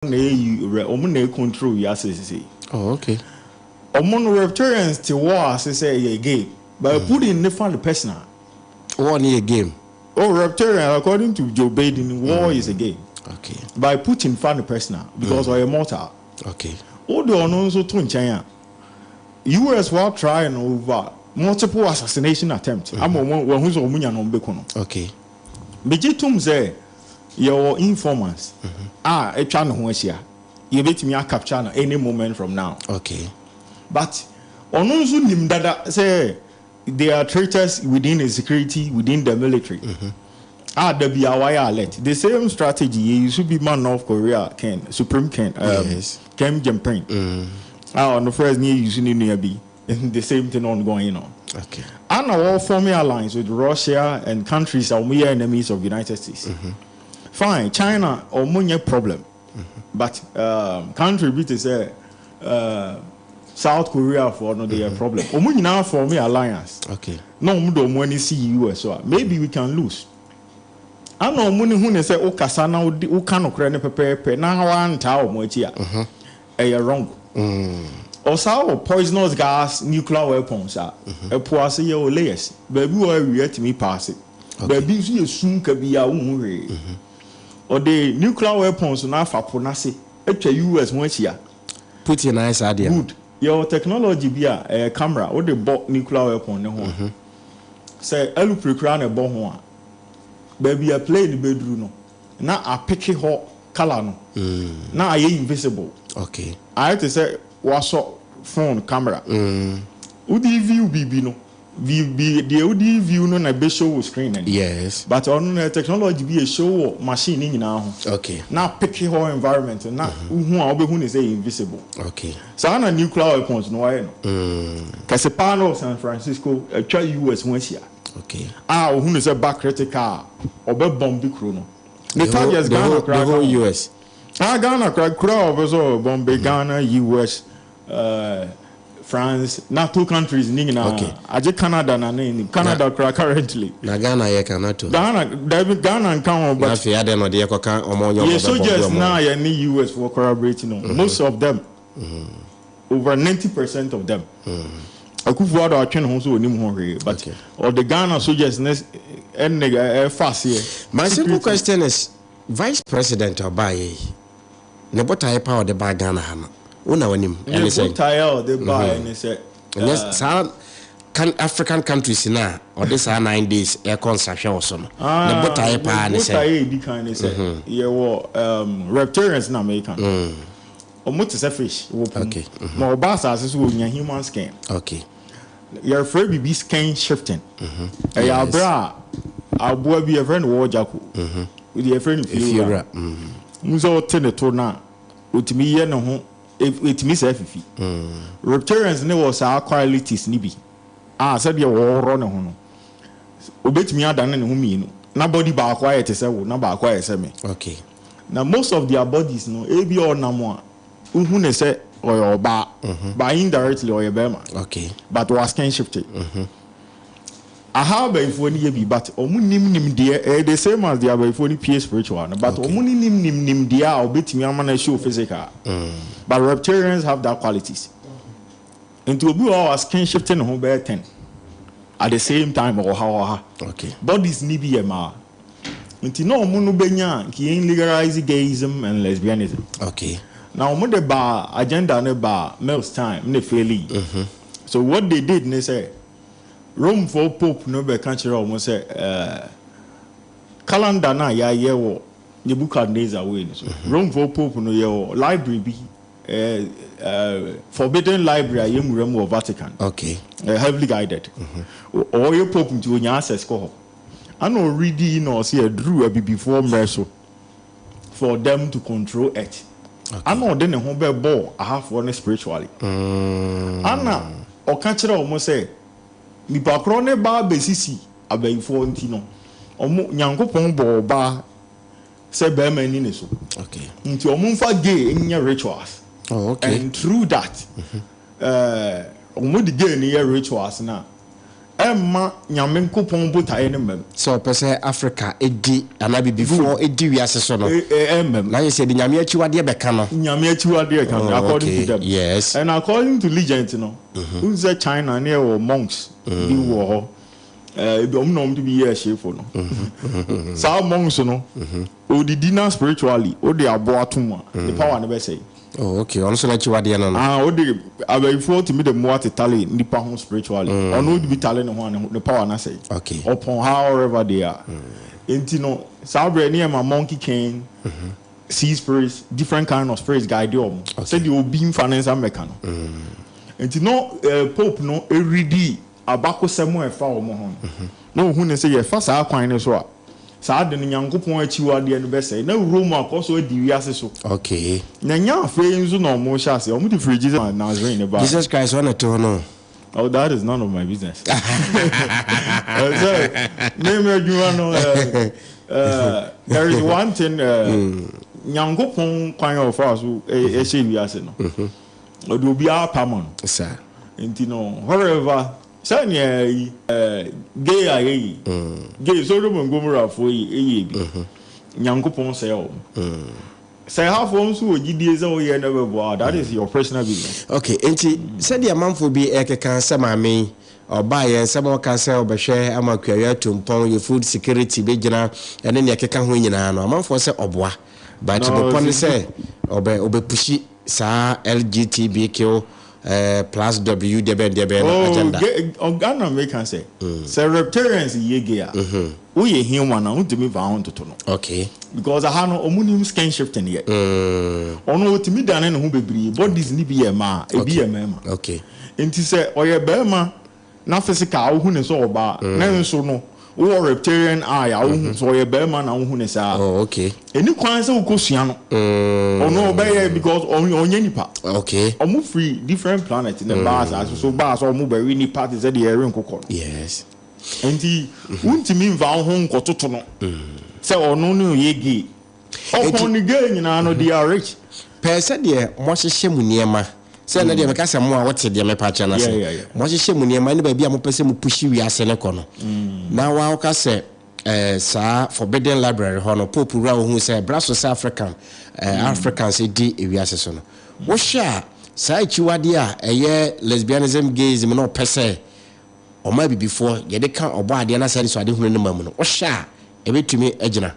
Na eyi ɔmo na control wiase sisi. Ɔmo no, reptilians te war ase sɛ ɛyɛ game, but Putin ne fa no personal. War ne yɛ game? Oh, reptilian, according to Joe Biden, war is a game. But Putin fa no personal because ɔyɛ mortal. Wode ɔno nso to nkyɛn a, US wa try no over multiple assassination attempt ama ɔmo wɔn ho sɛ ɔmo nya na ɔmo bɛko no. Megye tom sɛ yɛwɔ informants a atwa ne ho ahyia, yɛbɛtumi acapture no any moment from now. But ɔno nso nim dada sɛ there are traitors within the security, within the military a da bi a wayɛ alert. The same strategy yɛ use bi ma North Korea Ken, Supreme Ken, Kim Jong Un a ɔno first ne yɛ use ne nua bi, the same thing ongoing on. Ana wɔ forming alliance with Russia and countries a wɔn yɛ enemies of United States. Fine, China wɔn nyɛ problem, but country bi te sɛ South Korea for no, they are problem. Wɔn nyinaa forming alliance na wɔn de wɔn ani si US so a, maybe we can lose. Ana wɔn ne hu ne sɛ wokasa na wodi woka nokorɛ ne pɛpɛɛpɛ na wantaa wɔn akyi a, ɛyɛ wrong. Ɔsaa wɔ poisonous gas, nuclear weapons a ɛpo ase yɛ wɔ layers baabi wɔ awia tumi paase, baabi nso yɛ sum kabi a wohu hwee. Ɔde nuclear weapons no afa po n'ase atwa US ho ahyia. Putin ayɛ saa deɛ no? Good. Yɛwɔ technology bi a ɛyɛ camera, wode bɔ nuclear weapon ne ho a, sɛ aeroplane koraa na ɛbɔ ho a, baabi a plane bɛduru no na apeke hɔ colour no na ayɛ invisible. Ayɛ te sɛ wasɔ phone camera, wode view biribi no, view bi deɛ wode view no na ɛbɛ show wɔ screen n'ani. But ɔno no, technology bi yɛ show wɔ machine ne nyinaa ho na peke hɔ environment na wohu a, wobɛhu ne sɛ invisible. Saa na nuclear weapons no wayɛ no kɛse paa no wɔ San Francisco, atwa US ho ahyia a ohun ne sɛ ba critical a, ɔbɛ bomb kuro no ne targets. The Ghana whole, the koraa whole ka ho. US? Ah, Ghana kora, kura a ɔbɛ sɛ ɔbomb Ghana, US, France, NATO countries ne nyinaa. Agye Canada na ne nim Canada kora currently. Na Ghana yɛ ka NATO? Ghana dabi, Ghana nka ho. Na But afei adɛn na ɔde yɛkɔka ɔmo nyɛ yɛ ɔmo bɛ soldiers bomb na ɔmo? yɛ ne US for collaborate no, most of them, over 90% of them, Akufo Addo atwe ne ho so onim ho hwee, but ɔde Ghana soldiers ne ɛne ɛfa aseɛ. My simple question is, vice president ɔbaa yɛ yi, ne botaeɛ pa a ɔde baa Ghana ha no, wo na wanim, ne ɛne sɛ botaeɛ a ɔde baa ne sɛ ɛnyɛ saa kan African countries na ɔde saa 9 days ɛkɔ nsahwɛ wɔ so no, ne botaeɛ paa ne sɛ? Botaeɛ edi kan ne sɛ yɛwɔ reptilians na America no, ɔmo te sɛ fish wɔ po mu ma ɔba asase so, wɔnya human skin. Yɛfrɛ biribi skin shifting. Ɛyɛ abere a aboa bi yɛfrɛ no wɔgyako, wode yɛfrɛ no efiewura. Fiewura mu sɛ ɔte ne to no a, ɔtumi yɛ ne ho, ɛtumi sɛ fifi. Reptilians ne wɔ saa qualities ne bi a sɛdeɛ wɔworɔ ne ho no, obɛtumi adane ne ho mmienu na body baako ayɛ te sɛ wo na baako ayɛ sɛ me. Na most of their bodies no, ebi a ɔnam a, wohu ne sɛ ɔyɛ ɔbaa, but indirectly ɔyɛ bɛrima. But wa skin shifted. Aha abayifoɔ no yɛ bi, but ɔmo nim nimdeɛ. Ɛyɛ the same as the abayifoɔ no pie spiritual no, but ɔmo ne nim nimdeɛ a ɔbɛtumi ama no show physical. But reptilians have that qualities, nti obi wɔ hɔ a wa skin shifting ne ho bɛyɛ 10 at the same time, ɔwɔ ha, ɔwɔ ha. Bodies ni bi yɛ maa, nti na ɔmo no bɛnya nka yɛn legalize gayism and lesbianism. Na ɔmo de ba agenda ne ba Mills time ne fail. So what they did ne sɛ Rome fo Pope no bɛka kyerɛ ɔmo sɛ calendar na yɛayɛ wɔ Nebuchadnezzar wei no so, Rome fo Pope no, yɛ wɔ library bi, forbidden library a yɛnwura mu wɔ Vatican, heavily guided. Ɔyɛ Pope nti onya access kɔ hɔ ana ɔredi na ɔsɛ ɛduru abibifoɔ mmerɛ so for them to control earth, ana ɔde ne ho bɛbɔ ahafoɔ no spiritually, ana ɔka kyerɛ wɔn sɛ nipa korɔ ne ba abɛsisi abayifoɔ, nti no ɔmo Nyankopɔn bɔ ɔbaa sɛ bɛrima ni ne so, nti ɔmo nfa gay nyɛ rituals. And through that, ɔmo de gay ni yɛ rituals na Ɛmma Nyame Nkopɔn botaeɛ no mmam. Sɛ ɔpɛ sɛ Africa di anaa Abibifoɔ di wiase so no. Ɛmmam. Na ayɛ sɛ yɛde Nyame akyiwadeɛ bɛka no. Nyame akyiwadeɛ ka no, according to them. Yes. And according to legend no, wohu sɛ China ne yɛwɔ monks bi wɔ hɔ, ebi wɔn na wɔn de bi yɛɛ hyefo no. Saa monks no, odidi na spiritually, wode aboa to mu a, ne power no bɛsɛe. Oh okay, ɔno nso n'akyiwadeɛ no no. Ah, wode abayifoɔ tumi de mmoa tetale nipa ho spiritually. Ɔno wode bi tale ne ho a, ne power no asɛe. Okay. Ɔpɔn however they are. Nti no, saa berɛ ne yɛma monkey king, sea spirits, different kind of spirits guide wɔn. Okay. Sɛdeɛ obi mfa ne nsa mmɛka no. Nti no, Pope no redi abakosɛm a ɛfa wɔn ho no, na ɔhu no sɛ yɛfa saa kwan no so a, saa ade no Nyankopɔn akyiwadeɛ no bɛsɛe, na Rome akɔ so adi wiase so. Okay. Na ɛnyɛ afei nso na wɔhyɛ aseɛ, wɔde firi Jesus Nazarene no baeɛ. Jesus Christ ɔna ɛte hɔ no. Oh, that is none of my business. Sɛ me m'adwuma no, there is one thing, Nyankopɔn kwan a ɔfaa so ɛhyɛ wiase no, ɔde obiara apam no. Saa. Nti no, wherever sɛnea yi gay a yɛyi, gay Sodom and Gomorrah foɔ yi ɛyɛ bi, Nyankopɔn sɛe wɔn. Sɛ hafoɔ nso wɔ gyidie sɛ woyɛ na ɛbɛboa a, that is your personal business. Okay, nti sɛdeɛ amanfoɔ bi ɛkeka sɛ maame yi ɔbaa yɛn nsɛm a ɔka sɛ ɔbɛhwɛ ama kuayɔ atu mpɔn, yɛ food security bɛgyina ɛne nea ɛkeka ho nyinaa no, amanfoɔ sɛ ɔboa. But No, bɔpɔ ne sɛ sɛ ɔbɛ ɔbɛpushi saa LGTBQ plus W deɛbɛn deɛbɛn no Oh, agenda. gay, oh, Ghana meka sɛ, sɛ reptarians yɛ gay a, woyɛ human a, wontumi mfa ho ntoto no. Okay. Because aha no, ɔmo nim skin shifting yɛ. Ɔno otumi dane ne ho bebree, bodies no bi yɛ mmaa, ebi yɛ mmarima. Okay. Nti sɛ ɔyɛ barima na physical a wohu ne sɛ ɔbaa, na nso no, wowɔ reptarian eye a wohu sɛ ɔyɛ barima na wohu ne saa. Oh, okay. Ɛni kwan sɛ wokɔsua no. Ɔno ɔbɛyɛ because ɔnyɛ nipa. Okay. Ɔmo firi different planet na ɛbaa asase so baa sɛ ɔmo bɛwe nipa te sɛ deɛ yɛwe nkokɔ no. Yes. Nti wontumi mfa wo ho nkɔtoto no sɛ ɔno ne ɔyɛ gay. Ɔpɔn ne gay nyinaa no, they are rich. Pɛɛ sɛdeɛ moahyehyɛ mo nneɛma, sɛ ɛnɛ deɛ meka sɛ mo a wote deɛ mepa akyerɛ no ase, moahyehyɛ mo nneɛma ne baabi a mopɛ sɛ mo pushi wiase no kɔ no, na woka sɛ eh, saa Forbidden Library hɔ no, Pope wura ohuu sɛ ɛbra so sɛ African, eh, Africans di wiase so no. Wohwɛ a, saa akyiwadeɛ a ɛyɛ lesbianism, gayism na ɔpɛ sɛ ɔma abibifoɔ yɛde ka ɔbɔ adeɛ na saa anisoadehunu no ma mu no, wohwɛ a, ɛbɛtumi agyina?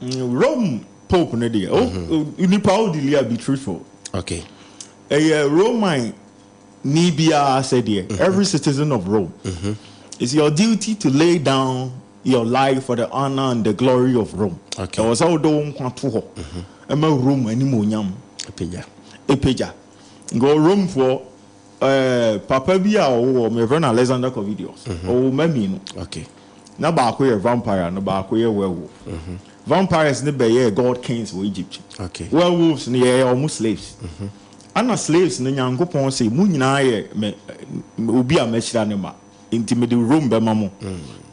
Rome Pope no deɛ, nipa wo delia be truthful. Okay. Ɛyɛ Roman ni biara sɛdeɛ, every citizen of Rome, it's your duty to lay down your life for the honor and the glory of Rome. Okay. Ɛwɔ sɛ wode wo nkwa to hɔ ɛma Rome animuonyam Apagya. Apagya. Nka Romefoɔ, papa bi a ɔwɔ hɔ, yɛfrɛ no Alexander Covidius. Ɔwɔ mma mmienu. Okay. Na baako yɛ vampire na baako yɛ werewolf. Vampires no bɛyɛɛ god kings wɔ Egypt. Okay. Werewolves no yɛyɛ ɔmo slaves. Ana slaves no Nyankopɔn sɛ mo nyinaa yɛ me obi a mahyira ne ma. Nti mede Rome bɛma mo.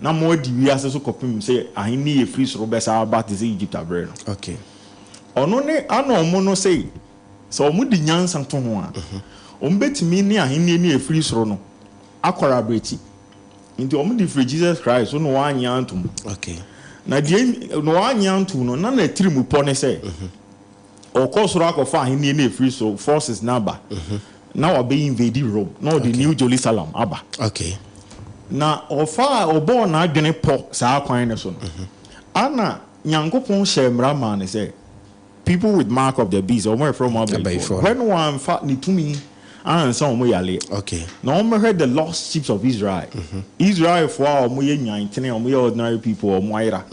Na mo adi wiase so kɔpem sɛ ahenni yɛ firi soro bɛsa aba te sɛ Egypt abere no. Okay. Ɔno ne ana ɔmo no sɛ sɛ ɔmo de nyansa to ho a, ɔmo bɛtumi ne ahenni ne efiri soro no akɔrɔ abirekyi. Nti ɔmo de firi Jesus Christ so na wɔanye antom. Okay. Na deɛ na wɔanye antom no, na n'atirim pɔ ne sɛ ɔkɔ soro akɔfa ahenni ne efiri soro forces n'aba. Na wabɛ invade Rome na ɔde New Jerusalem aba. Okay. Na ɔfa a ɔbɔɔ n'adwene pɔ saa kwan no so no, ana Nyankopɔn hyɛ mmara maa no sɛ people with mark of the beast, ɔmo yɛfrɛ ɔmo abayifoɔ, hwɛ no wɔamfa ne tumi ansa ɔmo yaleɛ. Okay. Na ɔmo hwɛ the lost sheep of Israel. Israelfoɔ a ɔmo yɛ nyantene, ɔmo yɛ ordinary people, ɔmo ayera.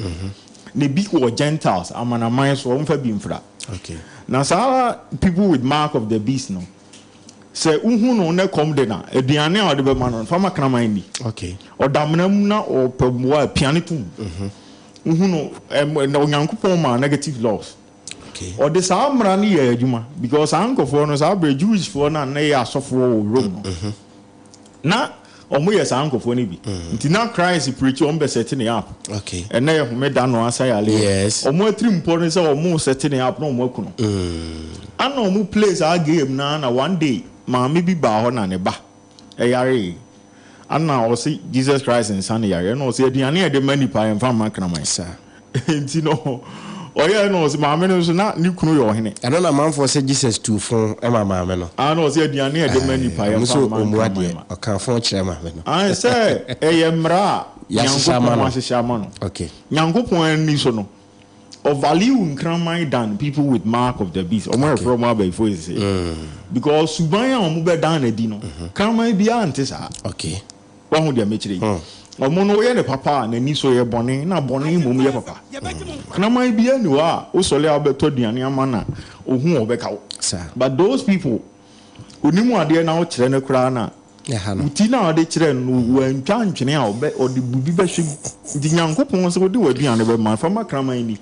Na ebi wɔ Gentiles, amanaman so, ɔmo fa bi mfra. Okay. Na saa people with mark of the beast no, sɛ wohu no ne kɔm de na aduane a ɔde bɛma no, fama kraman ni. Okay. Ɔdamena mu na ɔpɛ mmoa a pia ne tom. Wohu no, na Onyankopɔn maa negative laws. Okay. Ɔde saa mmara no yɛ adwuma because saa nkɔfoɔ no, saa berɛ Jewishfoɔ no a na yɛ asɔfoɔ wɔ Rome no, na ɔmo yɛ saa nkɔfoɔ no bi. Nti na Christ preach, ɔmo bɛ set ne up. Okay. Ɛnɛ yɛ homeda no asa yale. Yes. Ɔmo atiri mpɔ no sɛ ɔmo set ne up na ɔmo aku no. Ana ɔmo play saa game na one day maame bi baa hɔ na ne ba ɛyare. Ana ɔse Jesus Christ nsa ne yareɛ, ɛna ɔse aduane a yɛde ma nipa yɛmfa mma kraman. Saa. Nti no ɔyɛɛ na ɔse maame no nso na ne kunu yɛ ɔhene. Ɛno na amanfoɔ sɛ Jesus tuu fo ma maame no. Ana ɔse aduane a yɛde ma nipa Ɔmo yɛmfa nso mma ɔmua nkraman deɛ ma. ɔka fo kyerɛ maame no. Ae sɛ ɛyɛ mmara a Yɛahyehyɛ ama Nyankopɔn no. ahyehyɛ ama no. Okay. Nyankopɔn ani so no, ɔvalue nkraman than people with mark of the beast. Ɔmo Okay. ɛfrɛ ɔmo abɛɛfo sese. Because suban a ɔmo bɛdan n'adi no, kraman biara nte saa. Wahu deɛ mekyerɛ yi? Ɔmo no woyɛ ne papa a n'ani so yɛ bɔne, na bɔne mmom yɛ papa. Kraman biara ni hɔ a wosɔre a wobɛtɔ aduane ama na ohu a ɔbɛka wo. Saa. But those people, onim adeɛ na wokyerɛ no koraa na Ɛha no. wo ti na ɔde kyerɛ no no, wantwa ntwene a ɔbɛ ɔde bubi bɛhwɛ mu. Nti Nyankopɔn sɛ wode w'aduane bɛma, fa ma kraman ni.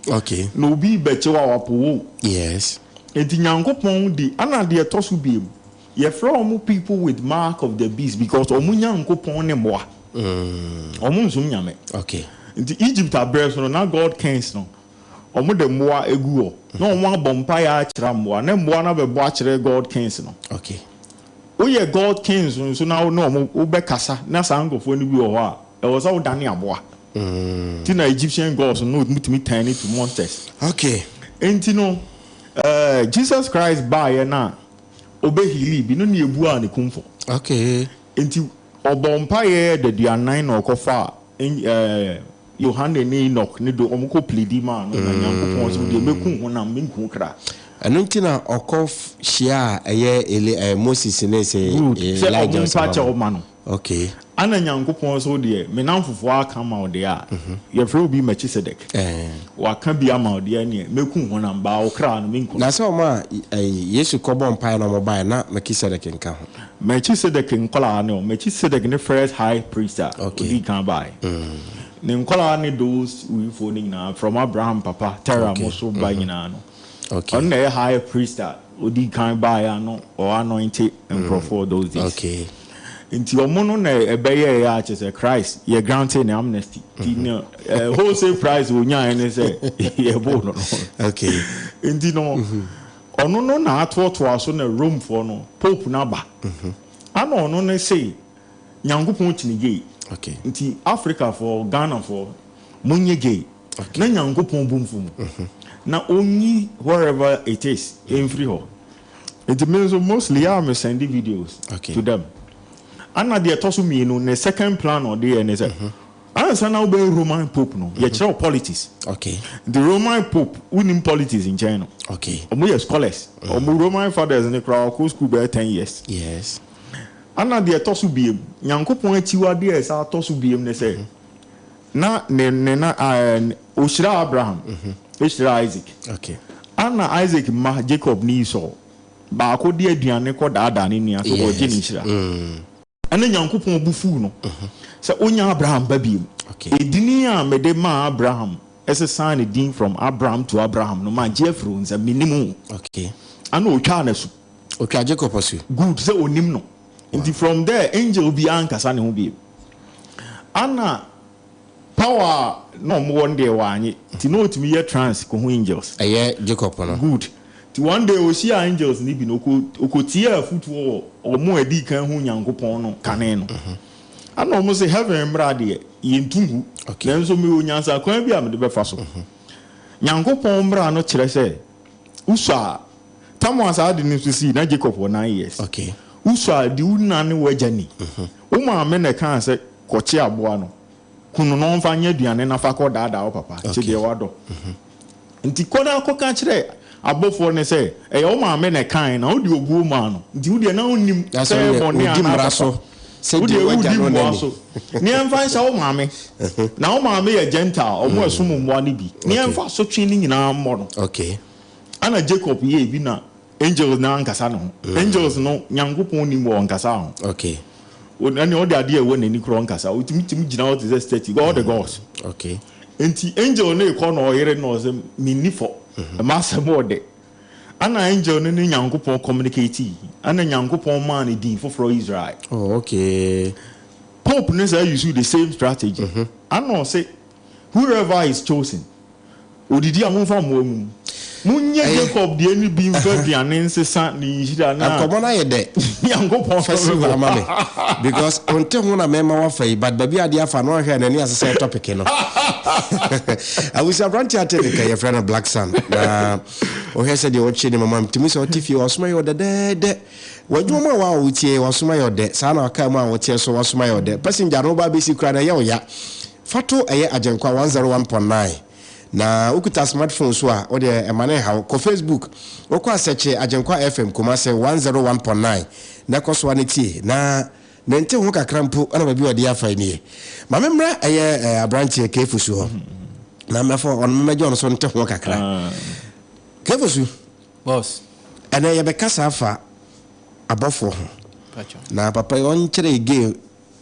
Na obi bɛkye wo a wapo wo. Nti Nyankopɔn di, ana deɛ ɛtɔ so biem, yɛfrɛ ɔmo people with mark of the beast because ɔmo Nyankopɔn ne mmoa. Ɔmo nsom Nyame. Nti Egypt abrɛ so no, na God kings no, ɔmo de mmoa egu hɔ. Na ɔmo abɔ mpaeɛ akyerɛ mmoa. Na mmoa no abɛbɔ akyerɛ God kings no. Woyɛ God kings nso na wo ne ɔmo wobɛkasa na saa nkurɔfoɔ no bi wɔ hɔ a, ɛwɔ sɛ wodane aboa. Nti na Egyptian gods no mutumi turn to monsters. Nti no, Jesus Christ baeɛ na ɔbɛheali bi no ne ebu a ne kumfɔ. Nti ɔbɔ mpaeɛ daduanan na ɔkɔfa Yohane ne Enoch ne do ɔmo kɔ pleadi maa no na Nyankopɔn sɛ deɛ mɛku honam menku kra. Ɛno nti na ɔkɔ hyia a ɛyɛ Eli Moses ne sɛ Good. Sɛ Elijah ɔmo mpa ɔsɛ kyɛw ma no. Ana Nyankopɔn so deɛ me namfofoɔ aka ma wo deɛ a, yɛfrɛ obi Melchizedek. Waka bi ama wo deɛ neɛ mɛku honam baa wo kra no menku. Na sɛ ɔmo a Yesu kɔbɔ mpaeɛ na ɔmo baeɛ na Melchizedek nka ho. Melchizedek nkɔlaa ne o, Melchizedek ne first high priest a odi kan baeɛ. Ne nkɔlaa ne those wifoɔ no nyinaa from Abraham papa Terah mo so ba nyinaa no. Ɔno na ɛyɛ high priest a odi kan baeɛ a no ɔanointe nkurɔfoɔ those days. Nti ɔmo no na ɛbɛyɛɛ a kyerɛ sɛ Christ yɛ granted ne amnesty. Nti ne wholesale price onyaeɛ ne sɛ yɛboo no no. Nti no ɔno no na atoatoa so na Romefoɔ no Pope no aba. Ana ɔno ne se Nyankopɔn kyini gay. Nti Africafoɔ, Ghanafoɔ, monyɛ gay. Na Nyankopɔn bu mfu mu. Na onyi wherever it is ɛmfiri hɔ. Nti me nso mostly a me send videos to them. Ana deɛ ɛtɔ so mmienu, ne second plan a ɔde yɛ ne sɛ, ansa na wobɛyɛ Roman Pope no, yɛkyerɛ wo politics. The Roman Pope, wonim politics nkyɛn no. Ɔmo yɛ scholars. Ɔmo Roman fathers ne koraa ɔkɔ school bɛyɛ 10 years. Ana deɛ ɛtɔ so biem, Nyankopɔn akyiwadeɛ a ɛsa atɔ so biem ne sɛ, na ne ne na ɔhyira Abraham, ɛhyira Isaac. Ana Isaac ma Jacob ne Esau, baako de aduane kɔ daadaa ne nua so ɔgye ne nhyira. Ɛna Nyankopɔn bu fuu no sɛ onya Abraham ba biem. Edini a mede maa Abraham ɛsesan ne din from Abraham to Abraham no ma gye afiri wo nsam, menim wo. Ana otwaa n'asu. Otwa Jacob asu. Good, sɛ onim no. Nti from there angel biara nkasa ne ho biem. Ana power a na ɔmo wɔ no deɛ wanye. Nti na otumi yɛ trance kɔhu angels. Ɛyɛ Jacob no. Good. Nti one day ohyia angels ni bi no okotie afotuo wɔ ɔmo a edi kan hu Nyankopɔn no kane no. Ana ɔmo sɛ heaven mmra deɛ yɛntu ngu. Nanso mewɔ nyansakwan bi a mede bɛfa so. Nyankopɔn mmra no kyerɛ sɛ wosɔ a tam a saa de no nso sii na Jacob wɔ 9 years. Wosɔ a di wo nna ne w'agya ni. Wo maame na ɛkaa sɛ kɔkye aboa no. Kunu no ɔmfa nyɛ aduane na fa kɔ daadaa wo papa. Kye deɛ wadɔ. Nti kɔ na kɔka kyerɛ abɔfoɔ no sɛ ɛyɛ wo maame na ɛkae na wode obuo maa no. Nti wo deɛ na wonnim That's sɛ why ɛyɛ bɔne wodi anaa mmara papa. so sɛ Wo deɛ deɛ w'agya wodi no mmoa n'ani. so. Ne yɛmfa nhyɛ wo maame. Na wo maame yɛ Gentile, ɔmo ɛsom mmoa no bi. Ne yɛmfa asotwe no nyinaa mmɔ no. Ana Jacob yɛ bi na angels na ankasa ne ho. Angels no Nyankopɔn nim wɔ ɔnkasa ho. Ɛne ɔde adeɛ a ɛwɔ n'ani korɔ ɔnkasa. Otumi tumi gyina hɔ te sɛ statue, all the gods. Nti angel no ekɔ na ɔyere na ɔsɛ menni fɔ. Ɛma asɛm ɔdɛ. Ana angel no ne Nyankopɔn communicate. Ana Nyankopɔn maa ne din foforɔ Israel. Oh, okay. Pope no sɛ use the same strategy. Ana ɔsɛ whoever is chosen, odidi a momfa mmoa mu. Monyɛ Jacob deɛ no bi mfa aduane nsesa ne nhyira no a. Nkɔmmɔ no ayɛ dɛ. Nyankopɔn Fa si hɔ ama me because wonte ho na mɛma wafa yi but baabi a adeɛ afa no wanhwɛ a n'ani ase sɛ topic no. Abusua aberanteɛ ate ne nka yɛfrɛ no Black Sun na wohwɛ sɛdeɛ ɔkyerɛ ne mama tumi sɛ ɔte fie wasoma yɛ ɔdɛdɛɛdɛ w'adwuma mu a wa a wotie wasoma yɛ ɔdɛ saa na ɔkaa mu a woteɛ so wasoma yɛ ɔdɛ passenger no woba abɛsi koraa na ɛyɛ wo ya fa to ɛyɛ Agyenkwa 101.9 Na wokuta smartphone so a, wo deɛ ɛma no nha wo. Kɔ Facebook, wokɔ a sɛkye Agyenkwa FM Kumase 101.9 na kɔ so ara na tie. Na mente ho kakra mpo na baabi a ɔde afa yi nie. Ma me mmra ɛyɛ eh, aberanteɛ Kefosu hɔ na mɛfa ɔno mɛgye ɔno so nte ho kakra. Kefosu, Boss. ɛnɛ yɛbɛkasa afa abɔfoɔ ho. Na papa yi ɔnkyerɛ gay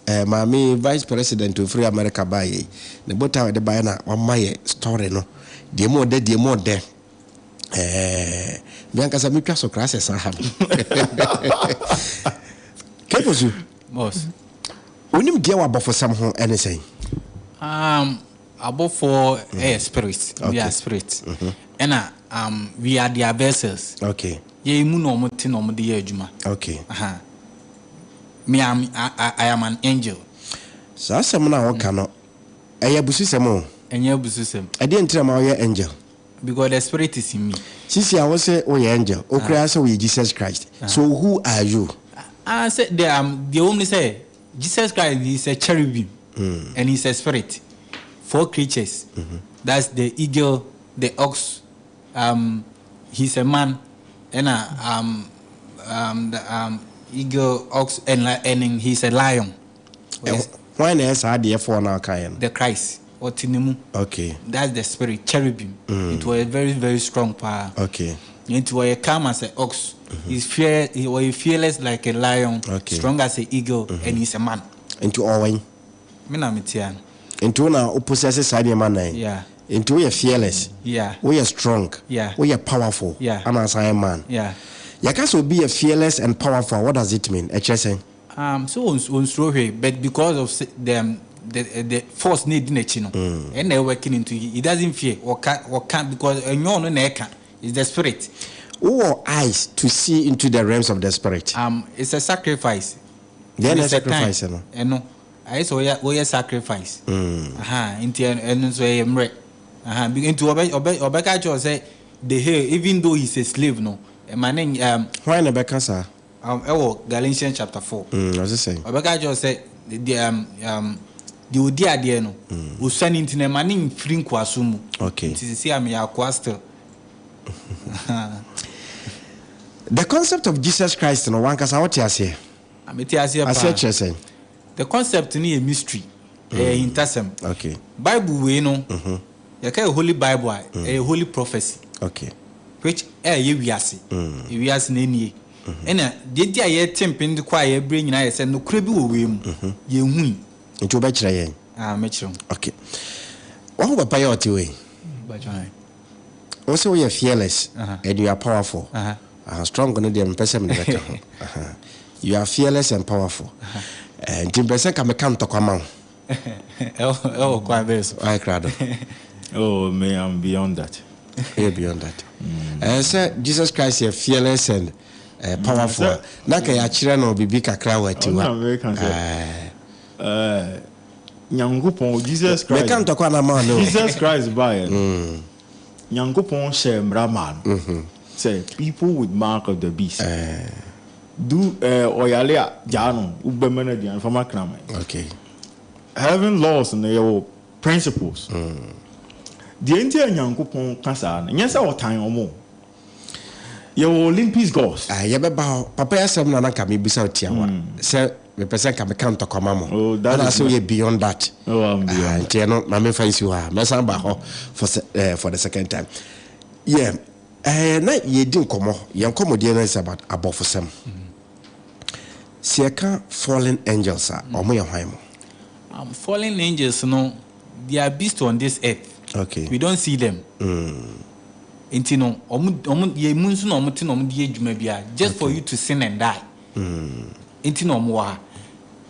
Eh maame yi vice president ofiri America baeɛ yi ne botae a ɔde baeɛ na wama yɛ story no deɛ mu ɔdɛ deɛ mu ɔdɛ eh me ankasa metwa so koraa sɛ saa ha me Kefosu Boss. Wonim deɛ wɔ abɔfosɛm ho ɛne sɛn? Um, abɔfoɔ ɛyɛ spirit, we are spirit. Ɛna um, we are their vessels. Okay. Yɛn mu na wɔn te na wɔn de yɛ adwuma. Okay. Aha. Me am I, I am an angel. Saa asɛm no a woka no, ɛyɛ abususɛm o. Ɛnyɛ abususɛm. Ɛdeɛn nti na ma woyɛ angel? Because the spirit is in me. Sisi a wose woyɛ angel, wokura sɛ woyɛ Jesus Christ. So who are you? Ah, sɛ deɛ um, deɛ wɔm ne sɛ Jesus Christ he is a cherubim and he is a spirit. Four creatures. That's the eagle, the ox, um, he's a man ɛna um, um, the, um, eagle, ox, and, and he's a lion. Hwan na ɛyɛ saa adeɛ foɔ no a ɔkaeɛ no? The Christ. Ɔte ne mu. Okay. That's the spirit, cherubim. Nti ɔyɛ very very strong paa. Okay. Nti ɔyɛ calm as a ox. He's fear, ɔyɛ fearless like a lion. Okay. Strong as a eagle, and he's a man. Nti ɔwɛn? Me na me tia no. Nti wo na wo possess saa nneɛma nnan yi? Yeah. Nti woyɛ fearless? Yeah. Woyɛ strong? Yeah. Woyɛ powerful? Yeah. Ana asan yɛ man? Yeah. Yɛka sɛ obi yɛ fearless and powerful a, what does it mean? Ɛkyerɛ sɛn? Um, so onsuro hwee but because of the, the, the force na edi n'akyi no, ɛna ɛwɔ no nti he doesn't fear. Ɔka, ɔka because ɛnyɛ ɔno na ɛka, it's the spirit. Wowɔ eyes to see into the realms of the spirit? Um, it's a sacrifice. Deɛ na sacrifice no? Ɛno ayɛ sɛ wɔyɛ wɔyɛ sacrifice. Aha, nti ɛno nso ɛyɛ mmerɛ. Aha, nti ɔbɛ ɔbɛ ɔbɛka kyerɛ sɛ the hail, even though he's a slave no, ɛma ne Hwan na ɛbɛka saa? Ɛwɔ Galatians chapter 4. Ɔse sɛn? Ɔbɛka kyerɛ sɛ deɛ deɛ odi adeɛ no, osua ne nti na ɛma ne nfiri nkoaso mu. Nti sisi a meyɛ akoa still. The concept of Jesus Christ no, wankasa wote aseɛ? Mete aseɛ paa. Aseɛ kyerɛ sɛn? The concept no yɛ mystery. Ɛyɛ ahintasɛm. Bible wei no, yɛka yɛ Holy Bible a, ɛyɛ holy prophecy. Which ɛyɛ wiase. Wiase na enie. Ɛna deɛ nti a yɛte mpem de kɔ a yɛbrɛ nyinaa yɛ sɛ nokorɛ bi wɔ wei mu. Yɛnhui. Nti wobɛkyerɛ yɛn? Ah, mɛkyerɛ wo. Okay. Wahu papa yɛ ɔte wei? Wo sɛ woyɛ fearless and you are powerful. Strong no deɛ mepɛ sɛ mede bɛka ho. You are fearless and powerful. Nti mpɛ sɛ nka meka ntɔkwa ma wo. Ɛwɔ kwan bɛyɛ so. Ayɛ krado. Oh, me, I'm beyond that. You're beyond that. Sɛ Jesus Christ yɛ fearless and powerful a, na nka yɛakyerɛ no biribi kakra wɔ atiwa. Nyankopɔn, Jesus Christ. Meka ntɔkwa na ma no. Jesus Christ baeɛ no, Nyankopɔn hyɛ mmara maa no sɛ people with mark of the beast do ɔyale a gyaa no, wobɛma no aduane fa ma kraman. Heaven laws no yɛwɔ principles. Deɛ nti a Nyankopɔn ka saa no, nyɛ sɛ ɔtan ɔmo. Yɛwɔ Olympics gods. Ah, yɛbɛba hɔ. Papa yi asɛm na na nka mebisa wo tiawa. Sɛ mepɛ sɛ nka meka ntɔkwa ma mo. Oh, that Ɛna is sɛ woyɛ beyond that. Oh, I'm beyond Ah, that. nti ɛno ma memfa nsi hɔ a. Mɛsan ba hɔ for the second time. Yeah, na yɛdi nkɔmmɔ. Yɛn nkɔmmɔdie no is about abɔfosɛm. Sɛ yɛka fallen angels a, ɔmo yɛ hwan mo? Fallen angels no, they are beasts on this earth. We don't see them. Nti no, ɔmo yɛ mu nso na ɔmo te na ɔmo de yɛ adwuma bia just for you to sin and die. Nti na ɔmo wɔ ha.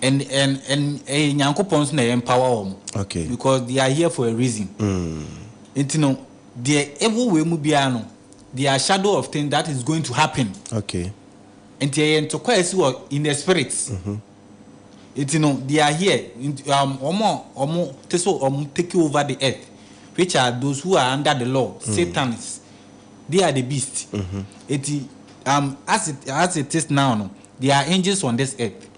And ɛyɛ Nyankopɔn nso na ɛyɛ empower wɔn. Because they are here for a reason. Nti no, deɛ ɛwɔ wei mu biara no, They are shadow of things that is going to happen. Okay. Nti ɛyɛ ntɔkwa a ɛsi wɔ in the spirit. Nti no they are here nti um wɔn a wɔn te sɛ wɔn take over the earth which are those who are under the law satans they are the beast. Nti um as it as it is now no there are angels on this earth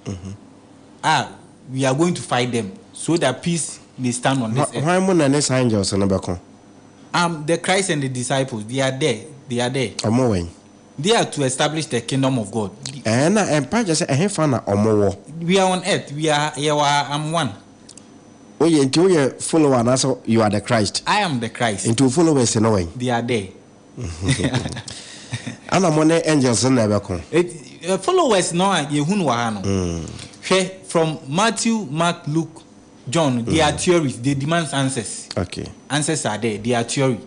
a we are going to fight them so that peace may stand on this earth. Hwan mu na ne saa angels no bɛko? The Christ and the disciples, they are there, they are there. Ɔmo wɛn? They are to establish the kingdom of God. Ɛɛ na ɛmpa kyerɛ sɛ ɛhefa na ɔmo wɔ? We are on earth, we are, yɛwɔ ha, I'm one. Woyɛ, nti woyɛ follower anaasɛ you are the Christ? I am the Christ. Nti wo followers no wɛn? They are there. Ana mo ne angels no na ɛbɛko? It, followers no a yɛhu no wɔ ha no, hwɛ from Matthew, Mark, Luke, John, they are theories, they demand answers. Okay. Answers are there, they are theory.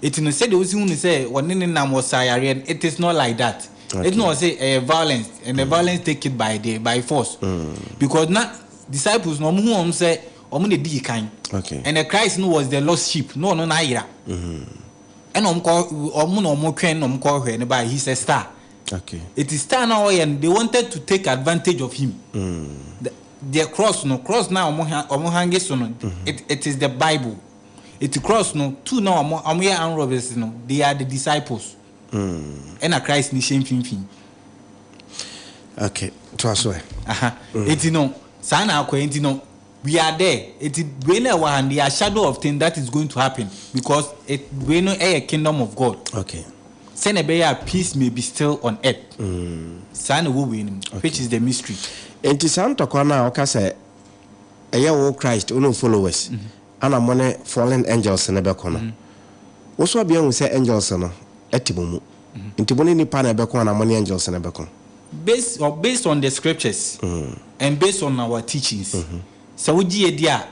Eti no sɛdeɛ wosi hu no sɛ wɔne ne nam wɔsa yareɛ no, it is not like that. Okay. Eti na wɔse ɛyɛ violence and the violence take it by the by force. Because na disciples no wɔn hu wɔn sɛ wɔn na edi kan. Okay. And the Christ no was the lost sheep, na ɔno na ayera. Ɛna wɔn kɔ wɔn na wɔn twɛn na wɔn kɔ hwɛ no ba he is a star. Okay. Eti star na ɔyɛ no they wanted to take advantage of him. The, the cross no cross na wɔn ha wɔn hange so no it it is the bible. Eti cross no two na wɔn wɔn yɛ armed robbers no they are the disciples. Ɛna Christ ni hyɛ mfimfini. Okay. To aso ɛ. Aha. Eti no saa na akɔ eti no we are there. Eti wei na ɛwɔ ha no they are shadow of thing that is going to happen because it wei no ɛyɛ kingdom of God. Okay. Sɛnea ɛbɛyɛ a peace may be still on earth. Saa na ɛwɔ wei no mu, which is the mystery. Enti saa ntɔkwa no a woka sɛ ɛyɛ wo Christ wo ne wo followers ana mo ne fallen angels no bɛko no, wo so abia hu sɛ angels no te mo mu. Nti mo ne nnipa na ɛbɛko anaa mo ne angels no bɛko? Based on, based on the scriptures and based on our teachings, sɛ wogye yɛ di a,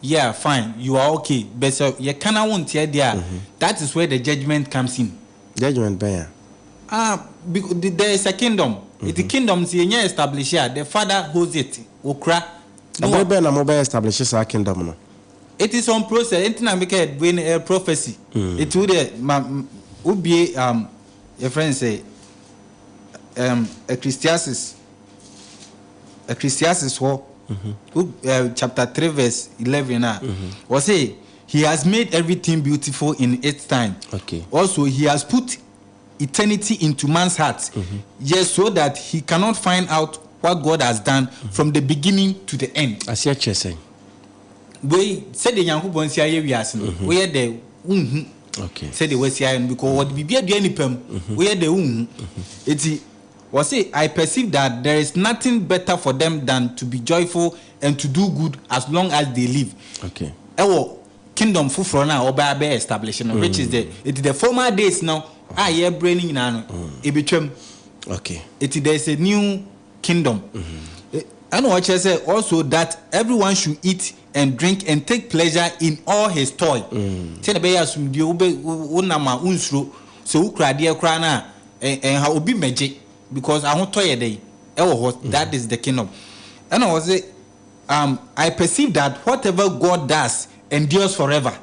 yeah fine, you are okay, but sɛ yɛka na wonteɛ deɛ a, that is where the judgement comes in. Judgement bɛn a? Ah, because there is a kingdom. Eti kingdom sɛ yɛnya establish a, the father holds it, okura. Na Ɛbere wa. bɛn na mobɛ establish saa kingdom no? It is on process, enti na meka wei no ɛyɛ prophecy. Eti wo deɛ ma, wobie um, yɛfrɛ no sɛ um, Ecclesiastes, Ecclesiastes hɔ, wo, uh, chapter 3 verse 11 a, wɔse, He has made everything beautiful in its time. Okay. Also, he has put eternity into man's heart, yes, so that he cannot find out what God has done from the beginning to the end. Aseɛ kyerɛ sɛn? Wei, sɛdeɛ Nyankopɔn si ayɛ wiase no, woyɛ dɛ wonhu Okay. sɛdeɛ wasi ayɛ no because wɔde biribi adua nipa mu, woyɛ dɛ wonhu. Eti, wɔse, I perceive that there is nothing better for them than to be joyful and to do good as long as they live. Okay. Ɛwɔ kingdom foforɔ no a ɔbɛ abɛ establish no, which is the, eti the former days no a yɛbrɛ no nyinaa no, ebetwam. Okay. Eti there is a new kingdom. Ɛna ɔkyerɛ sɛ also that everyone should eat and drink and take pleasure in all his toil. Sɛdeɛ ɛbɛyɛ asomdwie wobɛ wonam a wonsuro sɛ wokura adeɛ koraa no a ɛnha obi mmɛgye because ahotɔ yɛ dɛn ɛwɔ hɔ. That is the kingdom. Ɛna ɔse I perceive that whatever God does endures forever.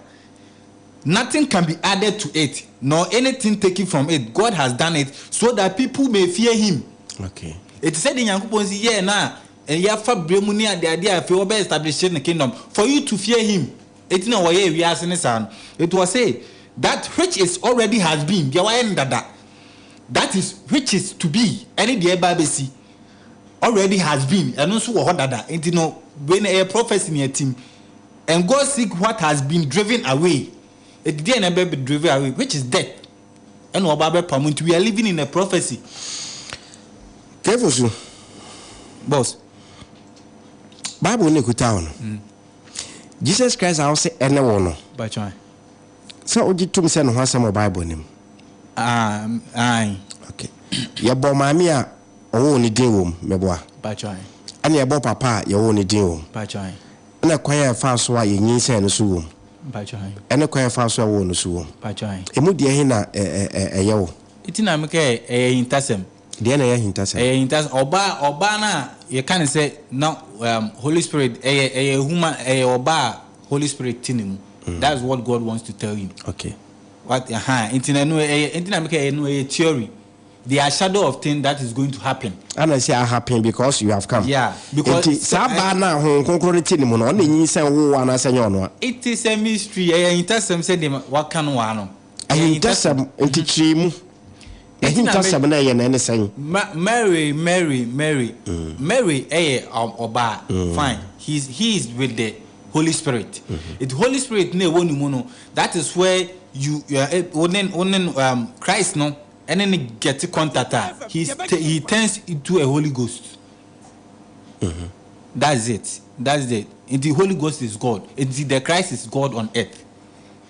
Nothing can be added to it, nor anything taken from it. God has done it so that people may fear him. Okay. Eti sɛdeɛ Nyankopɔn si yɛɛ no a ɛyɛ afa berɛ mu ne adeade a afei wɔbɛ establish ne kingdom for you to fear him. Eti na wɔyɛɛ wiase no saa no. It was say that which is already has been, deɛ wɔayɛ no dada, that is which is to be, ɛne deɛ ɛba abɛsi, already has been, ɛno nso wɔ hɔ dada. Enti no wei no ɛyɛ prophecy na ɛtim. And God seek what has been driven away. Eti deɛ na ɛbɛ be driven away, which is death. Ɛna ɔba abɛpam. Nti we are living in a prophecy. Kefo so. Boss. Bible no ekuta wo no. Jesus Christ a wose ɛne wo no. Bàtchɔ. Sɛ wogye tom sɛ ne ho asɛm wɔ Bible no mu. Ah, aye. Okay. Yɛbɔ maame a ɔwoo ne din wom, meboa. Bàtchɔ. Ɛna yɛbɔ papa a yɛwoo ne din wom. Bàtchɔ. Ɛna kwan a ɛfaa so a yɛnyinsɛn no so wom. Bàtchɔ. Ɛne kwan a ɛfaa so a ɛwoo no so wom. Bàtchɔ. Emu deɛ he na ɛyɛ wo? Nti na meka ɛyɛ ahintasɛm. Deɛ na ɛyɛ ahintasɛm? Ɛyɛ ahintasɛm. Ɔbaa, ɔbaa no a yɛka no sɛ na um, Holy Spirit, ɛyɛ, ɛyɛ human, ɛyɛ ɔbaa a Holy Spirit te ne mu. That's what God wants to tell you. Okay. What aha nti na ɛno ɛyɛ nti na meka ɛno ɛyɛ theory. They are shadow of thing that is going to happen. Ana sɛ a happen because you have come. Yeah, because nti saa baa no a Honhom Kronkron no te ne mu no, ɔno na ɛnyinsɛn woo wo anaasɛ ɛnyɛ ɔno a? It is a mystery, ɛyɛ ahintasɛm sɛdeɛ waka no wɔ ha no. Ahintasɛm, nti kyerɛ mu. Ahintasɛm no ɛyɛ no ɛne sɛn? Mary, Mary, Mary, Mary ɛyɛ ɔbaa, fine, he is, he is with the Holy Spirit. Nti Holy Spirit no a ɛwɔ ne mu no, that is where you, wo ne, wo ne um, Christ no ɛne no get contact a, he, he turns into a Holy Ghost. That's it. That's it. Nti Holy Ghost is God. Nti the Christ is God on earth.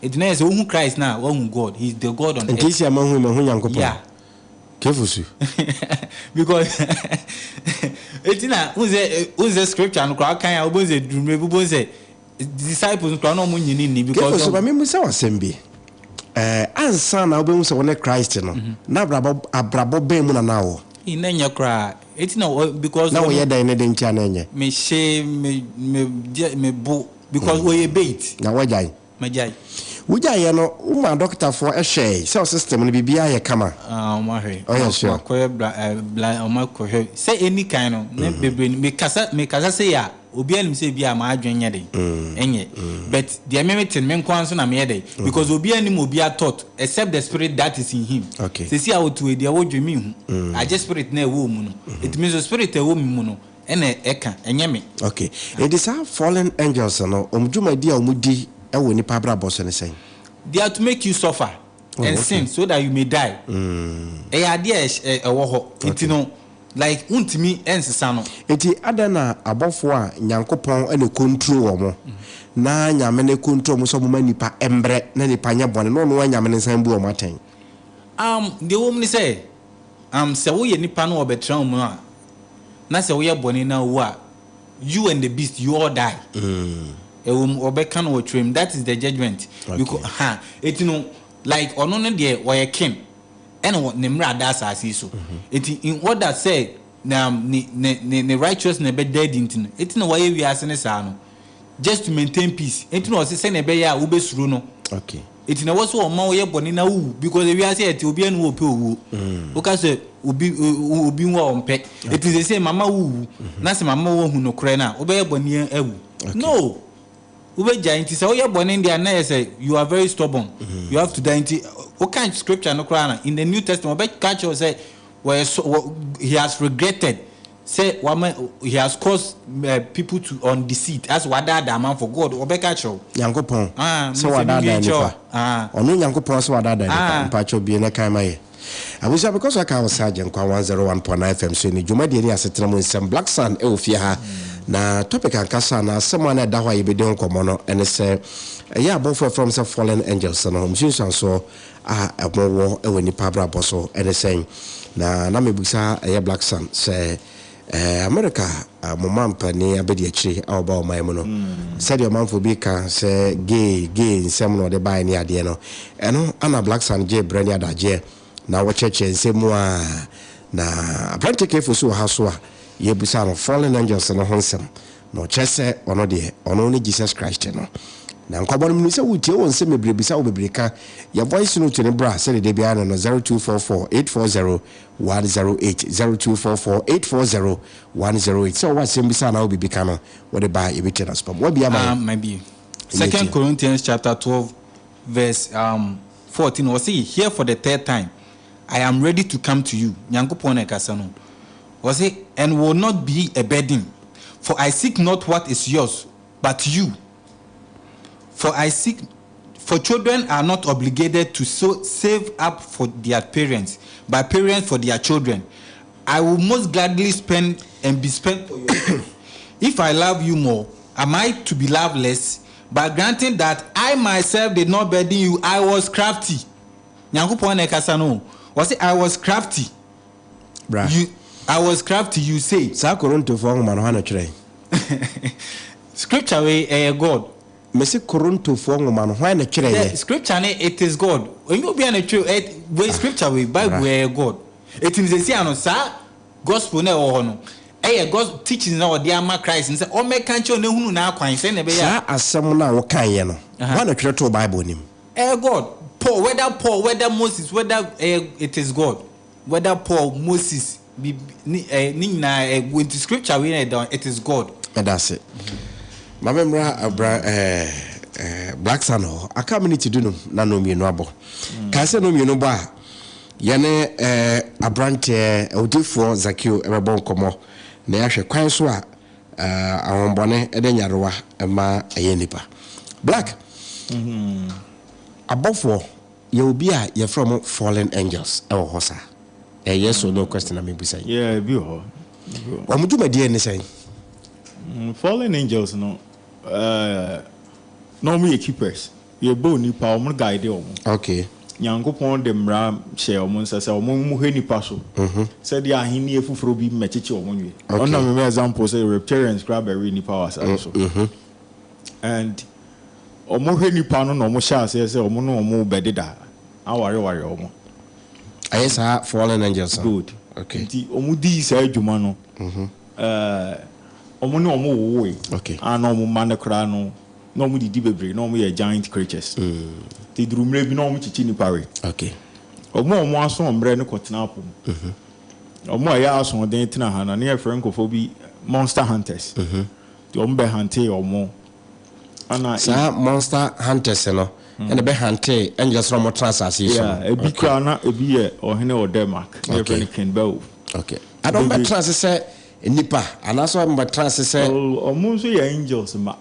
Nti na yɛ sɛ wohu Christ na wahu God. He is the God on Nti earth. si a mahu mahu Nyankopɔn. Yeah. Kefo su. Because eti na wohu sɛ wohu sɛ scripture no koraa kan a wobɛhu sɛ durumire bi wobɛhu sɛ disciples no koraa na wɔn nyini nni Kefo because su, ma memmisa wo asɛm bi. Eh, ansa na wobɛhu sɛ wone Christ no, na abrabɔ abrabɔ bɛn mu na na wɔ? Na ɛnyɛ koraa. Eti na because Na wɔyɛ dɛn ne den nti a na ɛnyɛ? Me hye me me gye me bo because wɔyɛ bait. Na woagyae? Magyae. Wogyaeɛ no, womaa dɔkotafoɔ hwɛɛe sɛ wo system no biribiara yɛ kama? Ah, wɔn ahwɛ. Ɔyɛ sure? Makɔyɛ bla eh, bla wɔn akɔhwɛ sɛ ɛni kan no ne bebree no mekasa mekasa sei a obiara nim sɛ ebi a m'adwene nyɛ den ɛnyɛ but deɛ me mete no me nko ara nso na meyɛ dɛn because obiara nim obiara thought except the spirit that is in him. Okay. Sɛsi a wotu yi deɛ wodwe me nhu agye spirit na ɛwɔ wo mu no ɛtumi nso spirit a ɛwɔ me mu no ɛna ɛka ɛnyɛ me. Okay. Enti saa fallen angels no, wɔn dwumadi a wɔdi wɔ nipa abrabɔ so ne sɛn? They are to make you suffer Oh, and okay. sin so that you may die. Ɛyɛ adeɛ a ɛhy- ɛ- ɛwɔ hɔ. Nti no like wontumi nsesa no. Enti adɛn na abɔfoɔ a Nyankopɔn na ɛcontrol wɔn, na Nyame na ɛcontrol wɔn sɛ wɔmma nnipa mbrɛ na nnipa nyɛ bɔne, na ɔno ara Nyame no nsan bu wɔn atɛn? Deɛ ɛwɔ mu ne sɛ, sɛ woyɛ nipa na wɔbɛtena wo mu a, na sɛ woyɛ bɔne na wowu a, you and the beast, you all die. Ɛwɔ mu, wɔbɛka no wɔ twerɛ mu. That is the judgement. Okay. Because, ha, eti no, like ɔno no deɛ ɔyɛ king, ɛna wɔ ne mmara da asase yi so. Eti in order sɛ na ne ne ne ne righteousness bɛda adi nti no, eti na wayɛ wiase no saa no, just to maintain peace. Eti na ɔse sɛnea ɛbɛyɛ a wobɛsuro no. Okay. Eti na ɛwɔ sɛ ɔma woyɛ bɔne na wowu because ewiase yɛ te obiara ni hɔ ɔpɛ owuo. Woka sɛ obi obi nwu a ɔmpɛ. Eti sɛsɛ mama wowu na sɛ mama woahu nokorɛ no a wobɛyɛ bɔne awu. No! Wobɛgyae nti sɛ woyɛ bɔne deɛ a na yɛ sɛ you are very stubborn. You have to die nti woka scripture no koraa no in the New Testament ɔbɛka kyerɛ wo sɛ wɔyɛ so wɔ he has regretted sɛ wama he has caused people to on deceit as wadaadaa amanfo God ɔbɛka kyerɛ wo. Nyankopɔn Ah, sɛ me sɛ wadaadaa menwie nkyerɛ wo. nipa. Ah. Ɔno Nyankopɔn sɛ wadaadaa nipa. Ah. Mpakyɛw bue na kan ma yɛ. Abusua mekɔ so aka wo sɛ Agyenkwa 101.9 FM so ne dwumadie ne asetena mu nsɛm Black Sun ɛwɔ fie ha. Na topic ankasa anaa asɛm a na ɛda hɔ a yɛbɛdi ho nkɔmmɔ no ɛne sɛ ɛyɛ abɔfoɔ a ɛfrɛ wɔn sɛ fallen angels no wɔn nsunsuansoɔ a wɔwɔ wɔ nnipa abrabɔ so ne sɛn? Na na mebisa ɛyɛ Black Sun sɛ eh, America mo mampanin abadiakyire a ɔba ɔman mu no, sɛdeɛ ɔmanfoɔ bi ka sɛ gay gay nsɛm na ɔde baeɛ ne adeɛ no, ɛno ana Black Sun gyee berɛ ne adagyeɛ na wɔkyerɛkyerɛ nsɛm mu a na aberante Kefo so wɔ ha so a yɛbusa no Fallen Angels no ho nsɛm. Na ɔkyerɛ sɛ ɔno deɛ, ɔno ne Jesus Christ no. Na nkɔmmɔ no, menim sɛ wotie wɔ nsɛm bebree, bisa wo bebree ka. Yɛ voice note no bra sɛdeɛ da biara no no, 0244 840 108, 0244 840 108. Sɛ wowɔ asɛm bisa anaa wɔ biribi ka no, wode ba a, yɛbɛtie no aso pa mu. Woabie ama Ah, yɛn? mabie. Yɛtie. Second Corinthians chapter 12 verse 14, ɔse, Here for the third time, I am ready to come to you. Nyankopɔn na ɛkasa no. Ɔse, and will not be a burden, for I seek not what is yours, but you. For I seek, for children are not obligated to so save up for their parents, but parents for their children. I will most gladly spend and be spent for you. If I love you more, am I to be loved less? But granting that I myself did not burden you, I was crafty. Nyankopɔn na ɛkasa no. Ɔse, I was crafty. Bra. You, I was crafty, you say. Saa Korintofoɔ nwoma no, hwan na ɔtwerɛe? Scripture wei, ɛyɛ God. Mese Korintofoɔ nwoma no, hwan na The ɔtwerɛeɛ? scripture ne, it is God. Ɛnyɛ obiara na ɛtwerɛ, ɛ, wei scripture wei, Bible Bra. ɛyɛ God. Eti no seesei ano, saa gospel no a ɛwɔ hɔ no, ɛyɛ God teachings na ɔde ama Christ no sɛ ɔmmɛka nkyerɛ wo na ehunu n'akwan sɛnea ɛbɛyɛ a. Saa asɛm no a wokaeɛ no, hwan na ɔtwerɛ too Bible no mu? Ɛyɛ God. Paul, whether Paul, whether Moses, whether it is God, whether Paul, Moses, bi ne nyinaa nti scripture wei na ɛda, it is God. Meda ase. Ma me mmra abra Black Sun hɔ. Aka minute 15 na no mmienu abɔ. Kae sɛ no mmienu bɔ a, yɛne aberanteɛ odifoɔ Zakeo bɛbɔ nkɔmmɔ na yɛahwɛ kwan so a ahombɔne de nyarewa ma ɛyɛ nipa. Black, abɔfoɔ, yɛ obi a yɛfrɛ mo fallen angels ɛwɔ hɔ saa? Ɛyɛ yes or no question na mebusa yi. Yeah, ebi wɔ hɔ. Wɔn dwumadie ne sɛn? Fallen angels no, na wɔn yɛ keepers. Yɛbɔ nipa, wɔn guide wɔn. Nyankopɔn de mmara hyɛ wɔn nsa sɛ wɔn mu hwɛ nipa so. Sɛdeɛ ahenni foforɔ bi mmɛkyekye wɔn nwie. Ɔno na mema example sɛ reptilians koraa bɛwe nipa wɔ asase so. And wɔn hwɛ nipa no na wɔn hyɛ aseɛ sɛ wɔn ne wɔn bɛdeda awareware wɔn. Ɛyɛ saa fallen angels no? Good. Nti wɔn dii saa adwuma no, wɔn ne wɔn wowoe. A na wɔn mma no koraa no, na wɔn didi bebree, na wɔn yɛ giant creatures. Nti duru mmerɛ bi na wɔn kyekye nipa we. Wɔn a wɔn aso mmerɛ no kɔtena apo mu. Wɔn a ɛyɛ asoɔden tena ha na ne yɛfrɛ nkurɔfoɔ bi monster hunters. Nti wɔn bɛ hunte wɔn. Ana saa monster hunters no ɛna bɛ hunte angels na wɔn tena asase yi so no? Yeah, ebi koraa na ebi yɛ ɔhene wɔ Denmark. Ne yɛfrɛ no King Beowulf. Okay. Ada wɔn bɛ tena ase sɛ nipa anaasɛ wɔn bɛ tena ase sɛ? Wɔn nso yɛ angels ma.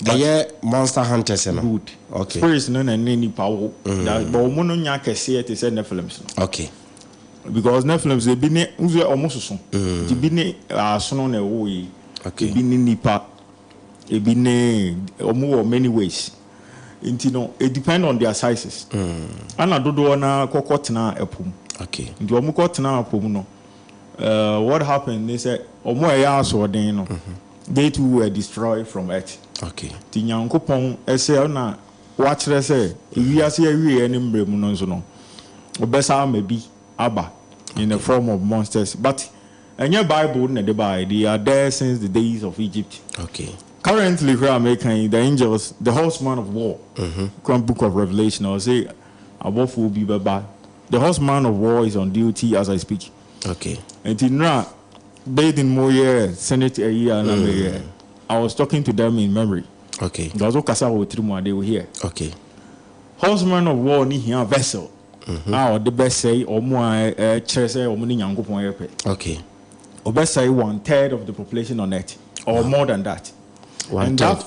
Ɛyɛ monster hunters no? Good. Spirits no na ne nipa wo. But wɔn no nya kɛseɛ te sɛ Nephilims no. Because Nephilims ebi ne nso wɔn soso. Nti bi ne asono na ɛwɔ yi. Ebi ne nipa. Ebi ne wɔn wɔ many ways. Nti no it depend on their sizes. Ɛna dodoɔ na kɔkɔ tena ɛpo mu. Nti wɔn kɔ tena ɛpo mu no, what happened ne sɛ wɔn a ɛyɛ asoɔden no, they too were destroyed from earth. Nti Nyankopɔn ɛsɛ ɛna wakyerɛ sɛ ewiase awieɛ ne mmerɛ mu no nso no, ɔbɛsa ama bi aba in the form of monsters. But ɛnyɛ Bible na ɛde baeɛ, they are there since the days of Egypt. Currently hwɛ a meka yi, the angels, the horseman of war, kwan book of Revelation, ɔse abɔfoɔ bi bɛba. The horseman of war is on duty as I speak. Nti nnora bathing mo yɛ senate ayi a na meyɛ, I was talking to them in memory. Because wokasa wɔ tiri mu a, they will hear. Horseman of war ni hia vessel a ɔde bɛsɛe ɔmo a ɛkyerɛ sɛ ɔmo ne Nyankopɔn yɛ pɛ. Ɔbɛsɛe 1/3 of the population on earth or more than that. One And third.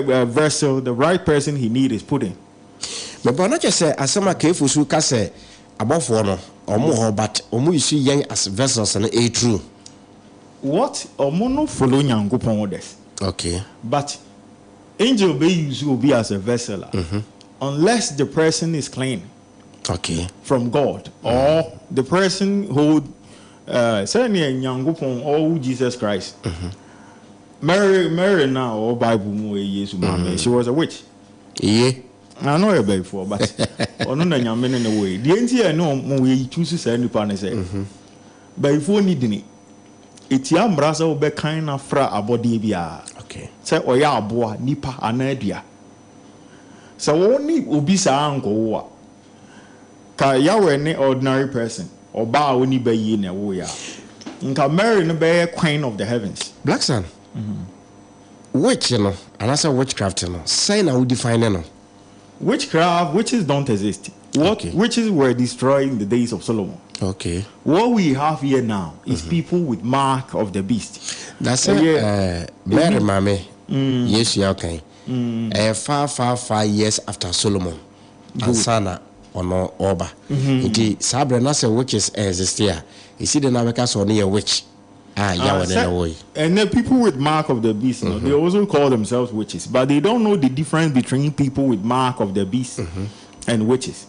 that vessel, the right person he need is Putin. Mebɔ no kyɛ sɛ asɛm a Kefo so ka sɛ abɔfoɔ no ɔmo hɔ but ɔmo use yɛn as vessels no, ɛyɛ true? What ɔmo no follow Nyankopɔn orders. But angel bɛ use obi as a vessel a, unless the person is clean. From God or the person hold sɛnea Nyankopɔn ɔwo Jesus Christ. Mary na ɔwɔ Bible mu ɔyɛ Yesu maame. She was a witch. Na no yɛ bɛyifoɔ, but ɔno na Nyame ne ne wɔ yi. Deɛ nti yɛ ne ɔmo yɛ choose saa nipa ne sɛ bɛyifoɔ ni dini. Etia mmara sɛ wobɛkan na fra abɔdeɛ biara. Sɛ ɔyɛ aboa, nipa anaa dua. Sɛ wɔn ne obi saa nkɔwo a, ka Yahweh ne ordinary person, ɔbaa a ɔni ba yie na ɛwo yɛ a, nka Mary no bɛyɛ queen of the heavens. Black Sun, witch no anaasɛ witchcraft no, sɛn na wo define no? Witchcraft, witches don't exist. What witches were destroyed in the days of Solomon. What we have here now is people with mark of the beast. Na sɛ Mary maame Yesu yɛ ɔkan, ɛyɛ far far far years after Solomon ansa na ɔno ɔba. Nti saa berɛ na sɛ witches exist a, ɛsi de na bɛka sɛ ɔno yɛ witch a Yahweh ne na wɔ yi. And the people with mark of the beast, no, they also call themselves witches, but they don't know the difference between people with mark of the beast and witches.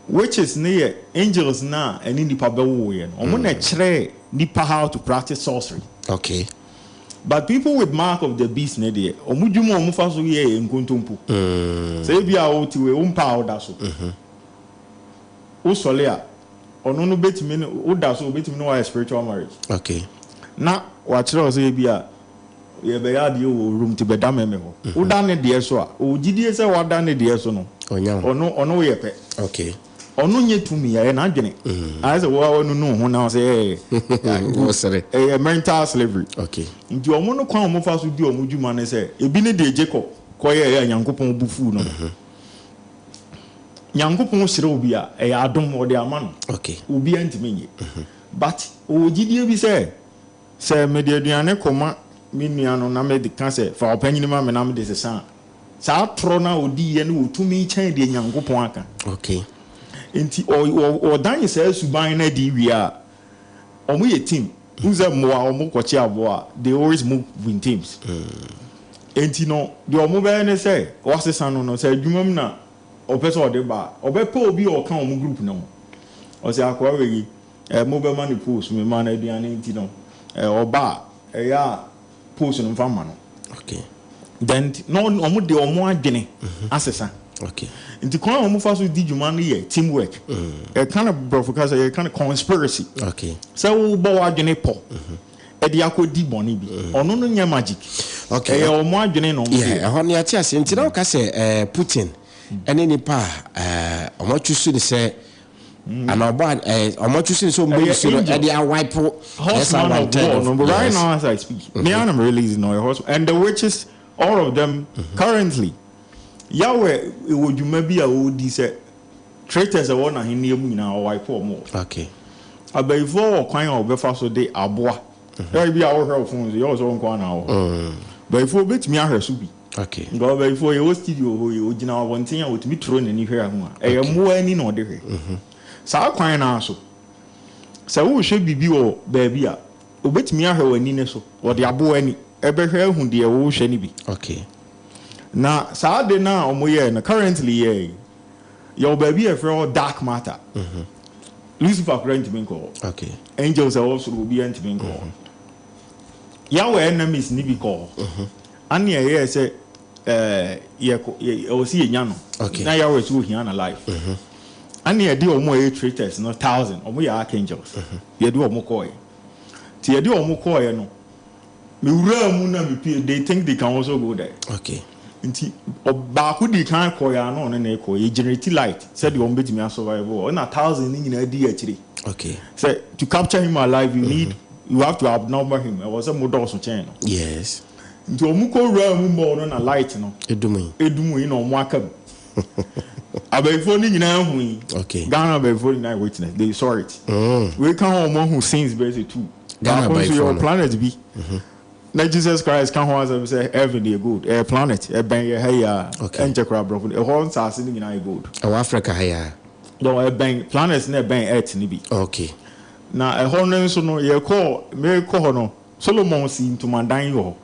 Witches ne yɛ angels na ɛne nipa bɛwo yɛ no. Ɔmo na kyerɛ nipa how to practice sorcery. But people with mark of the beast ne deɛ, ɔmo dwuma ɔmo fa so yɛ nkontompo. Sɛ ebi a wote wei, wo mpa a woda so. Wo sɔle a, ɔno no betumi ne woda so, obetumi ne wayɛ spiritual marriage. Na wakyerɛ wo sɛ ebi a yɛbɛyɛ adeɛ wɔ room ti bɛda mɛmɛ hɔ. Woda ne deɛ so a, ogyidie sɛ wada ne deɛ so no. Ɔnya wo. Ɔno ɔno woyɛ pɛ. Okay. Ɔno nyɛ tumi, ɛyɛ n'adwene. Ayɛ sɛ wo a w'anunu wo ho na wo sɛ ɛɛ. Wosere. Ɛyɛ mental slavery. Okay. Nti ɔmo no kwan a ɔmo fa so di ɔmo dwuma ne sɛ, ebi ne deɛ Jacob kɔyɛɛ a Nyankopɔn bo fuu no no. Nyankopɔn hyira obi a, ɛyɛ adom, ɔde ama no. Okay. Obiara ntumi nye. But ɔwɔ gyidie bi sɛ, sɛ mede aduane kɔma me nua no na mede ka sɛ, fa ɔpanyini ma me na mede sesa a, saa torɔ no a ɔdiiɛ no wɔ tumi kyɛn deɛ Nyankopɔn aka. Okay. Nti ɔdan saa suban no adi wie a, wɔn yɛ team. Wohu sɛ mmoa, wɔn kɔkye aboa a, they always move in teams. Nti no, deɛ wɔn bɛyɛ ne sɛ, wɔasesa no no, sɛ adwuma mu na ɔpɛ sɛ ɔde ba a, ɔbɛpɛ obi a ɔka wɔn group no ho. Ɔsɛ akoa wei yi, mobɛma no post, mema no aduane nti no, ɔba a, ɛyɛ a post no mfa mma no. Okay. Then na wɔn de wɔn adwene asesa. Okay. Nti kwan a wɔn fa so di dwuma no yɛ teamwork. Yɛka no borɔfo kasa, yɛka no conspiracy. Okay. Sɛ wobɔ w'adwene pɔ ɛde akɔdi bɔne bi. Ɔno no nyɛ magic. Okay. Ɛyɛ wɔn adwene na wɔn de. Yeah, ɛhɔ no yɛate ase. Nti na woka sɛ Putin ɛne nipa a wɔn atwi so ne sɛ ana ɔbɔ a wɔn atwi so ne sɛ wɔn bɛyi so no ɛde awipe Horseman of war no, but right now as I speak, me and I'm releasing no horse and the witches, all of them currently. Yahweh wɔ dwuma bi a ɔredi sɛ traitors a ɛwɔ n'ahenni mu nyinaa ɔwipe wɔn wɔ. Okay. Abayifoɔ wɔ kwan a wɔbɛfa so de aboa. Ɛyɛ bi a wohwɛ wo phone so yɛ wɔ sɛ wo nko ara na wɔ hɔ. Bayifoɔ bɛtumi ahwɛ so bi. Okay. Nka ɔbayifoɔ yɛwɔ studio hɔ yi, ɔgyina abɔnten a ɔtumi toro n'ani hwɛ ho a, ɛyɛ mmoa ani na ɔde hwɛ. Saa kwan no ara so, sɛ worehwɛ biribi wɔ baabi a, ɔbɛtumi ahwɛ w'ani no so, ɔde aboa ani ɛbɛhwɛ ahu deɛ worehwɛ no bi. Okay. Na saa ade no a wɔyɛɛ no, currently yɛ yɛwɔ baabi a yɛfrɛ hɔ dark matter. Lucifer koraa ntumi nkɔ hɔ. Okay. Angels a ɛwɔ soro obiara ntumi nkɔ hɔ. Yahweh enemies no bi kɔ hɔ. Ane ɛyɛɛ sɛ yɛkɔ ɛwɔ sɛ yɛnya no. Okay. Na Yahweh sɛ ohia na life. Ane yɛde wɔn a ɛyɛ traitors no 1,000, wɔn yɛ archangels. Yɛde wɔn kɔɔɛ. Nti yɛde wɔn kɔɔɛ no, mewuraa mu na mepie, they think they can also go there. Okay. Nti baako di kan kɔɔɛ a na ɔne ne kɔ, yɛ generate light sɛdeɛ wɔn bɛtumi asurvive wɔ. Ɛna 1,000 no nyinaa di akyire. Okay. Sɛ to capture him alive, you need, you have to outnumber him. Ɛwɔ sɛ mo dɔɔso kyɛn no. Yes. Nti wɔn kɔ wura mu mɔɔ no na light no Edum yi. edum yi na wɔn aka mu. Abayifoɔ no nyinaa hu yi. Okay. Ghana abayifoɔ nyinaa witness, they saw it. Wei ka ho wɔn ahu scenes bɛyɛ sɛ 2. Ghana Baako nso abayifoɔ yɛ no. planet bi. Na Jesus Christ ka ho asɛm sɛ heaven yɛ gold. Ɛyɛ planet, ɛbɛn yɛ ha yi a. Okay. Ɛnkyɛ koraa aborɔfo no, ɛhɔ nsaase no nyinaa yɛ gold. Ɛwɔ Africa ha yi a. No, ɛbɛn planet no ɛbɛn Earth no bi. Okay. Na ɛhɔ no nso no, yɛkɔɔ, mekɔ hɔ no, Solomon si ntomadan wɔ hɔ.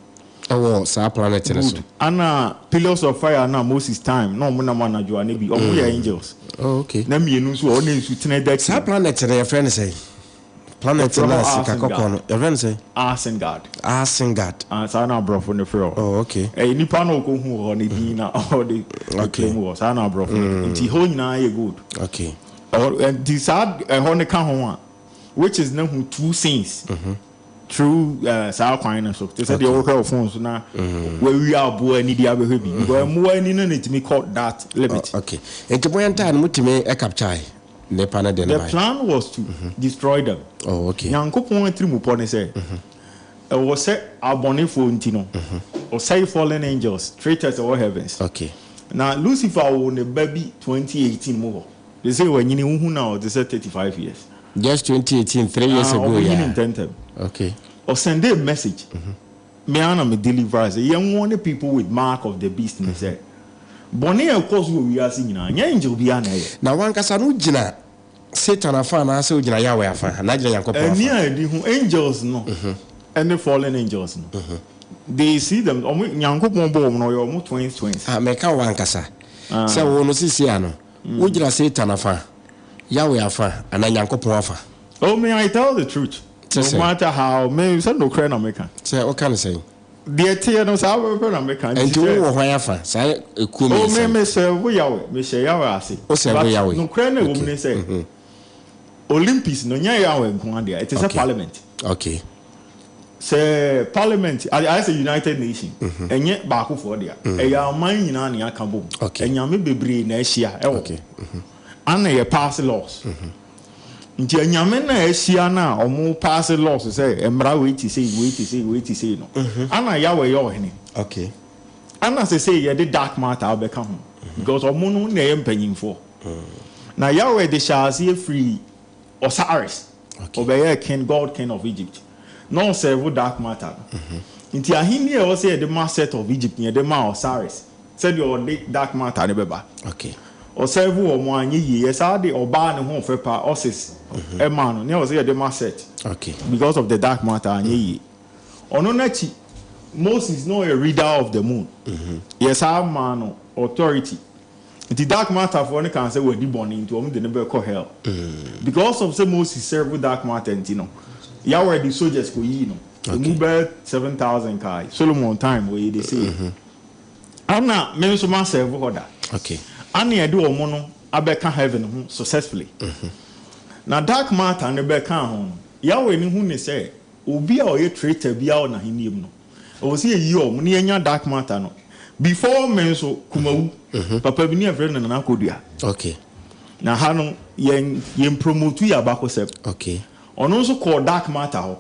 Ɛwɔ saa planet no so. Good. Ana pillars of fire na Moses time na ɔmo nam anadwo a ne bi, ɔmo yɛ angels. Oh, okay. Na mmienu nso wɔ hɔ, na nsu tene da Saa planet no yɛfrɛ no sɛn? Planet Yɛfrɛ no hɔ a sika kɔkɔɔ no, Asengard. yɛfrɛ no sɛn? Asengard. Asengard. Ah, saa na aborɔfo no frɛ hɔ. Oh, okay. Ɛyɛ nipa na ɔkɔhu hɔ ne din na ɔde Okay. claim hɔ. Saa na aborɔfo no. Nti hɔ nyinaa yɛ gold. Okay. Ɛhɔ, nti saa ɛhɔ no ka ho a, which is na hu 2 scenes. Through saa kwan no so. Te sɛ deɛ wohwɛ wo phone so na wawie aboa ani de abɛhwɛ bi. Because mmoa ani no na ɛtumi kɔ that limit. Oh, okay. Nti moyɛ ntaa no motumi capture nipa no de no The bae? plan was to destroy them. Oh, okay. Nyankopɔn atirimpɔ ne sɛ, ɛwɔ sɛ abɔnefoɔ nti no, ɔsɛe fallen angels, traitors ɛwɔ heavens. Okay. Na Lucifer wo ne ba bi 2018 mu hɔ. They say wanyini, wohu na ɔte sɛ 35 years. Just 2018, 3 years ago, ɔmo yeah. nyini ntɛntɛm. Okay. Ɔsend a message. Me ara na me deliver sɛ yɛn warn people with mark of the beast ne sɛ bɔne a ɛkɔ so wɔ wiase nyinaa nyɛ angel biara na ɛyɛ. Na wankasa no gyina Satan afa anaasɛ ogyina Yahweh afa anaa gyina Nyankopɔn afa? Ɛni a ɛdi ho angels no ɛne fallen angels no. They see them. Ɔmo Nyankopɔn bɔ ɔmo no ɔyɛ ɔmo twins twins. Ah, mɛka wo ankasa. Sɛ wo no sisi ano, wogyina Satan afa, Yahweh afa anaa Nyankopɔn afa? Oh, me I tell the truth. No matter how me sɛ nokorɛ na meka. Sɛ woka no sɛn? Deɛ teɛ no saa pɛpɛ na meka. Nti wo wɔ hwan afa? Saa ekuo Oh, mmiɛnsa me yi. me serve Yahweh. Me hyɛ Yahweh ase. Wo serve But Yahweh. nokorɛ na ɛwɔ mu ne sɛ, Olympus no nyɛ Yahweh nko ara dea. Ɛte sɛ Okay. parliament. Okay. Sɛ parliament ayɛ sɛ United Nation, ɛnyɛ baakofoɔ dea. Ɛyɛ aman nyinaa na yɛaka bom. Anyame bebree na ahyia ɛwɔ hɔ. Ana yɛ pass laws. Nti anyame no a ahyia no a wɔn pass laws sɛ mmara wei te sei, wei te sei, wei te sei no, ana Yahweh yɛ ɔhene. Ana sesei yɛde dark matter abɛka ho because wɔn no na ɛyɛ mpanyinfoɔ. Na Yahweh de hyɛɛ aseɛ firii Osiris, ɔbɛyɛɛ king, god king of Egypt. Na ɔsɛɛvo dark matter no. Nti ahenni a ɛwɔ sɛ yɛde ma Set of Egypt no, yɛde maa Osiris sɛdeɛ ɔde dark matter no bɛba. Ɔsɛɛvo wɔn anyɛ yie. Yɛsaa de ɔbaa ne ho ɔfɛ pa, Osis, maa no. Nea ɛwɔ sɛ yɛde ma Set because of the dark matter anyɛ yie. Ɔno n'akyi, Moses na ɔyɛ reader of the moon. Yɛsaa maa no authority. Nti dark matter foɔ no kaa sɛ wadi bɔne nti wɔn de no bɛkɔ hell. Because of sɛ Moses serve dark matter nti no, Yahweh de soldiers kɔ yii no. Emu bɛyɛ 7000 kae. Solomon time wɔyɛ the same. Ana me nso ma serve hɔ da. Ana yɛde wɔn no abɛka heaven ho successfully. Na dark matter no bɛkaa ho no, Yahweh no hu ne sɛ obi a ɔyɛ traitor biara wɔ n'ahennie mu no, Ɛwɔ sɛ yɛyi wɔn na yɛnya dark matter no. Before me nso, Kumawu, papa bi ne yɛfrɛ no Nana Kodua. Okay. Na ha no, yɛn yɛn promote yɛ abakɔsɛm. Okay. Ɔno nso kɔɔ dark matter hɔ.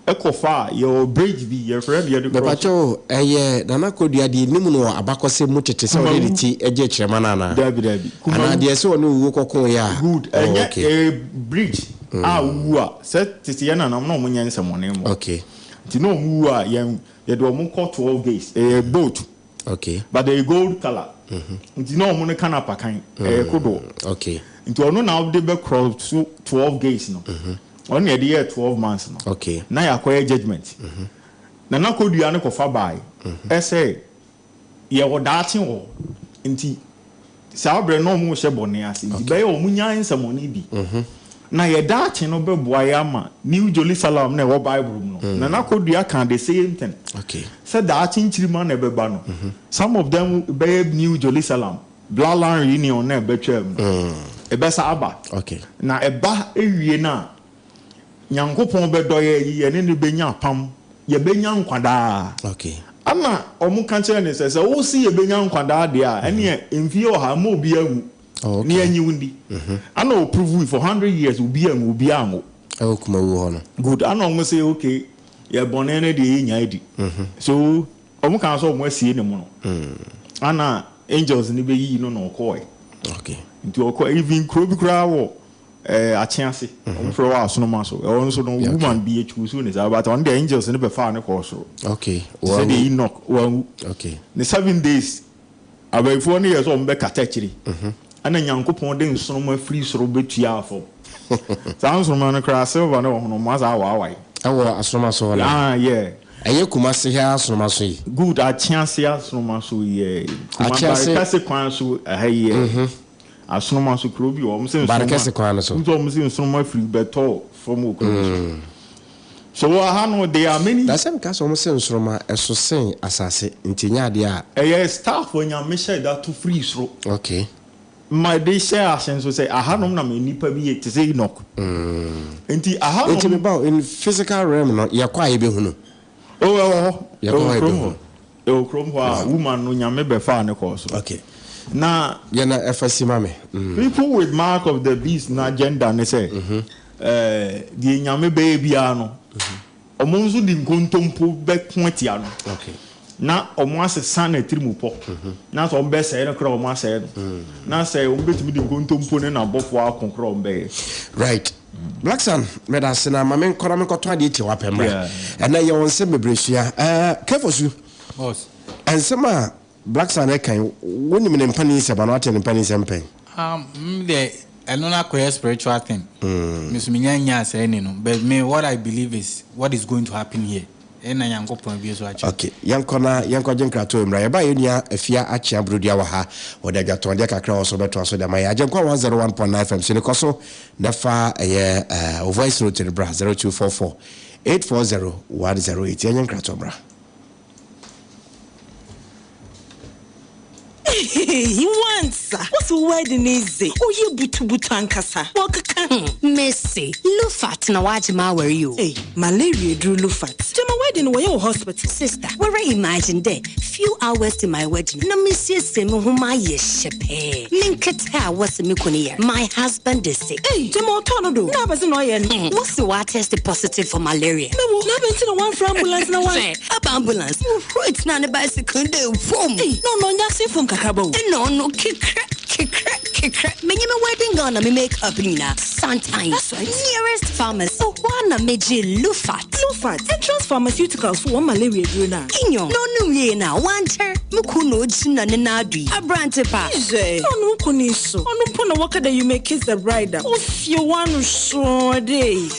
Ɛkɔ fa a, yɛwɔ bridge bi, yɛfrɛ no yɛde cross. Mepakyɛ o, ɛyɛ Nana Kodua deɛ nim no wɔ abakɔsɛm mu tete sɛ ɔde ne ti gye kyerɛma no anaa? Dabi dabi. Kumawu. Anaa deɛ sɛ ɔne owuo kɔkoeɛ a? Good. Oh, Ɛnyɛ, okay. ɛyɛ bridge a wowu a, sɛ tete yɛn nananom na wɔnyɛ nsɛmmɔne mmɔ. Okay. Nti na ɔmo wu a yɛn yɛde ɔmo kɔ 12 gates ɛyɛ boat. Okay. But ɛyɛ gold colour. Nti na ɔmo no ka no apakan ɛyɛ kodoɔ. Okay. Nti ɔno na ɔde bɛ cross so 12 gates no. Ɔno na yɛde yɛɛ 12 months no. Okay. Na yɛakɔ yɛ judgement. Nana Kodua no kɔfa bae ɛsɛ yɛwɔ daakye wɔ hɔ nti saa berɛ no na wɔn rehyɛ bɔne ase nti bɛyɛ wɔn nyae nsɛmɔne bi na yɛ daakye no bɛboa yɛ ama New Jerusalem na ɛwɔ Bible mu no Nana Kodua ka the same thing sɛ daakye nkyirima na ɛbɛba no some of them bɛyɛ New Jerusalem Bloodline reunion na ɛbɛtwam no ɛbɛsa aba na ɛba ewie no a Nyankopɔn bɛdɔ yɛ yi, yɛne no bɛnya apam, yɛbɛnya nkwa daa. Okay. Ɛna wɔn ka kyerɛɛ no sɛ, sɛ wose yɛbɛnya nkwa daa deɛ a, ɛneɛ mfie ɔha mma obiara nwu, Oh, na okay. yɛnye wo ndi. Ɛna ɔprovui for 100 years, obiara anwu, obiara anwo. Ɛwɔ Kumawu hɔ no. Good. Ɛna wɔn se, okay, yɛ bɔne no deɛ yɛnnya adi. So, wɔn kaa sɛ wɔn asie ne mono. Ɛna angels no bɛyii no na ɔkɔɔɛ. Okay. Nti ɔkɔ, even kuro bi koraa wɔ Eh, akye ase. Wɔn frɛ wɔ asonoma so. Ɛhɔ nso no, woman bi ekyuusu ne saa, but ɔno deɛ angels no bɛfaa no kɔɔ soro. Okay. Te sɛ deɛ Enoch wanwu. Okay. Ne 7 days, abayifoɔ no yɛ sɛ wɔn bɛkata akyire. Ɛna Nyankopɔn de nsoroma firi soro bɛtuaa fam. Saa nsoroma no koraa, silver no wɔ ho no, wɔn asa awaawae. Ɛwɔ asonoma so hɔ no? Ah, yeah. Ɛyɛ Kumasi ha asonoma so yi? Good, akye ase asonoma so yɛ. Akye ase. Kumakase kwan so ɛha yi yɛ. Asonoma so kuro bi wɔ wɔn sɛ nsoroma. Barekɛse kwan no so. Nso wɔn sɛ nsoroma firi bɛtɔ fam wɔ kuro no so. So wɔ ha no there are many. Na sɛ meka sɛ wɔn sɛ nsoroma ɛso sen asase nti nyɛ adeɛ a. Ɛyɛ staff Nyame hyɛ da to firi soro. Okay. Ma de hyɛ ase nso sɛ ahanom na ma nipa bi yɛ te sɛ Enoch. Nti ahanom. Nti me ba o, in physical realm no yɛkɔ a yɛbɛhunu. Oh, ɛwɔ hɔ. Yɛkɔ hɔ Ɛwɔ a kurom yɛbɛhunu. hɔ. Ɛwɔ kurom hɔ a woman no Nyame bɛfaa no kɔɔ soro. Okay. Na. Yɛ na ɛfa si ma me. People with mark of the beast no agenda ne sɛ ɛɛ deɛ Nyame bɛyɛ biara no wɔn nso de nkontompo bɛko atia no. Okay. Na wɔn asesa n'atirimupɔ. Na sɛ wɔn bɛsɛe no koraa wɔn asɛe no. Na sɛ wɔn bɛtumi de nkontompo ne n'abɔfoɔ ako koraa wɔn bɛyɛ. Right. Blackson, meda ase na ma menkɔ na menkɔtɔ adeɛ tie w'apɛ mmra. Yeah. Ɛnɛ yɛwɔ nsɛm bebree sua. Ɛɛ Kefosu, Boss. nsɛm a Blackson ɛka yi, wonim ne mpanin nsɛm anaa woate ne mpanin nsɛm pɛn? Me deɛ ɛno no akɔyɛ spiritual thing. Me so menya nyaa saa ni no. But me, what I believe is what is going to happen here. Ɛna Nyankopɔn abue so akyerɛ. Ok, yɛnkɔ na yɛnkɔgye nkratoɔ mmra. Yɛbaa yɛn nua Afia Akyea Brodua wɔ ha. Ɔde adwatɔndeɛ kakra wɔ so bɛtoa so de ama yɛn. Agyenkwa 101.9 FM so no kɔ so na fa ɛyɛ eh, wo voice note no bra 0244 840 108. Yɛnyɛ nkratoɔ mmra. Eii wansa wose wo wedding yi dze ɔyɛ butubutu ankasa wɔkeka ho. Mese Lufat na wagye m'awar yi o. Ei malaria eduru Lufat. Gyama wedding no wɔyɛ wɔ hospital. Sister, woara imagine dɛ few hours to my wedding na mesiesie me ho mayɛ hyɛpɛɛ, me nketse a wɔse me kun yar, my husband is sick. Ei gyama ɔtɔɔ no do na abɛdze na ɔyɛ no. Wɔse ɔatest positive for malaria. Mewo, na abɛn ntsi na wɔammfrɛ ambulance na wɔan. Hwɛ, aba ambulance, wohuroi tsenaa ne bicycle do dɛ vum. Ei, na ɔno ɔnnyɛ asenfom kakraba o. Nna ɔno kekrɛ, kekrɛ, kekrɛ. Menye me wedding gown na me make up nyina, santan. That's right. Nearest pharmacy, hɔ ara na megyee Lufat. Lufat, Entrance Pharmaceuticals fo hɔn malaria edur no a. Nyew, na ɔno wiei no a, ɔannkyɛr, mo kun na ogyina ne nan do yi, aberantse pa. Hwɛ, na ɔno wo kun yi so, ɔno mpo na wɔka dɛ you may kiss the bride a, ofie w'ano sɔɔ dɛ.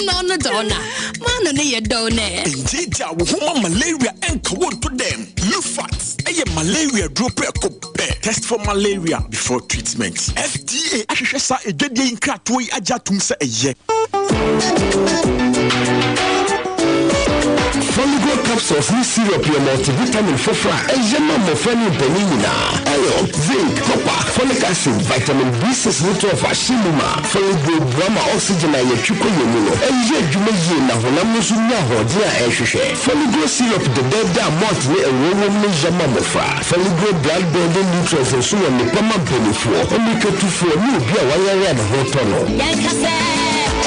Na ɔno dze ɔno a, m'ano no yɛ dɛw nɛ. Ngyeegyaa wo ho ma malaria nka wo nto dɛm. Lufat yɛ malaria duro prɛko pɛ. Test for malaria before treatment. FDA ahwehwɛ saa adwadie yi nkratoɔ yi agye atom sɛ ɛyɛ. Foligo capsules ne syrup yɛ multivitamin foforo a ɛyɛ ma mmofra ne mpanyin nyinaa. Iron, zinc, copper, folic acid, vitamin B6 ne 12 ahyɛ mu ma. Foligo boa ma oxygen a yɛtwe kɔ yɛn mu no yɛ adwuma yie na honam no nso nya ahoɔden a ɛhwehwɛ. Foligo syrup dɛdɛɛdɛ a malt ne ɛwoɔ wom no yɛ ma mmofra. Foligo blood building nutrients nso wɔ nnepa ma mpanimfoɔ, mmirikatufoɔ ne obi a wayare a ne ho retɔ no. Yɛnka sɛ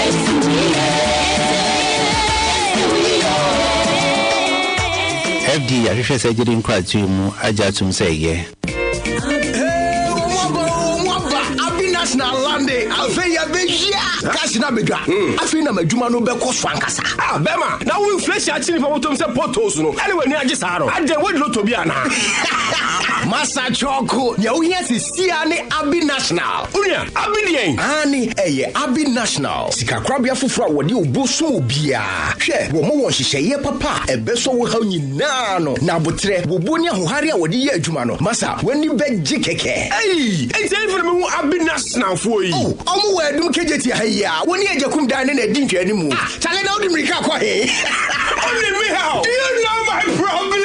ɛtumi yɛ, ɛtumi yɛ o. FDA ahwehwɛ saa gyidi nkratoɔ yi mu agye atom sɛ ɛyɛ. Hey, wɔn aba o, wɔn aba. Abinas na alande. Afei yɛbɛhyia. Cash na abɛdwa. Afei na m'adwuma no bɛkɔ so ankasa. Ah, bɛrima, na wo inflation akyi nipa bɔtɔm sɛ potholes no, ɛne w'ani agye saa no? Adɛn, woadi lotto bi anaa? Masa Kyɔko, nea wohia sesia ne Abi National. Onua, Abi deɛn? Aane, ɛyɛ Abi National, sikakorabea foforɔ a wɔde obuo som obiara. Hwɛ, wɔma wɔn nhyehyɛeɛ papa a ɛbɛsɔ wo haw nyinaa ano, na aboterɛ, bobuo ne ahohare a wɔde yɛ adwuma no, masa, w'ani bɛgye kɛkɛ. Ei, enti ɛhefa na mehu Abi Nationalfoɔ yi? Oh, wɔn wɔ Adum Kejetia ha yi ara, wɔne Agyakum dan no na ɛdi nhwɛanimu. Ah, Chale, na wode mmirika kɔ he? Wone me haw? Do you know my problem?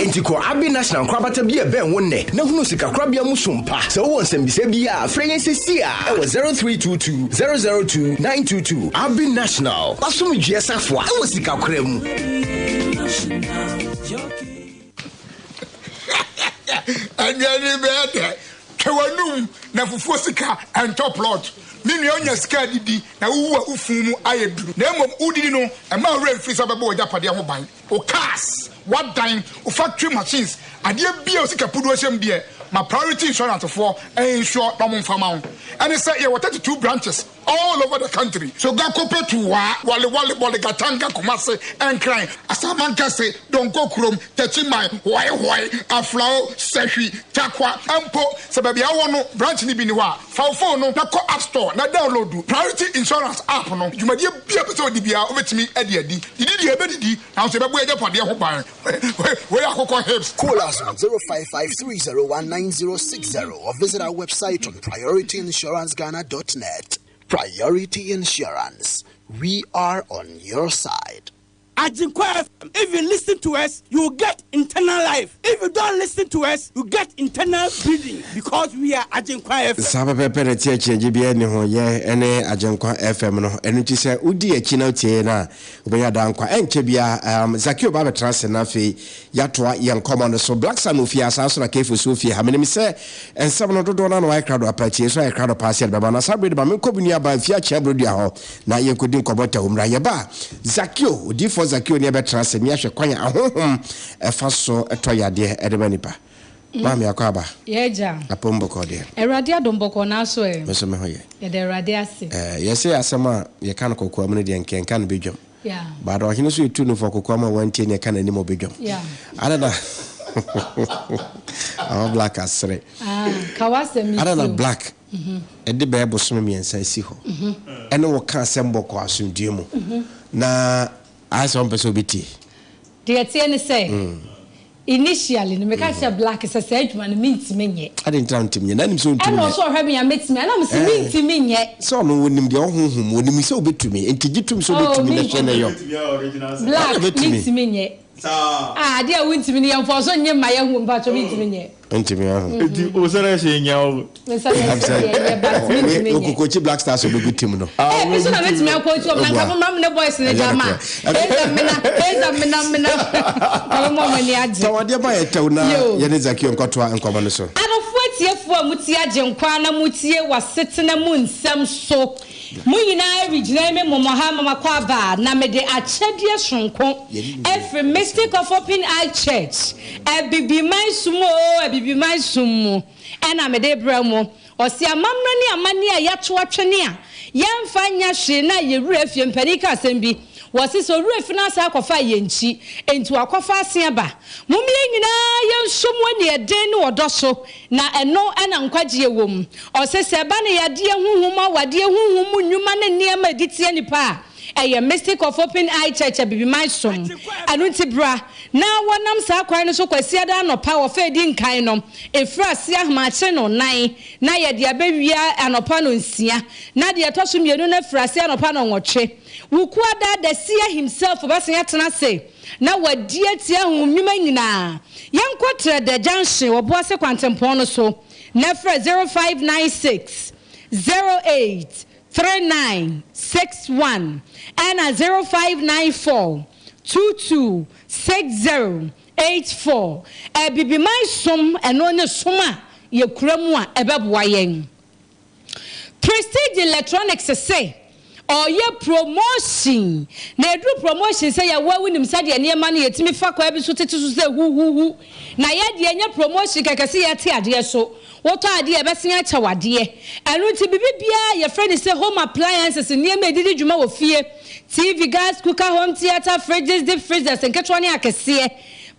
Enti kɔ Abbey National nkorabata bi a ɛbɛn wo nnɛ na hunu sikakorabea mu som pa. Sɛ wowɔ nsɛmbisa bi a, frɛ yɛn seesei ara wɔ 0322 002 922. Abbey National, w'asomdwoeɛ safoa wɔ sikakora mu. Ɛnneɛ bɛyɛ dɛ. Twe w'anum na fufuo sika ɛntɔ plot. Me nua wonya sika adidi na wowu a wo fun mu ayɛ duru. Na mmom wodidi no mma wo werɛ mfiri sɛ wobɛbɔ w'agyapadeɛ ho ban. Wo cars, w'adan, wo factory machines, adeɛ biara a wo sika puduo hyɛ mu deɛ ma Priority Insurance foɔ insure na wɔmfa ma wo. Ɛne sɛ yɛwɔ 32 branches all over the country. Sogakope to Wa, Wale Wale, Bolgatanga, Kumasi, Nkran, Asamankese, Donko Kurom, Techiman, Hoi Hoi, Aflao, Sehwi, Tarkwa. Mpo sɛ baabi a wowɔ no branch no bi nni hɔ a, fa wo phone no na kɔ app store na download Priority Insurance app no. Dwumadie biara a wopɛ sɛ wodi biara wobɛtumi de adi. Didi deɛ yɛbɛdidi, nanso yɛbɛbɔ yɛn agyapadeɛ ho ban. Wei yɛ akokɔ hips. Call us on 0553019060 or visit our website on priorityinsuranceghana.net. Priority Insurance, we are on your side. Agyenkwa FM, if you listen to us, you will get internal life. If you don't listen to us, you get internal bleeding because we are Agyenkwa FM. Saa pɛpɛɛpɛ na ɛte akyinnyegye biara nni ho, yɛn ne Agyenkwa FM no. Ɛno nti sɛ wodi yɛn akyi na wotie yɛn a, wobɛnya daa nkwa. Ɛnkyɛ biara, um, Zakeo ba abɛtena ase na afei yɛatoa yɛn nkɔmmɔ no so. Black Sun wɔ fie ha, saa nso na Kefo nso wɔ fie ha. Menim sɛ nsɛm no dodoɔ no ara na wɔayɛ krado apa akyi, nso ayɛ krado paa sɛ yɛde bɛma. Na saa bere de ma menkɔ me nuabaa Mfie Akyea Burodua hɔ na yɛnkɔdi nkɔmmɔ ntɛm. Mmra yɛba a, Zakeo, odiyifoɔ Zakeo ne yɛbɛtena ase ne yɛahwɛ kwan a ahonhom fa so tɔ yadeɛ de ma nnipa. Maame akɔ aba. Yɛ agya. Apom bɔkɔɔ deɛ. Awurade adom bɔkɔɔ naaso ɛ. Me nso me ho yɛ. Yɛda Awurade ase. Ɛɛ yɛse asɛm a yɛka no kɔkoa mu no deɛ nka yɛnka no badwam. Yeah. But ɔhene nso yɛtu no fɔ kokoa mu a wantie ne ɛka n'anim wɔ badwam. Yeah. Ada na Awa Black asere. Ah, ka w'asɛm yi Ada na ti o. Black ɛde bɛyɛ bosome mmiɛnsa asi hɔ. Ɛne wo ka asɛm bɔkɔɔ asomdwoeɛ mu. Na ayɛ sɛ ɔmpɛ sɛ ɔbɛtie. Deɛ ɛteɛ ne sɛ, initially no meka kyerɛ Black sɛ saa adwuma no mentumi nyɛ. Adɛn nti na wontumi nyɛ? Na nim sɛ wontumi Ɛna nyɛ. ɔso ɔhwɛ me a mɛtumi a, ɛna mese mentumi nyɛ. Sɛ ɔno ɔnim deɛ ɔhonhom, ɔnim sɛ wobɛtumi, nti gye tom sɛ Oh, wobɛtumi na hwɛ na mentumi. yɔ. Black, Ɛna bɛtumi. mentumi nyɛ. Ah, adeɛ a wontumi no yɛmfa so nye mma yɛhu, mpakyɛ mentumi nyɛ. Ntumi ahu. Eti o sɛrɛ hyɛ nya o. Me sɛrɛ hyɛ deɛ nyɛ but me ntumi nyɛ. Okokochi Black Stars obegu team no. Eh me so na metumi akɔkyi wɔn na nka mo mmra me ne boys ne gyama. Eza mena eza mena mena. Nka mo mo ani agye. Tɔn adeɛ ba yɛ tɛw na yɛne Zakio nkɔtoa nkɔmɔ no so. Adɔfoɔ atiefoɔ a motie Agyenkwa na motie w'asetena mu nsɛm so. Mo nyinaa regyina me mmɔmɔ ha ma makɔ aba a, na mede akyɛdeɛ sononko afiri Mystic of Open Eye Church, Abibiman som oo, Abibiman som mu na mede rebrɛ mo. Ɔse amammerɛ ne amanneɛ a yɛato atwene a yɛmfa nyɛ hwee na yɛn werɛ afie. Mpanin ka asɛm bi, wɔse sɛ owura fi no asan akɔfa a yɛnkyi, enti wakɔfa ase aba. Mom yɛn nyinaa yɛnsom wɔ aniɛden ne ɔdɔ so, na ɛno na nkwagyeɛ wɔ mu. Ɔse sɛ ɛba no yadeɛ, honhom mu awadeɛ, honhom mu nnwuma ne nneɛma a ɛdi tia nipa a, ɛyɛ Mystic of Open Eye Church Abibiman som. Ɛno nti bra na wɔnam saa kwan no so Kwasiada anɔpa wɔfa ɛdi nkan no, ɛfiri aseɛ ahomakye nnɔnnan na yɛde abɛwia anɔpa nnɔnsia, na deɛ ɛtɔ so mmienu no afiri aseɛ anɔpa nnɔnwɔtwe. Wukuada, the seer himself bɛsan atena ase na wadi atia ahonhom nnwuma nyinaa. Yɛnkɔ Trɛdɛ Junction wɔ Boase kwantempɔn no so na frɛ 0596 08 39 61 ɛna 0594 22 60 84. Abibiman som, ɛno ne som a yɛkura mu a ɛbɛboa yɛn. Prestige Electronics se ɔreyɛ promotion na ɛduru promotion sɛ yɛwoa wonim sɛdeɛ nneɛma no yɛtumi fa kwaa bi so tete so sɛ huhuhu na yɛdeɛ ɛnyɛ promotion kɛkɛ sɛ yɛte adeɛ so wotɔ adeɛ yɛbɛsen akyɛ wo adeɛ ɛno nti biribi biara yɛfrɛ no sɛ home appliances nneɛma ɛdidi dwuma wɔ fie TV gas cooker home theatre fridges deep freezers nketewa ne akɛseɛ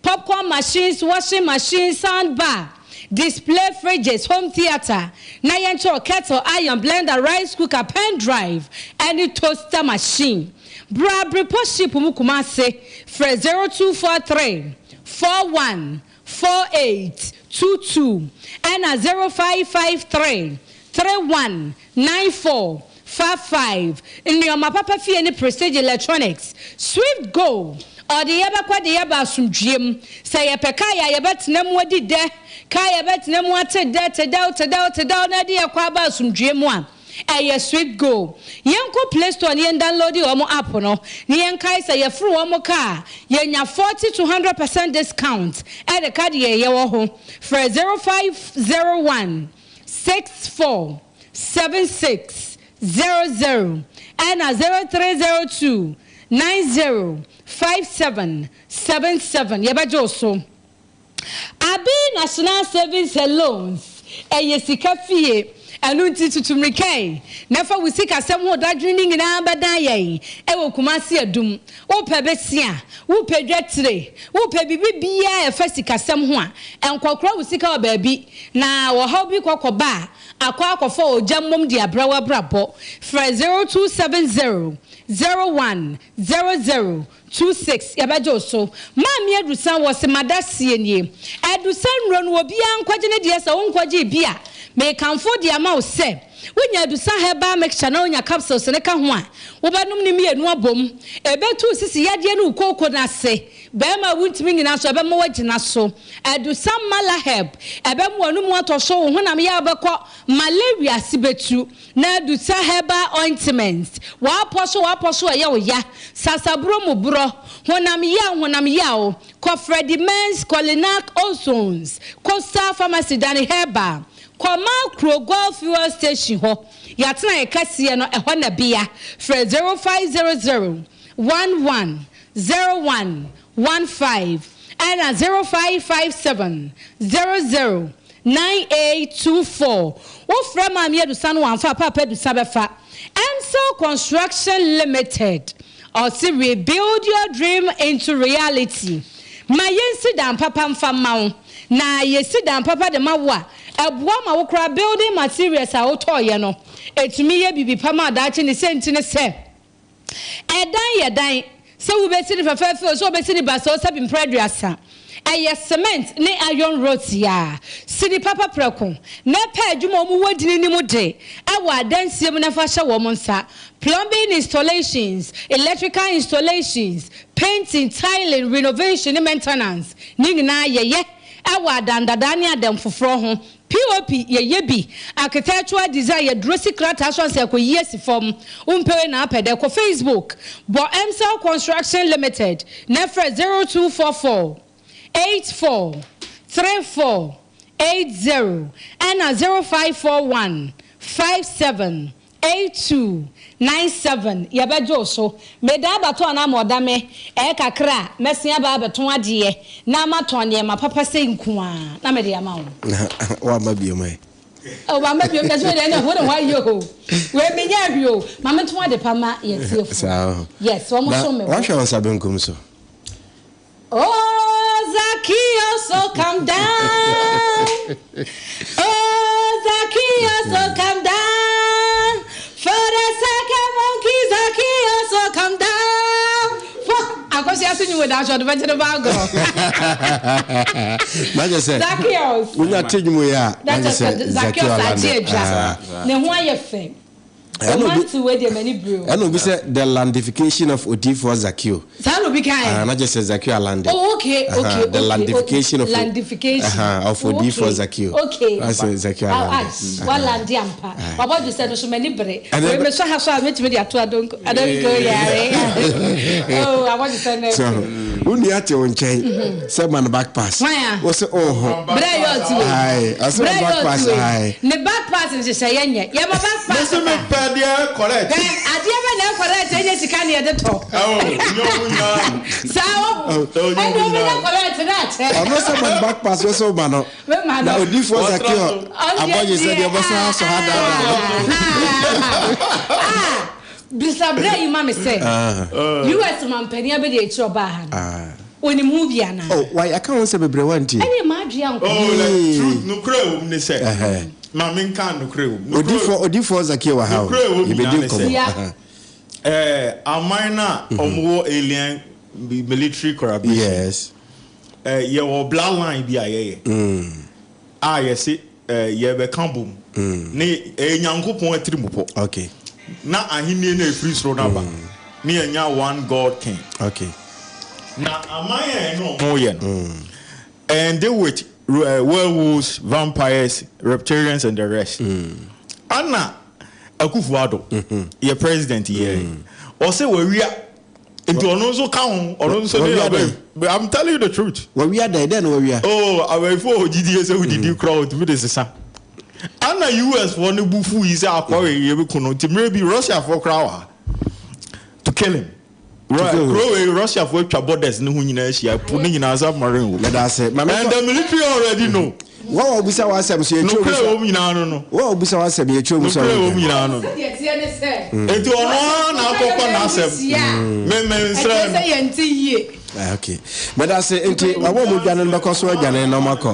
popcorn machines washing machines sound bar Display fridges, home theatre, na yɛnkyɛ kettle, iron, blender, rice cooker, pen drive, ɛne toaster machine. Bra Brepɔ Ship mu Kumasi, frɛ 0243 41 48 22 ɛna 0553 31 94 55. Nneɛma papa fie ne Prestige Electronics, Swift Go, ɔde yɛbɛkɔ de yɛba asomdwie mu. Sɛ yɛpɛ kaa a yɛbɛtena mu adi dɛ, kaa yɛbɛtena mu ate dɛ, tedɛw, tedɛw, tedɛw na ɛde yɛkɔ aba asomdwie mu a, ɛyɛ Swift Go. Yɛnkɔ Play Store na yɛn download wɔn app no, na yɛnkae sɛ yɛforo wɔn kaa a, yɛnya 40 to 100 percent discount ɛde ka deɛ yɛwɔ ho. Frɛ 0501 64 76 00 ɛna 0302 90 57 77 yɛbɛgye wo so. Abi National Savings and Loans ɛyɛ sika fie, ɛno nti tutu mmirika yi na fa wo sikasɛm ho dadwene no nyinaa bɛdan yɛn ɛwɔ Kumasi Adum. Wopɛ besia, wopɛ dwatire, wopɛ biribi biara a ɛfa sikasɛm ho a, nkɔkora wo sika wɔ baabi na ɔhaw bi kɔ kɔba a, akɔ akɔfa ogya mmom de abrɛ w'abrabɔ. Frɛ 0270 01 00 26, yɛbɛgye wo so. Maame Adusan wɔ se m'adaseɛ nie. Adusan nnuro no obiara nkɔgye ne deɛ sɛ wonkɔgyee bi a, mekamfo de ama wo sɛ wonya Adusan herbal mixture na wonya capsules no ka ho a, wobɛnom ne mmienu abom. Ɛbɛtu wo sisi yadeɛ ne wo kooko no ase. Barima a wontumi nnyina so, ɛbɛma woagyina so. Adusan Malaheb, ɛbɛma w'anomu atɔ so, wo honam yaw bɛkɔ, malaria ase bɛtu. Na Adusa Herbal Ointment, w'apɔ so w'apɔ so ɛyɛ wo ya, sasaburo mu borɔ, honam yaw honam yaw, kɔ Freddie Men's Coliнаc Ozones, Coastal Pharmacy Dane Herbal, kɔ Makro Goil Fuel Station hɔ, yɛatenaeɛ kɛseɛ no ɛhɔ na bea, frɛ 0500 11 01 15 ɛna 0557 00 9824. Wofrɛ Maame Adusa no wamfa a, Paapa Adusa bɛfa. Emsel Construction Limited, ɔse we build your dream into reality. Ma yɛnsi dan papa mfa mma wo. Na yɛsi dan papa de ma wo a, ɛboa ma wo koraa building materials a wotɔeɛ no, ɛtumi yɛ biribi pa ma daakye. Ne sɛ nti ne sɛ, Ɛdan yɛ dan, sɛ wobɛsi no fɛfɛɛfɛ o, sɛ wobɛsi no basaa o, sɛbi mprɛ aduasa. Ɛyɛ cement ne iron rods a sini papa prɛko na ɛpɛ adwuma a wɔwɔ dini no mu de wɔ adansie mu na fa hyɛ wɔn nsa. Plumbing installations, electrical installations, painting, tiling, renovation ne maintenance ne nyinaa yɛyɛ. wɔ adan dadaa ne adan foforɔ ho. POP, yɛyɛ bi. Architectural design, yɛduro si krataa so ansa yɛakɔyi asi fam. Wompɛ wei na apɛ dɛ? Kɔ Facebook, bɔ Emsel Construction Limited na frɛ 0244 84 34 80 ɛna 0541 57 8297 yɛbɛgye wo so. Meda abatoɔ anaa ma ɔda me ɛyɛ kakra a mɛsen aba abɛtɔn adeɛ na matɔn nneɛma papa sei nko ara na mede ama wo. Na woamma biom ɛ? Oh mamma biom na sɛ wei deɛ ɛnna wo ne woayɛ o. Wei menyɛɛ hwee o. Ma mentɔn ade pa ma yɛn atiefoɔ. Saa o. Yes, wɔn Na som me bo. woahwɛ wo nsa benkum so? Oh Zacchaeus, oh come down. Oh Zacchaeus, oh come down. For the second monkey, Zacchaeus, oh come down. For akosi ase nyi wo da so ɔde ne ba agorɔ. Na kyerɛ sɛ Zacchaeus. wonya te nnwom yi a na kyerɛ sɛ Zacchaeus agye adwa. Ah. Ne ho ayɛ fɛ. Ɛna obi Romantic wei deɛ m'ani bere o. ɛna obi sɛ the landification of odiyifoɔ Zakeo. Saa na obi kae? Ah, na kyerɛ sɛ Zakeo alande. Oh okay, Aha, okay, the okay, landification of landification. Aha, of Oh, odiyifoɔ okay, Zakeo. okay. Na sɛ Zakeo Ah, alande. ah, walande ampa. Wabɔ dwe sɛ no so m'ani bere. Ɛnɛ Wei bɛ- mesɔ ha so a mɛtumi de ato adonko adonko yare. Oh, abɔ dwe sɛ no So, ɛfɛ. wo nua te wo nkyɛn sɛ ma no back pass. Hwan a? Wo se oho. Berɛ yɛ ɔte wei. Aye, ɔse Berɛ ma back yɛ pass ɔte wei. aye. Ne back pass nhyehyɛeɛ nyɛ. Yɛma back pass Mese me ka. pɛ deɛ correct. Hwɛ, adeɛ bɛ na ɛkɔrɛt ɛnyɛ sika ne yɛde tɔ. Ɛwɔ nyɛ ɔmo nyinaa. Saa ɔho. Ɛwɔ nyɛ Ɛne ɔmo obi nyɛ nyinaa. kɔrɛt na akyɛ. Ɔno sɛ ma no back pass wo sɛ woma no. Mema Na no. odiyifoɔ Zakeo abɔ gye sɛ deɛ ɔbɛsan asɔ ha daadaa. Ah, bisa berɛ yi ma me sɛ, US mampanin abɛdi akyire ɔbaa ha no, onim ho bi anaa? Oh, why aka ho sɛ bebree wantie. Ɛne m'adwene ankɔ. Oh, like truth, nokorɛ wɔ mu ne sɛ, ma menka nokorɛ wɔ mu. Odiyifoɔ odiyifoɔ Zakeo wɔ ha o, Nokorɛ wɔ mu yɛbɛdi nyinaa ne nkɔmmɔ. sɛ, Aha. eh, aman no a wɔwɔ alien military collaboration, Yes. eh, yɛwɔ bloodline bi a yɛyɛ a yɛse eh, yɛbɛka bom ne ɛyɛ Nyankopɔn atirimpɔ. Okay. Na ahenni no a ɛfiri soro no aba ne yɛnya one God king. Okay. Na aman a ɛne wɔn yɛ no, and deal with eh, werewolves, vampires, reptilians and the rest. Ana Akufo-Addo yɛ president yɛ. Ɔsɛ wawia Nti ɔno nso ka ho, ɔno nso ne Wawia abɛ. dɛn? I'm telling you the truth. Wawia dɛn? Dɛn na wawia? Oh, abɛɛfo wɔ gyidie sɛ wodidi koraa wɔtumi de sesa. Ana US foɔ no bu fu yi sɛ akɔre yɛbɛku no nti mmerɛ bi Russia foɔ koraa wɔ ha to kill him. Kuro wei Russia foɔ atwa borders ne ho nyinaa ahyia, po ne nyinaa submarine wɔ. Meda ase. Ma And the military already know. Wɔn a wɔbisa w'asɛm so yɛtwa omu Nokorɛ so. wɔ mu nyinaa no no. Wɔn a wɔbisa w'asɛm yɛtwa omu so. Nokorɛ wɔ mu nyinaa no no. Sɛdeɛ ɛteɛ ne sɛ. Enti ɔno ara na akɔkɔ n'asɛm. Me me nsrɛ Ɛkyerɛ no. sɛ yɛnte yie. Ah, okay. Meda ase nti wɔn a wɔdwane no bɛkɔ so adwane na wɔakɔ.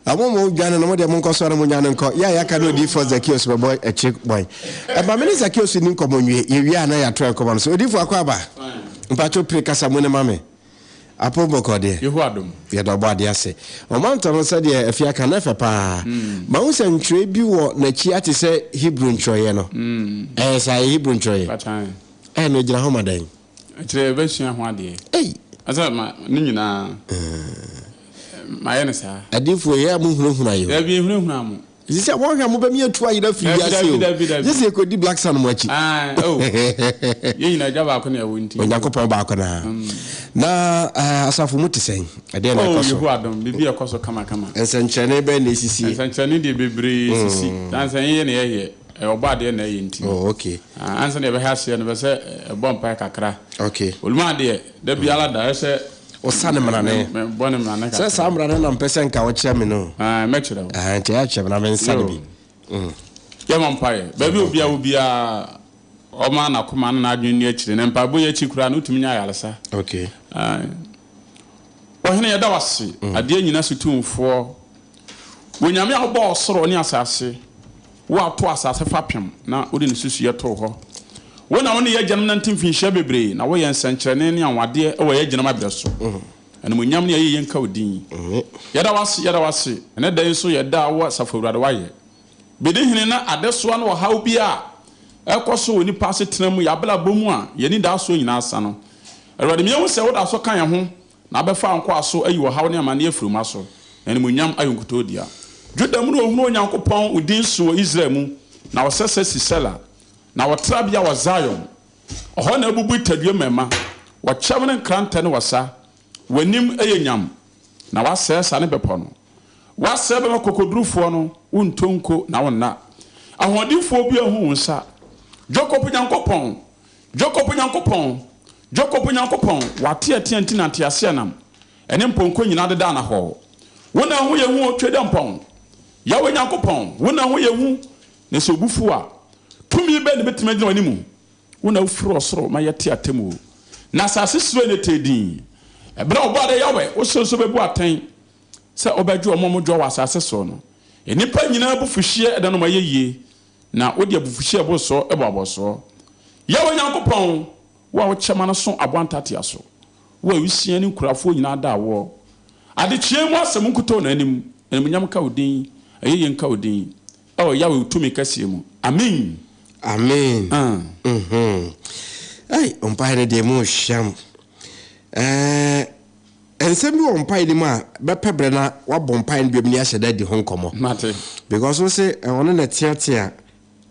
Wɔn a wɔdwane no mo deɛ monkɔ so na monwane nkɔ. Yɛ a yɛaka no odiyifoɔ Zakeus bɛbɔ akyire bɔn. Ɛma me ne Zakeus nni nkɔmmɔ nwie. Yɛwie a na yɛatoa nkɔmmɔ no so. Odiyifoɔ akɔ aba. Mpakyɛw pire kasa mu no ma me. Apon bɔkɔɔ deɛ. Yehowa adom. Yɛda Ɔbɔadeɛ ase. Ɔmantam no sɛdeɛ Afia ka no ɛfɛ paa. Mahu sɛ ntwerɛeɛ bi wɔ n'akyi ate sɛ Hebri ntwerɛeɛ no. Ɛyɛ saa, ɛyɛ Hebri ntwerɛeɛ. Batan. Ɛɛ na ɛgyina hɔ ma dɛn? Ɛkyerɛ yɛbɛsua ho adeɛ. Ei! Ɛsɛ ma ne nyinaa. Mayɛ no saa. Adiyifoɔ yɛ a mohunahuna yɛn o. Dabi, yɛnhunahuna mo. Ɛsɛ sɛ wɔhwɛ a mobɛmi atu ayera afiri wiase o. Gye sɛ yɛkɔdi Black Sun mo akyi. Oh, yɛn nyinaa agya baako na yɛwɔ nti. Onyankopɔn baako na. Na asafo mu te sɛn? Ɛdeɛn na ɛkɔ so? Oh, Yehowa adom, biribi ɛkɔ so kamakama. Nsɛnkyerɛnne bɛn na ɛsisi? Nsɛnkyerɛnne deɛ bebree sisi. Nanso ɛnyɛ na yɛyɛ, ɛyɛ ɔbɔ adeɛ na ɛyɛ nti. Oh, okay. Ansa na yɛbɛhɛ aseɛ no, bɛ sɛ ɛbɔ mpaeɛ kakra. Okay. Oluma deɛ, da biara da, ɛsɛ Wosa ne mmrane. Mebɔ ne mmrane kakra. Sɛ saa mmrane na mpɛ sɛ nka wokyerɛ me no. Ae, mɛkyerɛ wo. Ae, nti ɛyɛ kyerɛ me na mensa no bi. Yɛmmɔ mpaeɛ. Baabi a obiara wɔ biara, ɔma n'akoma ne n'adwene nni akyire. Na mpaebɔ yi akyi koraa no, wotumi nya ayaresa. Okay. Ae. Ɔhene, yɛda wo ase, adeɛ nyina so tumfoɔ. Onyame a wobɔɔ ɔsoro ne asase, wo a wotoo asase fapem na wode ne susuiɛ too hɔ. Wo na wo ne yɛn agyanom nante mfinhyia bebree, na woyɛ nsɛnkyerɛnne ne anwanwadeɛ wɔ yɛn agyanom abrɛ so. Animuonyam ne ayɛyie nka wo din. Yɛda wo ase, yɛda wo ase, ɛnnɛ da yi nso yɛ da a wo Asafo Awurade woayɛ. Bedi hene na adesoa ne ɔhaw biara a ɛkɔ so wɔ nnipa asetena mu, yɛn abrabɔ mu a yɛn anidasoɔ nyinaa asa no. Awurade, ma yɛnhu sɛ woda so ka yɛn ho Na abɛfa wo nkoa so ayi ɔhaw ne amaneɛ afiri wo mma so. Na animuonyam ayɛ wo nkutoo dea. Juda mu na wɔhunu Onyankopɔn, wo din so wɔ Israel mu, Na wo sɛsɛ si Sela, na wo trabea wɔ Zion. Ɔhɔ na abubu tadua mu ɛma, Wɔkyɛm ne nkrantɛ ne ɔsa. W'anim yɛ nyam, na woasɛe sa ne bepɔ no. Woasɛe bɛma kokodurufoɔ no, wontɔ nko na wonna. Ahoɔdenfoɔ biara nhu wo nsa. Jakob Nyankopɔn, Jakob Nyankopɔn, Jakob Nyankopɔn, w'ateatea nti na nteaseɛnam ne mpɔnkɔ nyinaa deda anahɔɔ. Wo na ho yɛ hu o Twedampɔn, Yahweh Nyankopɔn, wo na ho yɛ hu, na sɛ obu fuw a, tumi bɛn na ebetumi agyina w'anim? Wo na wofiri ɔsoro ma yɛte atemmuo, na asase suro na ɛtee dinn. Ɛberɛ a Ɔbɔadeɛ Yahweh, wo soro nso bɛbu atɛn sɛ wobɛgye wɔn a wɔdwoɔ wɔ asase soɔ no. Nnipa nyinaa abufuhyeɛ da no ma ɛyɛ yie, na wode abufuhyeɛ borosoɔ bɔ abɔsoɔ. Yahweh Nyankopɔn, wo a wokyɛ ma no so aboa ntatea so, wo a awisiaa ne nkurafoɔ nyinaa da woɔ. Adekyeɛ mu asɛm nkutoo na anim, animuonyam nka wo din, ayɛyie nka wo din. Ɛwɔ Yahweh wo tumi kɛseɛ mu. Amen. Amen. Mm-hmm. Ei, mpae no deɛ mu hwam. Eh, nsɛm bi wɔ mpae no mu a bɛpɛ berɛ na wabɔ mpae no biom ne ahyɛ da adi ho nkɔmmɔ. Mate. Because wo se eh, ɔno na ɛteatea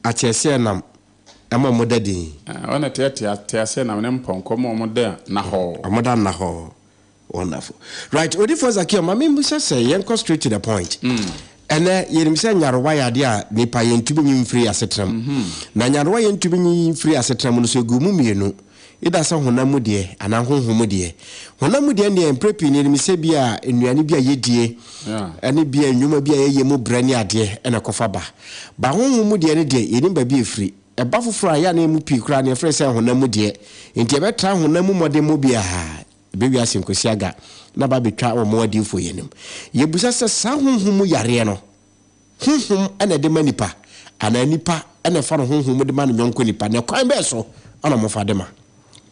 ateaseɛnam ɛma ɔmo da din. Eh, ɔno na ɛteatea ateaseɛnam ne mpɔnkɔ ma ɔmo da nnahɔɔ. Ɔmo da nnahɔɔ. Wonderful. Right, Odifo Zakiel, ma memmisa sɛ, yɛnkɔ straight to the point. Ɛnnɛ, yɛnim sɛ nyarewa yɛ adeɛ a nnipa yɛntumi nyi mfiri asetena mu. Na nyarewa a yɛntumi nyi mfiri asetena mu no nso, ɛgu mu mmienu. Either sɛ honam mu deɛ anaa honhom mu deɛ. Honam mu deɛ no deɛ, mprɛ pii no yɛnim sɛ bi a nnuane bi a yɛdie, ɛne bi a nnwuma bi a yɛyɛ mu brɛ ne adeɛ na ɛkɔfa ba. But honhom mu deɛ no deɛ, yɛnnim baabi a ɛfiri. Ɛba foforɔ a, ɛyɛ a na ɛmu pii koraa no yɛfrɛ no sɛ honam mu deɛ. Enti ɛbɛtra honam mu mmɔdemmɔ biara. Ɛbɛ wiase nkwasi aga na aba abɛtwa wɔ mo adiyifoɔ yi anim. Yɛbisa sɛ saa honhom mu yareɛ no, honhom na ɛde ma nipa anaa nipa na ɛfa no honhom mu de ma ne yɔnko nipa, na ɛkwan bɛn so na wɔfa de ma?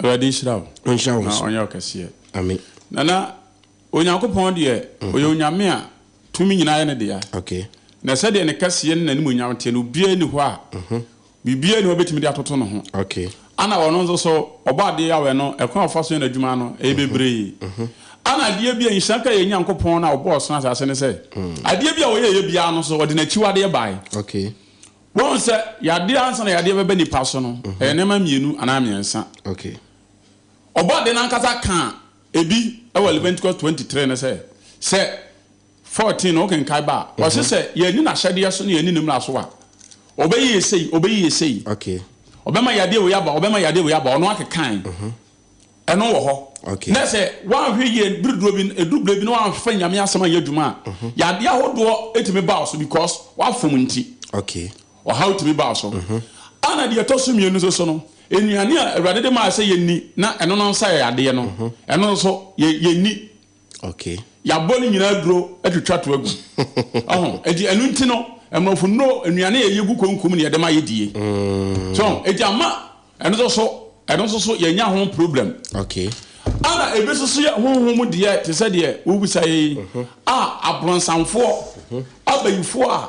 Awurade nhyira wo. Ɔnhyira wo Na nso. ɔnyɛ wo kɛseɛ. Amen. Nana, Onyankopɔn deɛ, ɔyɛ Onyame a tumi nyinaa yɛ ne dea. Okay. Na sɛdeɛ ne kɛseyɛ ne n'animuonyam teɛ no, obiara nni hɔ a Biribiara nni hɔ a obetumi de atoto ne ho. Ana ɔno nso so, Ɔbɔadeɛ Yahweh no, ɛkwan a ɔfa so yɛ n'adwuma no, ɛyɛ bebree. Ana adeɛ bi a nhyira nka yɛn Nyankopɔn no a ɔbɔɔ ɔsoro ne asase no sɛ, adeɛ bi a ɔyɛeɛ biara no so, ɔde n'akyiwadeɛ bae. Woahu sɛ, yadeɛ ansa na yadeɛ bɛba nipa so no, ɛyɛ nneɛma mmienu anaa mmiɛnsa. Ɔbɔadeɛ no ankasa kaa ebi wɔ Leviticus 23 no sɛ, sɛ 14 no wokenkan ba a, ɔse sɛ yɛanni n'ahyɛdeɛ so na yɛanni ne mmara so a, ɔbɛyɛ yɛ sei, ɔbɛyɛ yɛ sei, ɔbɛma yadeɛ wei aba, ɔbɛma yadeɛ wei aba, ɔno akekan. Ɛno wɔ hɔ. Na sɛ woanhwɛ yie bere duro bi, ɛduru berɛ bi na woamfa Nyame asɛm anyɛ adwuma a, yadeɛ ahodoɔ tumi ba wo so because woafom nti. Ɔhaw tumi ba wo so. Ɛna deɛ ɛtɔ so mmienu nso so no, nnuane a Awurade de maa sɛ yɛnni na ɛno no nsa yɛ yadeɛ no, ɛno nso yɛnni. Okay. Yɛabɔ ne nyinaa aduro atwitwa to agu. Ɔho, enti ɛno nti no, mmorɔfo nnuro, nnuane a yɛyi gu konkom na yɛde ma yɛdie. Mm. So, enti ama ɛno nso so, ɛno nso so yɛnya ho problem. Okay. Ana ebi nso so yɛ honhom deɛ te sɛ deɛ wobisa yɛ yi, mhm. a abrɔnsamfoɔ, mhm. abayifoɔ a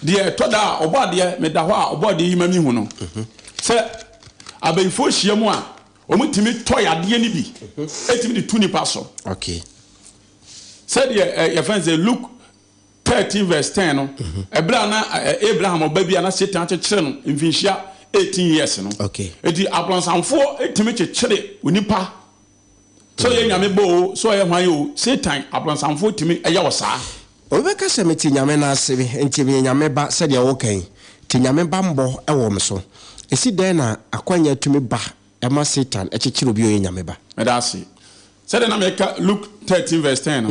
deɛ ɛtɔ da a ɔbɔ adeɛ meda hɔ a ɔbɔ adeɛ yi ma mehu no mhm. sɛ abayifoɔ hyia mu a Wɔtumi tɔ yadeɛ no bi tumi de tu nipa so. Okay. Sɛdeɛ ɛ yɛfrɛ no sɛ Luke 13 verse 10 no, ɛberɛ a na Abraham ɔba bi a na Satan akyekyere no mfinhyia 18 years no. Okay. Eti abrɔnsamfoɔ tumi kyekyere onipa sɛ ɔyɛ nyame bɔ o, sɛ ɔyɛ hwan o, Satan abrɔnsamfoɔ tumi yɛ wɔ saa. Obi bɛka sɛ mete Nyame nan ase nti meyɛ Nyame ba sɛdeɛ woka yi, nti Nyame banbɔ wɔ me so. Ɛsi dɛn na akwanya tumi ba ma Satan kyekyere obi a ɔyɛ Nyame ba? Meda ase. Sɛdeɛ na meka Luke 13 verse 10 no,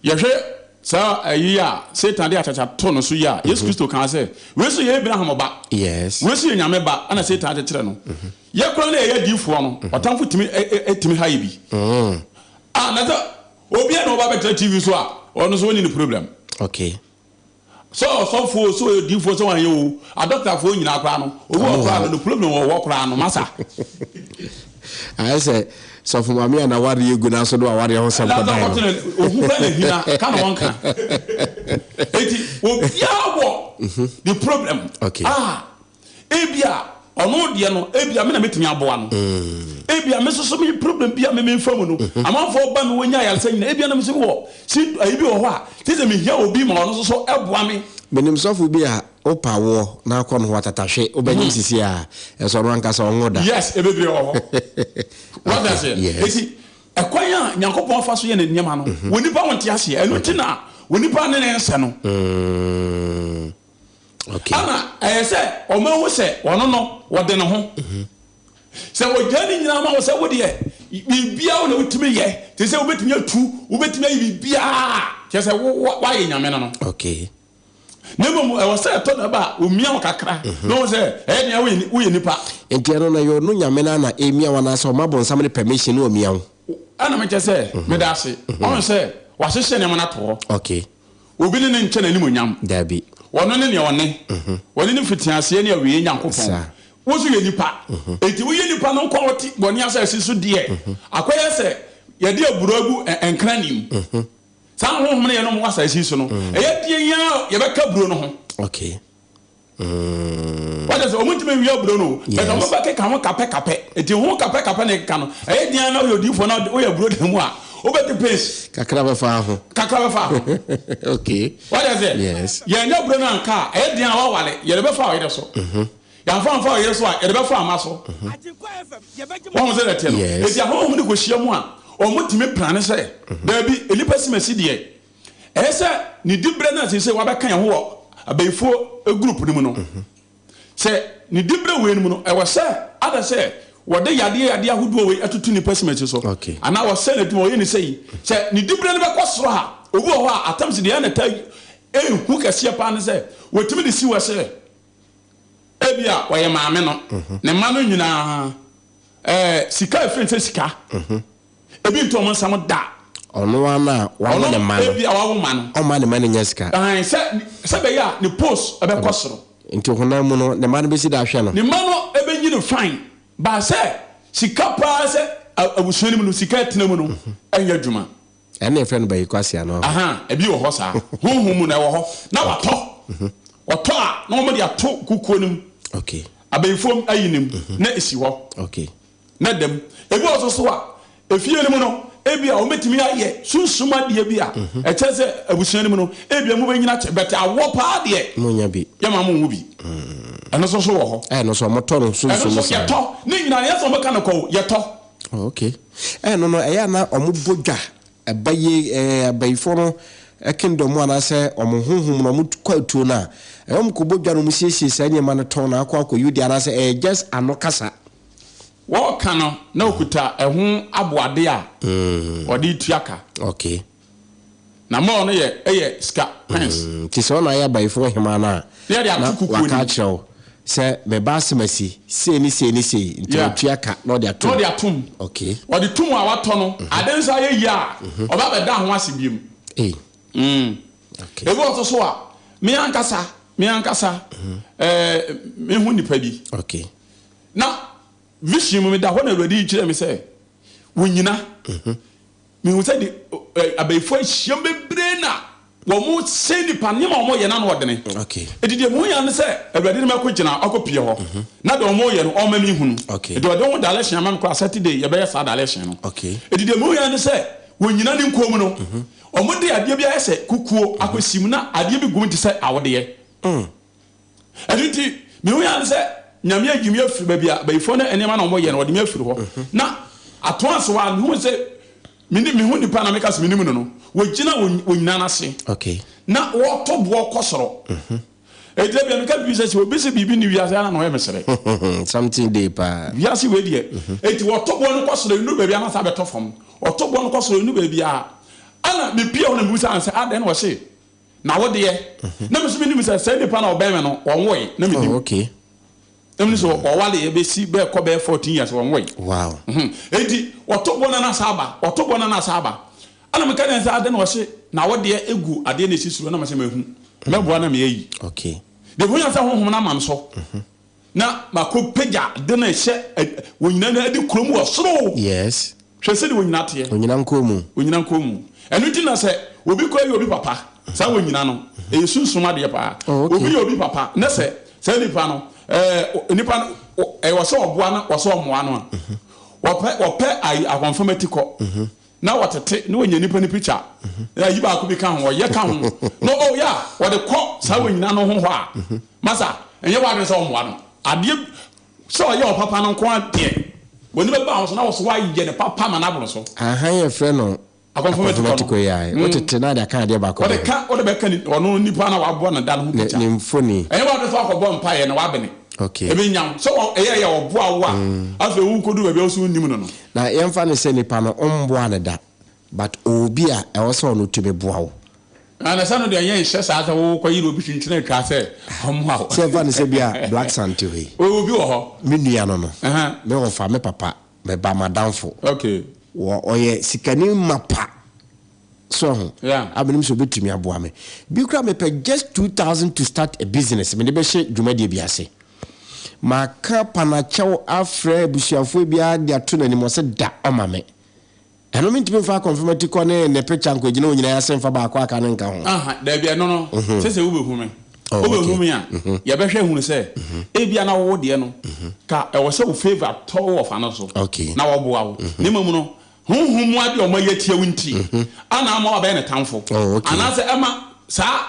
yɛhwɛ saa ayi a Satan de akyakya to no so yi a, Yesu Kristo kaa sɛ, Wei nso yɛ Abraham ba, wei nso yɛ Nyame ba, ɛna Satan akyekyere no. Yɛ koraa na yɛyɛ adiyifoɔ no, ɔtamfo tumi tumi ha yɛ bi. Ah, na sɛ obiara na ɔba bɛtena TV so a, ɔno nso ɔnni ne problem. Okay. Sɛ ɔsɔfoɔ o, sɛ ɔyɛ odiyifoɔ, sɛ wanyɛ o, adɔktafoɔ nyinaa koraa no, obi wɔ koraa no, ne problem wɔ hɔ koraa no, masa. Ayɛ sɛ sɔfo maame a n'awareɛ gu n'aso de w'awareɛ ho sɛm kɔdan no. Ohu koraa na ehina, ka na wɔnka. Eti obiara wɔ ne problem. Okay. Ah, ebia. Ɔno deɛ no, ebia me na mɛtumi aboa no. Ebia me nso so me problem bi a me memfa mu no, amanfoɔ ba me wɔnya ayaresa nyina, ebia na me nso mewɔ si ayi bi wɔ hɔ a, te sɛ mehia obi ma ɔno nso so boa me. Menim sɔfo bi a wopa woɔ na akɔ no hɔ atatahwe, wobɛnyem sisi a, ɛsɛ ɔno ankasa ɔnwo da. Yes, bebree wɔ hɔ. Wate aseɛ? Yes. Eti, ɛkwan a Nyankopɔn fa so yɛ ne nneɛma no, onipa wonte aseɛ. Ɛno nti na onipa ne ne nsɛ no. Okay. Ɛna ɛyɛ sɛ wɔahu sɛ ɔno no, ɔde ne ho. Sɛ ɔgyaa ne nyinaa ma wo sɛ wo deɛ, biribiara wo na wotumi yɛ, te sɛ wobɛtumi atu, wobɛtumi ayɛ biribiara, kyerɛ sɛ wo woayɛ nyame no no. Okay. Na mmom ɛwɔ sɛ ɛtɔ da ba a, ɔmia wo kakra mhm. na ɔhu sɛ ɛyɛ nea woyɛ woyɛ nipa. Nti ɛno no ɛyɛ ɔno nyame no na ɛmia wo anaasɛ ɔma bonsam no permission na ɔmia wo? Ɛna mekyɛ sɛ mhm. meda ase. Mhm. Ɔhu sɛ wahyehyɛ nneɛma no ato hɔ. Okay. Obi ne no nkyɛ n'animuonyam. Dabi. Ɔno ne nea ɔne. Ɔne ne mfitiaseɛ ne awieɛ Nyankopɔn. Saa. Wo nso yɛ nipa. Enti woyɛ nipa no nko a wote bɔne asase so deɛ, akɔyɛ sɛ yɛde aburo agu nkrane mu. Saa honhom no yɛne wɔn wɔ asase yi so no, ɛyɛ deɛn ara a yɛbɛka aburo no ho. Okay. Wate ase? Wɔn ntumi nwia aburo no o, but wɔn bɛ keka ho kapɛ kapɛ. Eti ho kapɛ kapɛ na ɛkeka no. Ɛyɛ den ara na woyɛ odiifoɔ na woyɛ aburo dan mu a, wobɛte pace. Kakra bɛfa ho. Kakra bɛfa ho. Okay. Wate ase? Yes. Yɛnyɛ aburo no anka a, ɛyɛ den a wawale, yɛde bɛfa ɔyere so. Yɛamfa amfa ɔyere so a, yɛde bɛfa ama so. Wɔn sɛ ɛteɛ no. Yes. Eti ahonhom no kɔhyia mu a, wɔn tumi plane sɛ, daabi, nnipa simasi deɛ, Ɛyɛ sɛ ne diberɛ no a seesei wabɛka yɛn ho wɔ abayifoɔ group no mu no, sɛ ne diberɛ wei no mu no, ɛwɔ sɛ ada sɛ wɔde yadeɛ yadeɛ ahodoɔ wei atutu nipa simati so, anaa wɔsɛ n'adwuma wɔyɛ ne sɛyi. Sɛ ne diberɛ no bɛkɔ soro a, obi wɔ hɔ a atam sɛ deɛ na ɛtaa ɛhu kɛseɛ paa ne sɛ wɔtumi de si hɔ sɛ ebi a ɔyɛ maame no, ne mma no nyinaa ɛɛ sika efiri sɛ sika. Ebi nto wɔn nsam da. Ɔno ara na wawo ne mma no. Ɔno ebia wawo mma no. Ɔmma ne mma no nya sika. Ahan, sɛ, sɛ ɛbɛyɛ a ne post bɛkɔ soro. Nti honam mu no, ne mma no bɛsi da ahwɛ no. Ne mma no bɛnyini fine, but sɛ sika paa sɛ abusua no mu no, sika ɛtena mu no, ɛnyɛ adwuma. Ɛno na yɛfrɛ no bayikwasea no. Ahan, ebi wɔ hɔ saa. Honhom mu no, ɛwɔ hɔ. Na watɔ. Ɔtɔ a, na wɔde ato kukuo no mu. Okay. Abayifoɔ ayi no mu, na esi hɔ. Okay. na da mu. Ebi wɔ nso so a, efie no mu no, ebia wɔbɛtumi ayɛ sunsum adeɛ bi a mhm. ɛkyerɛ sɛ abusua no mu no, ebia mobɛnyina kyɛ, bɛtɛ awoɔ paa deɛ, monya bi, yɛma mo nwo bi. Mm. Ɛno nso so wɔ hɔ. Ɛno nso wɔtɔ no sunsum Ɛno nso yɛtɔ. Ne nyinaa yɛ sɛ wɔbɛka no kɔ yɛtɔ. Oh, okay. Ɛno no ɛyɛ na wɔbɔ dwa ɛba yie ɛɛ abayifoɔ no kingdom mu anaasɛ wɔn honhom no wɔn kɔ atuo no a ɛyɛ wɔn kɔ bɔ dwa no wɔn siesie saa nneɛma no tɔn na akɔ akɔ yi anaasɛ ɛyɛ just ano kasa. Wɔreka no, na ɔkuta ɛho aboade a ɔde retua ka. Okay. Na mɔɔ no yɛ ɛyɛ sika, coins. Nti sɛ ɔna ayɛ abayifo hemaa no a, Na yɛde na ato kukuo waka no mu. akyerɛ wo sɛ me ba asɛm asi, sei ne sei ne sei, nti Yeah. ɔtua ka na ɔde Na atom. ɔde atom. Okay. Ɔde tom a watɔ no, ade nso ayɛ yie a, ɔba abɛda ho ase biom. Ei. Okay. Ebi wɔ nso so a, me ankasa, me ankasa, ɛɛ, mehu nipa bi. Okay. Na vision mu meda hɔ na Awurade yi kyerɛ me sɛ wonyina. Mehu sɛ de abayifo ahyiam bebree na wɔn sɛ nipa nneɛma a wɔyɛ na ano ɔdene. Eti deɛ mehu yɛ ne sɛ Awurade ne mɛkɔ gyina ɔkɔ pie hɔ na deɛ wɔn yɛ no ɔma mi hunu. Eti ɔde ho direction ama me koraa Saturday yɛbɛyɛ saa direction no. Eti deɛ mehu yɛ ne sɛ wɔnyina ne nkuo mu no wɔn de adeɛ bi ayɛ sɛ kukuo akɔsi mu na adeɛ bi gum te sɛ awodeɛ. Ɛno nti, mehu ara ne sɛ Nyame ayi me afiri baabi a bayifoɔ ne nneɛma na wɔyɛ no, wɔde me afiri hɔ. Na atoa so a, mehu sɛ mene mehu nipa na meka sɛ menim no no, wɔgyina wɔn nyinaa no ase. Na wɔto boɔ kɔ soro. Enti da bia meka biribi sɛ sɛ obi sɛ biribi ne wiase ana na ɔyɛ mesere. Something dey paa. Wiase wei deɛ. Enti wɔto boɔ no kɔ soro, ɛnuru baabi a na saa bɛtɔ fam. Wɔto boɔ no kɔ soro, ɛnuru baabi a, ana mepie hɔ na mebusa no sɛ adɛn na wɔse Na wo deɛ, na me nso menim sɛ saa nipa no a ɔbɛn me no, ɔnwoe. Na menim. Oh, okay. Na menim sɛ ɔwaleɛ bɛsi bɛɛkɔ bɛyɛ 14 years, ɔnwoe. Wow. Mhm. Enti, ɔto bɔ no na asa aba, ɔto bɔ no na asa aba. Ɛna meka kyerɛ no sɛ, adɛn na ɔse, na wo deɛ egu adeɛ na ɛsi soro, na mese mahu. Mɛboa na meayi. Okay. Deɛ mehu yɛ sɛ honhom no ama me so. Na makɔ pagya de no hyɛ onyina no adi kurom wɔ soro. Yes. Hwɛ sɛdeɛ onyina teɛ. Onyina nkɔn mu. Onyina nkɔn mu. Ɛno nti na sɛ obi kɔ yɛ obi papa, saa onyina no, ɛyɛ sunsum adeɛ paa. Oh, okay. Obi yɛ obi papa, na sɛ saa nipa no, ɛɛ, nipa no, ɛwɔ sɛ ɔboa no, wɔ sɛ ɔmmoa no a, wɔpɛ, wɔpɛ ayi akɔnfam atikɔ, na wɔtete, na wɔnya nipa no picture, na ayi baako bi ka ho, wɔyɛ ka ho, na oh yeah, wɔde kɔ saa wɔ nyina no ho hɔ a, masa, ɛnyɛ w'adwene sɛ ɔmmoa no. Adeɛ, sɛ ɔyɛ ɔpapa no nko ara deɛ, w'ani bɛba ho so na wɔ so woayɛ no papa ma no aboro so. Ahan yɛfrɛ no Akɔnfɔmɛtikɔ no. Yi a, wotete na ade aka adeɛ baako Wɔde ka, wode bɛka ni, ɔno nipa na waboa no da no ho picture. Ne mfoni. Ɛnyɛ w'adwene sɛ wakɔbɔ mpaeɛ na wabene. Okay. Ɛbɛnya wo. Sɛ wɔ, ɛyɛ yɛ ɔboa wo a, afei wokɔdu baabi a wo nso wonnim no no. Na yɛmfa no sɛ nipa no womboa no da, but ɔwɔ bi a ɛwɔ sɛ ɔno tumi boa wo. Na na sɛ no deɛ ɛnyɛ nhyɛ saa sɛ wokɔyere obi twentwene atwa sɛ ɔmmoa wo. Sɛ yɛmfa no sɛ bi a Black Sun te hɔ yi. Ɔwɔ bi wɔ hɔ. Me nua no no, me wɔfa, me papa. Me ba m'adamfo. Okay. Wɔ ɔyɛ sikani mapa. So ho. Yeah. A menim sɛ obetumi aboa me. Bi koraa mepɛ just 2000 to start a business. Mede bɛhyɛ dwumadie bi ase. Maka panakyɛw afrɛ abusuafoɔ biara de ato n'anim ɔsɛ da ɔma me. Ɛno mentumi mfa akɔnfamati kɔ ne ne picture nkɔgyina onyinaa ase mfa baako aka no nka ho. Aha, dabi ɛno no, sɛ sɛ wobɛhu me. Oh, Wobɛhu okay. me a, yɛbɛhwɛ hunu sɛ, ebia na wo deɛ no, ka ɛwɔ sɛ wo favour tɔ wo wɔfa no so, Okay. na wɔboa wo. Na mmom no, honhom mu adeɛ a wɔayɛ atia wo nti, ana ama wabɛyɛ ne tamfo. Oh, okay. Anaasɛ ɛma saa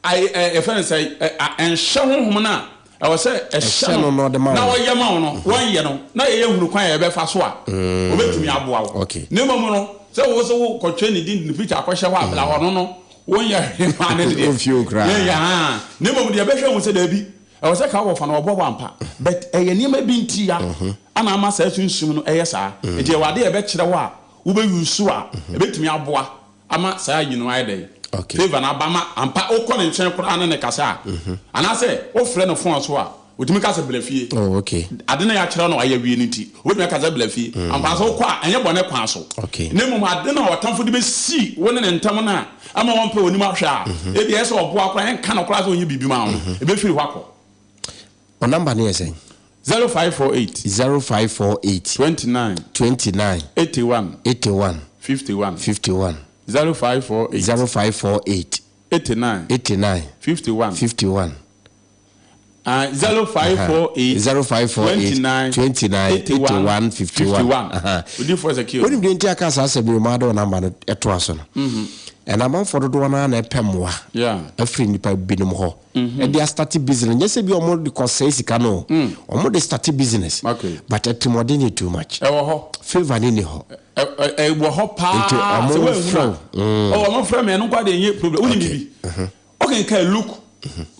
Ae ɛ yɛfrɛ no sɛ ɛ a ɛnhyɛ honhom no a ɛwɔ sɛ ɛhyɛ no na ɔde ma na wo. ɔyɛ ma wo no, wɔnyɛ no, na yɛyɛ hunu kwan a yɛbɛfa so a ɔbɛtumi aboa wo. Okay. Na mmom no, sɛ wo nso wokɔtwe ne din de ne picture akɔhyɛ hɔ a, bla ɔno no, wonyɛ hwee maa no deɛ. Womfie wo koraa. Yɛnyɛ haa. Na mmom deɛ yɛbɛhwɛ hu sɛ daabi, ɛwɔ sɛ ka wɔfa no wɔboa wo ampa, but ɛyɛ nneɛma bi ntia ana ama saa sunsum no ɛyɛ saa. Nti ɛwɔ adeɛ a yɛbɛkyerɛ wo a wobɛ use a ɛbɛtumi aboa. Ama saa ayi no ayɛ dɛn? Okay. Favour no aba ma ampa wokɔ ne nkyɛn koraa ne no kasa a, anaasɛ wofrɛ no phone so a, otumi ka sɛ bra fie. Oh, okay. Ade no a yɛakyerɛ no a wayɛ awie no nti, obetumi aka sɛ bra fie. Ampa sɛ wokɔ a, ɛnyɛ bɔne kwan so. Okay. Na mmom ade no a ɔtamfo de besi wo ne ne ntam no a ama wampɛ w'anim ahwɛ a, ebia ɛyɛ sɛ ɔboa koraa, ɛnka no koraa sɛ ɔnyɛ biribi ma wo no, ebefiri hɔ akɔ. Wo number no yɛ sɛn? 0548. 0548. 29. 29. 81. 81. 51. 51. 0548. 0548. 89. 89. 51. 51. Uh, 0548. 0548. 29. 29. 81. 51. 51. Aha. Odiyifoɔ Ezekiel. Wonim deɛ nti aka saa asɛm yi maa de wo number no ɛtoa so no? Ɛna amanfoɔ dodoɔ no ara na ɛpɛ mmoa afiri nnipa binom hɔ. Ɛde astarte business nyɛ sɛ bi ɔmo de kɔ sɛe sika no o ɔmo de starte business but atirimuɔden yɛ too much ɛwɔ hɔ favour no nni hɔ ɛwɔ hɔ paa nti ɔmo mfrɛ wo ɔwɔ ɔmo mfrɛ me ɛno nkoa deɛ ɛnyɛ problem wonim biribi wokenkan Luke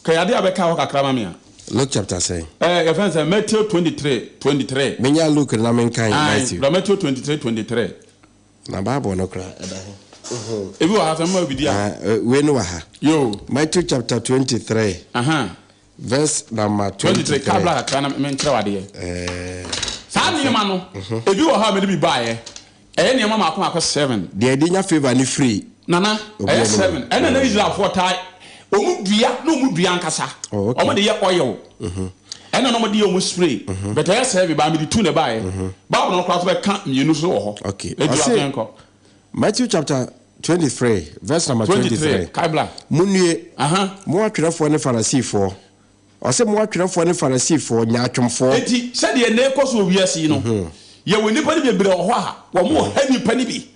ka yadeɛ a bɛka hɔ kakra ma me a Luke chapter sɛn ɛɛ yɛfrɛ no sɛ Matthew 23 23 menya Luke na menkan Matthew Matthew 23 23 Na Bible no koraa, ɛda he? Ebi wɔ ha sɛ mma obi di a. Ah, wei no wɔ ha. Yo. Matthew chapter 23. Aha. Verse number 23. 23. Kabla kakra na menkyerɛ wadeɛ. Eh. Saa nneɛma no, mhm. ebi wɔ hɔ a mede bi baeɛ. Ɛyɛ nneɛma mako mako seven. Deɛ ɛde nya favour ne free. Nana, ɛyɛ seven. Ɛna na Israelfoɔ taa wɔn dua na wɔn dua ankasa. Oh, okay. Wɔn de yɛ oil. Mhm. Ɛna na wɔde yɛ wɔn spray. Mhm. But ɛyɛ sɛ baa mede tu na ɛbaeɛ. Mhm. Bible no koraa so bɛka mmienu so wɔ hɔ. Okay. Edu Ɔse, afei nkɔ. Matthew chapter 23 verse number 23. 23. Kae bla. Monnue, Aha. mo atwerɛfoɔ ne Farisifoɔ. Ɔse mo atwerɛfoɔ ne Farisifoɔ, nyaatwomfoɔ. Enti sɛdeɛ nnɛ ɛrekɔ so wɔ wiase yi no, yɛwɔ nnipa no bebree wɔ hɔ a wɔn ha nnipa no bi.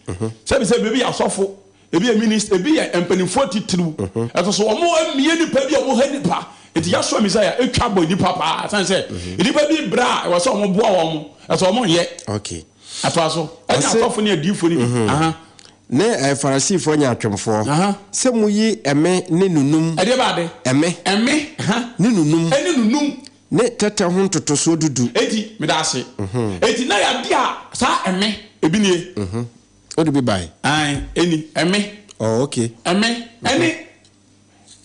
Sɛbisɛbi ebi yɛ asɔfo, Ebi yɛ minist, ebi yɛ mpanimfoɔ atitiriw. Ɛso so wɔn amie nipa bi a wɔn ha nipa. Eti yasɔ Messiah etwa bɔ nipa paa. San sɛ nipa bi bra a ɛwɔ sɛ wɔn boa wɔn. Ɛsɛ wɔn nyɛ. Okay. Atoa so. Ɛne asɔfo ne adiifoɔ no bi. Aha. Ne eh, Farisifoɔ nyaatwomfoɔ. Sɛ moyi ɛme ne nunum. Ɛdeɛ ba ade? Ɛme. Ɛme. Aha. Ne nunum. Ɛne nunum. Ne tɛtɛ ho ntotosoɔ dudu. Eti, meda ase. Eti na yɛade a saa ɛme, ebi nie. Wode bi bae? Ae, ɛni, ɛme. Oh, okay. Ɛme, ɛne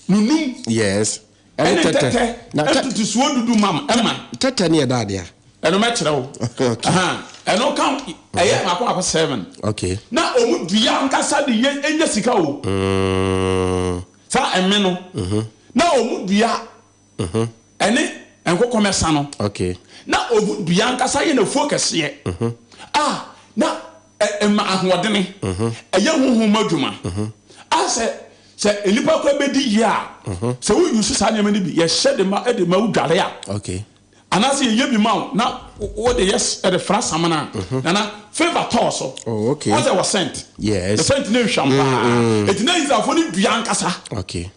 nunum. Yes. Ɛne tɛtɛ. Na ntotosoɔ dudu mam, ɛma. Tɛtɛ ne yɛ da adeɛ. Ɛno mɛkyerɛ wo. Okay. Ɛno ka ɛyɛ mako mako seven. Okay. Na ɔmo dua ankasa de yɛ enya sika o. Saa ɛme no. Na ɔmo dua. Ɛne nkokɔmɛsa no. Na obu dua ankasa yɛ n'afuo kɛseɛ a na ɛma ahoɔdene, ɛyɛ honhom mu adwuma a sɛ sɛ nnipa koraa bɛdi yie a, sɛ wo use saa nneɛma no bi, yɛhyɛ de ma de ma wo dware a, Anaasɛ yɛyɛ bi ma wo na wode yɛ ɛde fra samina a, mhm. nana favour tɔɔ so. Oh, okay. Wɔn sɛ wɔ scent. Yes. The scent ne nhwam mm, paa. Mm. Eti na Israelfoɔ no dua ankasa. Okay.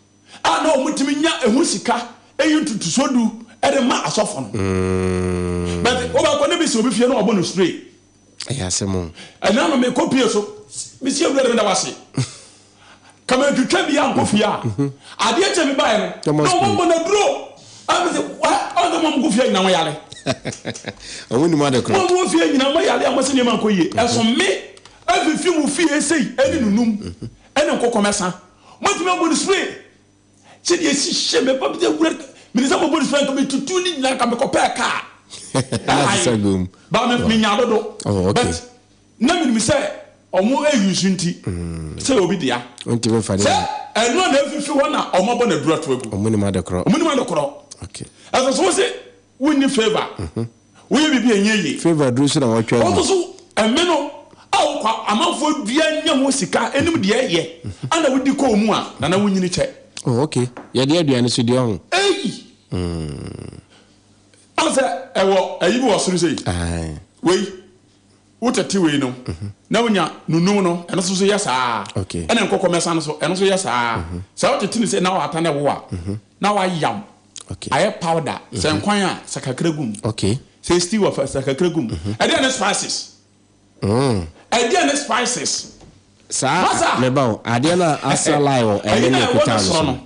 A na wɔn tumi nya eho sika eyi ntutuso du ɛde ma asɔfo no. Mm. But wobɛkɔ ne bi si obi fie na ɔbɔ no spray. Ɛyɛ asɛm o. Ɛna no mekɔ pie so. Mesi awura de meda wase. Kama ntwitwa bi ankɔ fie a. Adeɛ kyɛ me baeɛ no. Na ɔmo bɔ na duro. A mese wa ɔmo mo kɔ fie nyina mo yare. Ɔmo nim ade korɔ. Mo mo fie nyina mo yare a mo se nneɛma nkɔ yie. Ɛso me afifi mo fie sei ɛne nunum ɛne nkokɔmɛsa. Mo atumi abɔ no spray. Sɛdeɛ ɛsi hyɛ me ba sɛ wura mene sɛ mɔbɔ nisua nka metutu ne nyinaa nka mekɔpɛɛ kaa ɛhan ba me menya dodo oh, okay. but na menim sɛ ɔmo ɛyi so nti mm. sɛ obi dea sɛ ɛno a na afifi hɔ na ɔmo abɔ n'aduru ato agu ɔmo nim adekorɔ ɔmo nim adekorɔ ɛsɛ so wo se wonni favour Woyɛ biribi a ɛnyɛ yie. Favour duru so na wɔtwa agu. Ɔno nso ɛme no a wokɔ amanfoɔ dua nya ho sika ɛnim deɛ ɛyɛ ana wodi kɔɔ mu a nana wonyini kyɛ. Oh ok yɛde aduane so deɛ ɔho. Eyi. Ɔn sɛ ɛwɔ ɛyi bi wɔ soro sei. Wei wotete wei no na wonya nunum no ɛno nso so yɛ saa. Ɛna nkɔkɔmɛsa no so ɛno nso yɛ saa. Sɛ wotete no sei na wata na ɛwo a na wayam. Okay. Ayɛ powder. Sɛ mhm. nkwan a, sɛ kakra gu mu. Okay. Sɛ stew a, sɛ kakra gu mu. Mhm. Ɛdeɛ ne spices. Mm. Ɛdeɛ ne spices. Saa meba o adeɛ no a asra line wɔ ɛne ne kuta no so no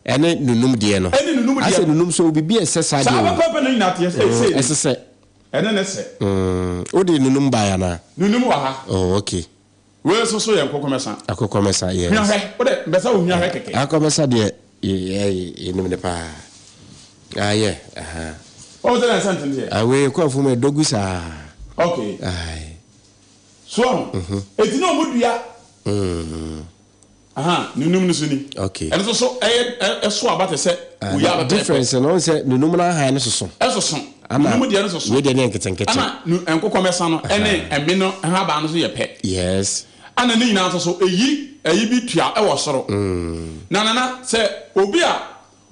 ɛne nunum deɛ no. Ɛne nunum deɛ. Asɛ nunum so bibi ɛsɛ saa deɛ. Saa pɛpɛpɛ na nyinaa teɛ sɛ ɛsɛ. Ɛsɛ sɛ. Ɛne ne sɛ. Mm. Wode nunum baeɛ anaa? Nunum wɔ ha. Oh okay. Wei nso so yɛ nkokɔmɛsa. Akokɔmɛsa, yes. Hwia hwɛ, wo dɛ mpɛ sɛ wo hwia hwɛ kɛkɛ. Akokɔmɛsa deɛ yɛ nim no paa. Ah yeah, aha. Wɔn sɛ na nsa ntene deɛ. Ah wei kɔ afuom ɛdɔ gu saa. Okay. Aye. So ahu. Mhm. Eti na wɔn dua. Mm. Aha, nunum no so ni. Okay. Ɛno nso so ɛyɛ ɛso aba te sɛ ah, oyi aba pɛpɛ. Difference no sɛ nunum no ahan no soso. Ɛsoso. Nunum deɛ no soso. Wei deɛ ne yɛ nketenkete. Ɛna nkokɔmɛsa no ɛne ɛme no nhaban no so yɛ pɛ. Yes. Ɛna ne nyinaa nso so eyi ɛyi bi tua ɛwɔ soro. Mm. Na nana sɛ obi a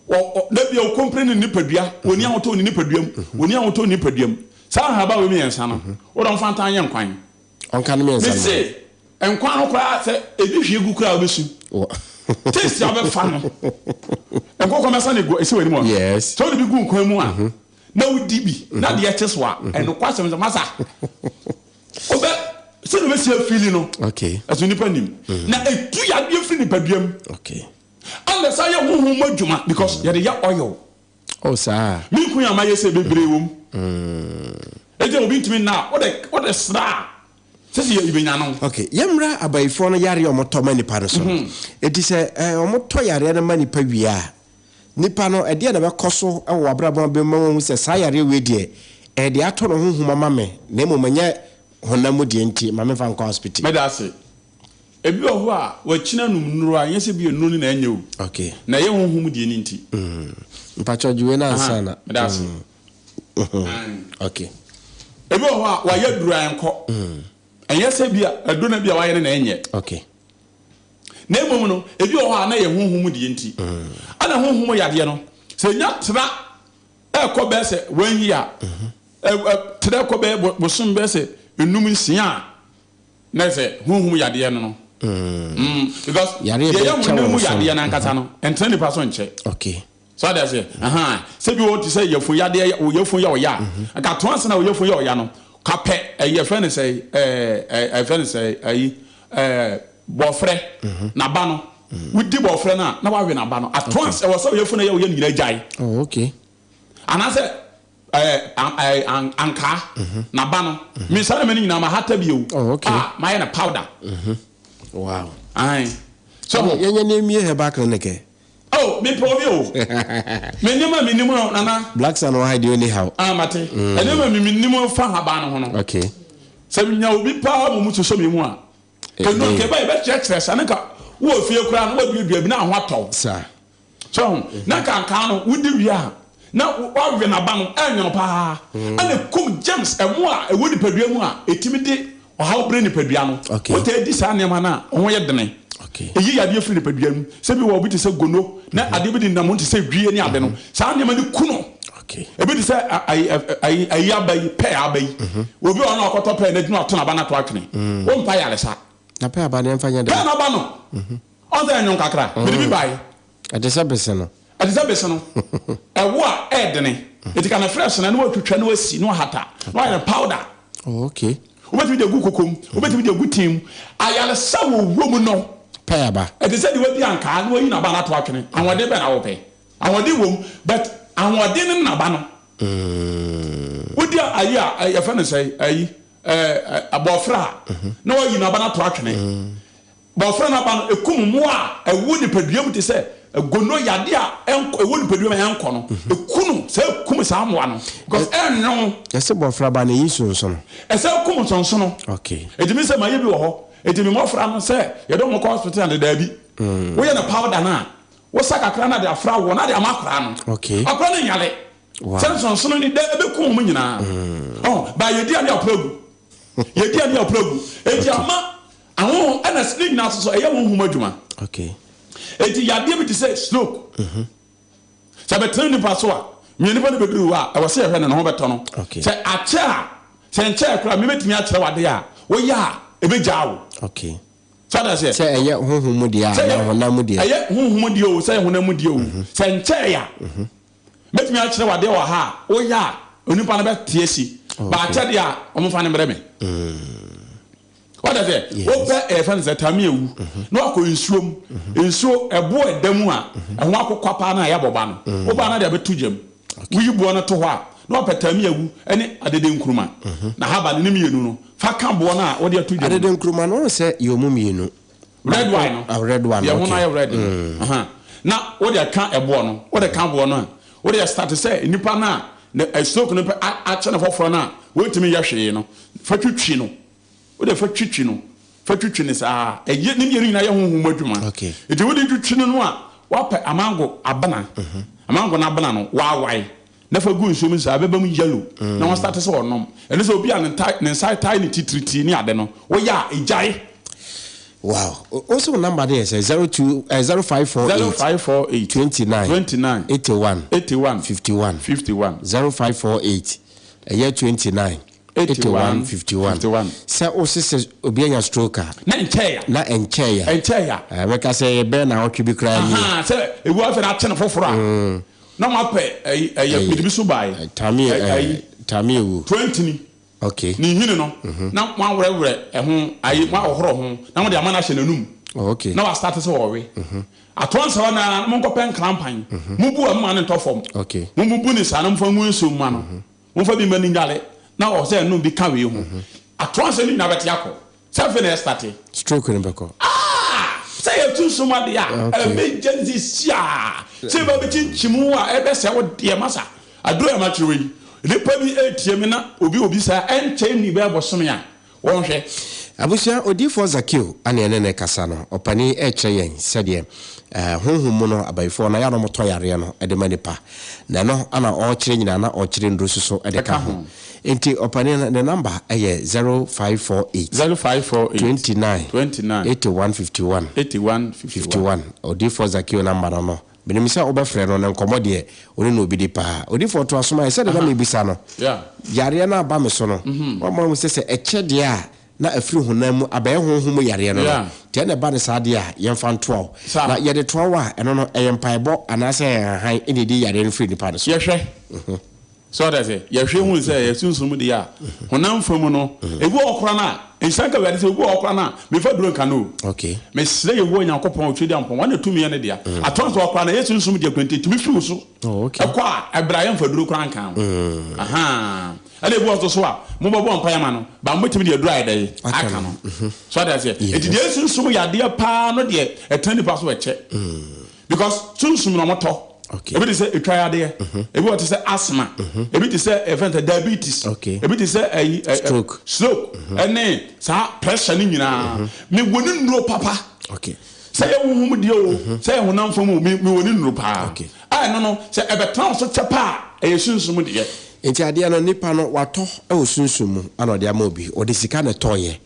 wɔ ɔ da bi a okompere ne nipadua, wɔni ahotɔ ne nipadua mu, wɔni ahotɔ ne nipadua mu. Saa nhaban wei mmiɛnsa no, wodɔ mfa ntan yɛ nkwan. Ɔnka no mmiɛnsa no. Mese nkwan no koraa sɛ ebi hwie gu koraa wobɛsu. Taste a wobɛfa no. Nkokɔ mɛsa ne gu esi w'anim hɔ. Yes. Sɛ wode bi gu nkwan mu a mhm. na wodi bi na mhm. deɛ ɛte so a mhm. ɛnokwa asɛm sɛ masa wobɛ sɛdeɛ wobɛsi afili no. Okay. Ɛso nipa nim. Na etu yadeɛ firi nipadua mu. Okay. Ɛna ɛsan yɛ honhom mu adwuma because yɛde yɛ oil. Oh saa. Me nku yɛ ama yɛ sɛ bebree wɔ mu. Eti obi ntumi nna a wode wode sra a sisi yɛ ibenya no. Okay, yɛmmra abayifoɔ no yareɛ a wɔtɔ ma nipa no so no. Eti sɛ eh, wɔtɔ yareɛ no ma nipa wie a, nipa no ɛdeɛ na ɛbɛkɔ so wɔ w'abrabɔ mu bɛma wahu sɛ saa yareɛ wei deɛ ɛyɛ deɛ atɔ no honhom ama me na mmom ɛnyɛ honam mu deɛ nti ma memfa nkɔ hospital. Meda ase. Ebi wɔ hɔ a, wakyini anom nnuro a, ɛnyɛ sɛ bi a nnuro no na ɛnyɛ o. Okay. Na ɛyɛ honhom mu deɛ no nti. Mm. Mpakyɛ gye wei no ansa na. Aha, meda ase. Mm. Okay. Ebi wɔ hɔ a, wayɛ aduro a ɛnkɔ. Mm. Ɛnyɛ sɛ bi a aduro no bi a wayɛ no na ɛnyɛ. Okay. Na mmom no, ebi wɔ hɔ a na ɛyɛ honhom mu deɛ nti. Mm. Ɛna honhom mu yadeɛ no, sɛ ɛnya tra ɛkɔ bɛyɛ sɛ one year, mm-hmm. tra ɛkɔ bɛyɛ bosom bɛyɛ sɛ enum nsia a, Na sɛ honhom yadeɛ no no. Mm. Because Yareɛ deɛ ɛyɛ bɛkyɛ honam wɔn mu so yadeɛ no. no ankasa no, ɛntena nipa so nkyɛ. Okay. So ade aseɛ? Ahaa. Sɛ bi wɔ te sɛ yafunu yadeɛ, wo yafunu yɛ ɔya a, nka to ansa na wo yafunu yɛ ɔya no, ka pɛ ɛyi yɛfrɛ no sɛ ɛɛ ɛɛ yɛfrɛ no sɛ ɛyi ɛɛ bɔɔfrɛ, n'aba no. Wodi bɔɔfrɛ no a, na wawe n'aba no. Ato ansa ɛwɔ sɛ wo yafunu yɛ ɔya no nyinaa gyae. Oh, okay. Anaasɛ ɛɛ ɛɛ an ankaa n'aba no me saa nneɛma no nyinaa mahata bi o Oh, okay. a mayɛ no powder. Wow. Ae. So ho. Yɛnyɛ ne mmie herbal clinic ɛ. Oh, mepɛ obi o. Me nneɛma a menim no, Nana. Black Sun wɔ ha deɛ ɔnni haw. Ah, mate. Nneɛma a menim fa nhaban no ho no. Okay. Sɛ menya obi paa ma ɔmu sosɔ me mu a, kanu nka ɛba yɛbɛkyerɛkyerɛ saa na nka wowɔ fie koraa no woaduadua bi na ho atɔ wo. Saa. So ho? Na kankan no, wodi wie a, na woawe n'aba no, ɛnwono paa. Ɛna ɛkum germs, ɛmo a ɛwɔ nipadua mu a ɛtumi de ɔhaw brɛ nipadua no. Wotaa di saa nneɛma no a, wo ho yɛ dene. Ɛyi yadeɛ firi nipadua mu. Sɛ bi wɔ obi te sɛ gono, na adeɛ bi de nam ho te sɛ wie ne ade no, saa nneɛma no ku no. Ebi te sɛ ayi ayi ayi aba yi, pɛɛ aba yi. Obi wɔ hɔ na ɔkɔtɔ pɛɛ no na wato n'aba no ato atwene. Wompa ayaresa. Na pɛɛ aba no yɛmfa nyɛ dɛn? Pɛɛ no aba no, ɔn sɛ ɛnwono kakra. Mede bi bae. Ɛte sɛ bese no. Ɛte sɛ bese no. Ɛwo a, ɛyɛ dene. Enti ka no fresh no na watwitwa na wasi na wahata na wayɛ no powder. Oh, okay. Wobɛtumi de agu koko mu, wobɛtumi de agu tin mu. Ayaresa wɔ wuram no. Pɛɛ aba. Ɛte sɛ deɛ wadi ankaa na wayi n'aba no ato atwene. Ahoɔden bɛn na wopɛ? Ahoɔden wɔ mu but ahoɔden no naba no. Wodi ayi a yɛfrɛ no sɛn ayi ɛɛ abɔfra a na wayi n'aba no ato atwene. Bɔfra no aba no ekum mmoa a ɛwɔ nipadua mu te sɛ gono yade a ɛnkɔ ɛwɔ nipadua mu a ɛnkɔ no eku no sɛ ekum saa mmoa no because ɛnwo. Yɛse bɔfra ba no eyi nsonsono. Ɛsɛ kum nsonsono. Okay. Eti mi sɛ ma yɛ bi wɔ hɔ eti mi mmɔfra no sɛ yɛde wɔn kɔ hospital de daabi. Woyɛ no powder no a. Wosa kakra na de afra woɔ na de ama akwadaa no. Okay. Akwadaa no nyare. Wow. Sɛ nsonsono ni dɛ ɛbɛku wɔn nyinaa. Ɔn ba yɛdi ade apra gu. Yɛdi ade apra gu. Eti ama ahohom ɛna ne nyinaa soso ɛyɛ honhom adwuma. Okay. Eti yadeɛ bi te sɛ stroke. Sɛ bɛtena nipa so a, mmiɛ nipa no bɛduru hɔ a, ɛwɔ sɛ yɛhwɛ no ne ho bɛtɔ no. Okay. Sɛ akyɛ a, sɛ nkyɛɛ koraa mebɛtumi akyerɛ wo adeɛ a, woyɛ a ɛbɛgyaa wo. Okay. So ate aseɛ? Sɛ ɛyɛ honhom mu deɛ anaa honam mu deɛ. Ɛyɛ honhom mu deɛ o, sɛ ɛyɛ honam mu deɛ o. Sɛ nkyɛe a, mɛtumi akyerɛ wo adeɛ wɔ ha a, woyɛ a, onipa no bɛte asi. But akyɛ deɛ a, wɔmfa no mbrɛ me. Wate aseɛ? Wopɛ ɛyɛ no sɛ tame awu, na wakɔ nsuo mu. Nsuo, ɛboɔ a ɛda mu a, ɛho akokwa paa no a ɛyɛ abɔba no, wobaa no de abɛto gya mu. Woyi boɔ no to hɔ a, na wapɛ tame awu ne adede nkruma, na haba no ne mmienu no, Fa ka boɔ no a wode ato dwa mu. Adede nkruma no, wohu sɛ yɛwɔ mu mmienu. Red wine no. Ah, red one, okay. Deɛ ho no ayɛ red no. Aha. Na wode ka ɛboɔ no. Wode ka boɔ no a, wode start sɛ nipa no a ne stroke no pɛ akyɛ no foforɔ no a wɔntumi nyɛ hwee no, fa twitwi no. Wode fa twitwi no. Fa twitwi no saa. Ɛyɛ ne mmienu nyinaa yɛ honhom mu adwuma. Okay. Nti wode twitwi no no a, woapɛ amango abena. Amango no abena no, woawae. Na fa gu nsuo mu saa, ɛbɛba mu yellow na wa start sɛ ɔnom. Ɛno sɛ obi a ne nta ne nsa tae ne titiritii ne ade no, woyɛ a ɛgyae. Wow. Wo se wo number no yɛ sɛ 02 eh, 0548 0548 29 29 81 81 51 51 0548 ɛyɛ 29 81 81 51 51. Sɛ wo se sɛ obi anya stroke a Na ɛnkyɛɛ ya. na ɛnkyɛɛ ya. Ɛnkyɛɛ ya. Eh, mɛka sɛ ɛbɛyɛ naawɔtwe bi koraa nie. Ahaa, sɛ ewu afei na akye no foforɔ a. Na ɔmo apɛ ɛyi ɛyɛ mede bi so bae. Tame Ɛyi. Tame ewu. Toantini. Okay. Ne nhini no. Na mo awerɛwerɛ ɛho ayi mo ahohoro ho na mo de ama no ahyɛ n'anum. Oh, okay. Na wa start sɛ ɔwe. Atoa nsawa no ara na mo nkɔ pɛ nkrampan. Mo bu a mo ma no ntɔ fam. Okay. Mo bubu ne saa na mo fa ngu nsuo mu ma no. Mo fa bi ma no nyale na ɔwɔ sɛ ɛnom bi ka wei ho. Atoa nsa no nyinaa bɛte akɔ. Sɛ afei na ɛstate. Stroke no bɛkɔ. Ah! Sɛ yɛ sunsum adeɛ a, ɛbɛgya no sisi a. Sɛ ɛba bɛkyinkyim wo a, ɛbɛsɛe wo deɛ masa. Aduro a makyerɛ yi, nipa bi retie me na obi wɔ bi saa, ɛnkyɛ nni bɛyɛ bosome a, wɔnhwɛ. Abusua, Odiyifoɔ Zakeo na yɛne no rekasa no. Ɔpanin rekyerɛ yɛn sɛdeɛ honhom mu no abayifoɔ no ayɛ a na wɔtɔ yareɛ no de ma nipa. Na ɛno na ɔrekyerɛ nyinaa na ɔrekyerɛ nnuro nso so de ka ho. Enti ɔpanin no ne number yɛ 0548. 0548. 29. 29. 81 51. 81 51. 51. Odiyifoɔ Zakeo number no no. Menim sɛ wobɛfrɛ no na nkɔmmɔ deɛ wo ne no ɔbɛdi paa. Odiyifoɔ toa so ma yɛn. Sɛdeɛ na merebisa no, yareɛ no aba me so no, woama mahu sɛ sɛ ɛkyɛ deɛ a na afiri honam mu abɛyɛ honhom mu yareɛ no no. Nti ɛna ɛba no saa deɛ a, yɛmfa ntoa wo. Na yɛde toa wo a, ɛno no ɛyɛ mpaebɔ anaasɛ ɛyɛ nhahan na ɛdi yareɛ no firi nipa no so. Yɛhwɛ. So ɔte ase? Yɛhwɛ hu sɛ ɛyɛ sunsum deɛ a, honam fa mu no, ebi wɔ hɔ koraa no a, nhyira nka Awurade sɛ ebi wɔ hɔ koraa no a, memfa duro nka no o. Okay. Mesrɛ Yehowa Nyankopɔn, Otwedeampɔn, ɔno na tumi yɛ ne dea. Atɔ nso hɔ koraa no, ɛyɛ sunsum deɛ koraa nti, ɛtumi firi wo so Oh, okay. kɔ a, ɛbrɛ a yɛmfa duro koraa nka ho. Ahaa. Ɛna ebi wɔ hɔ nso so a, mobɛbɔ mpaeɛ ama no, but mobɛtumi de aduro ayɛ dɛn? Aka Aka no. no. So ɔte aseɛ? Yes. Enti deɛ ɛyɛ sunsum yadeɛ paa no deɛ, ɛtena nipa so ɛkyɛ. Because sunsum na wɔtɔ. Okay. Ebi te sɛ etwa yadeɛ. Ebi wɔ te sɛ asthma. Ebi te sɛ ɛfɛn sɛ diabetes. Okay. Ebi te sɛ ɛyi ɛ Stroke. Stroke ɛne saa pressure ne nyinaa. Mi wɔ ne nnuro papa. Okay. Sɛ yɛ huhum deɛ o, sɛ yɛ honam fam o, mi mi wɔ ne nnuro paa. Okay. A ɛno no sɛ ɛbɛtena wo so kyɛ paa ɛyɛ sunsum deɛ. Nti adeɛ no nipa no watɔ wɔ sunsum mu ana ɔde ama obi, ɔde sika na ɛtɔeɛ.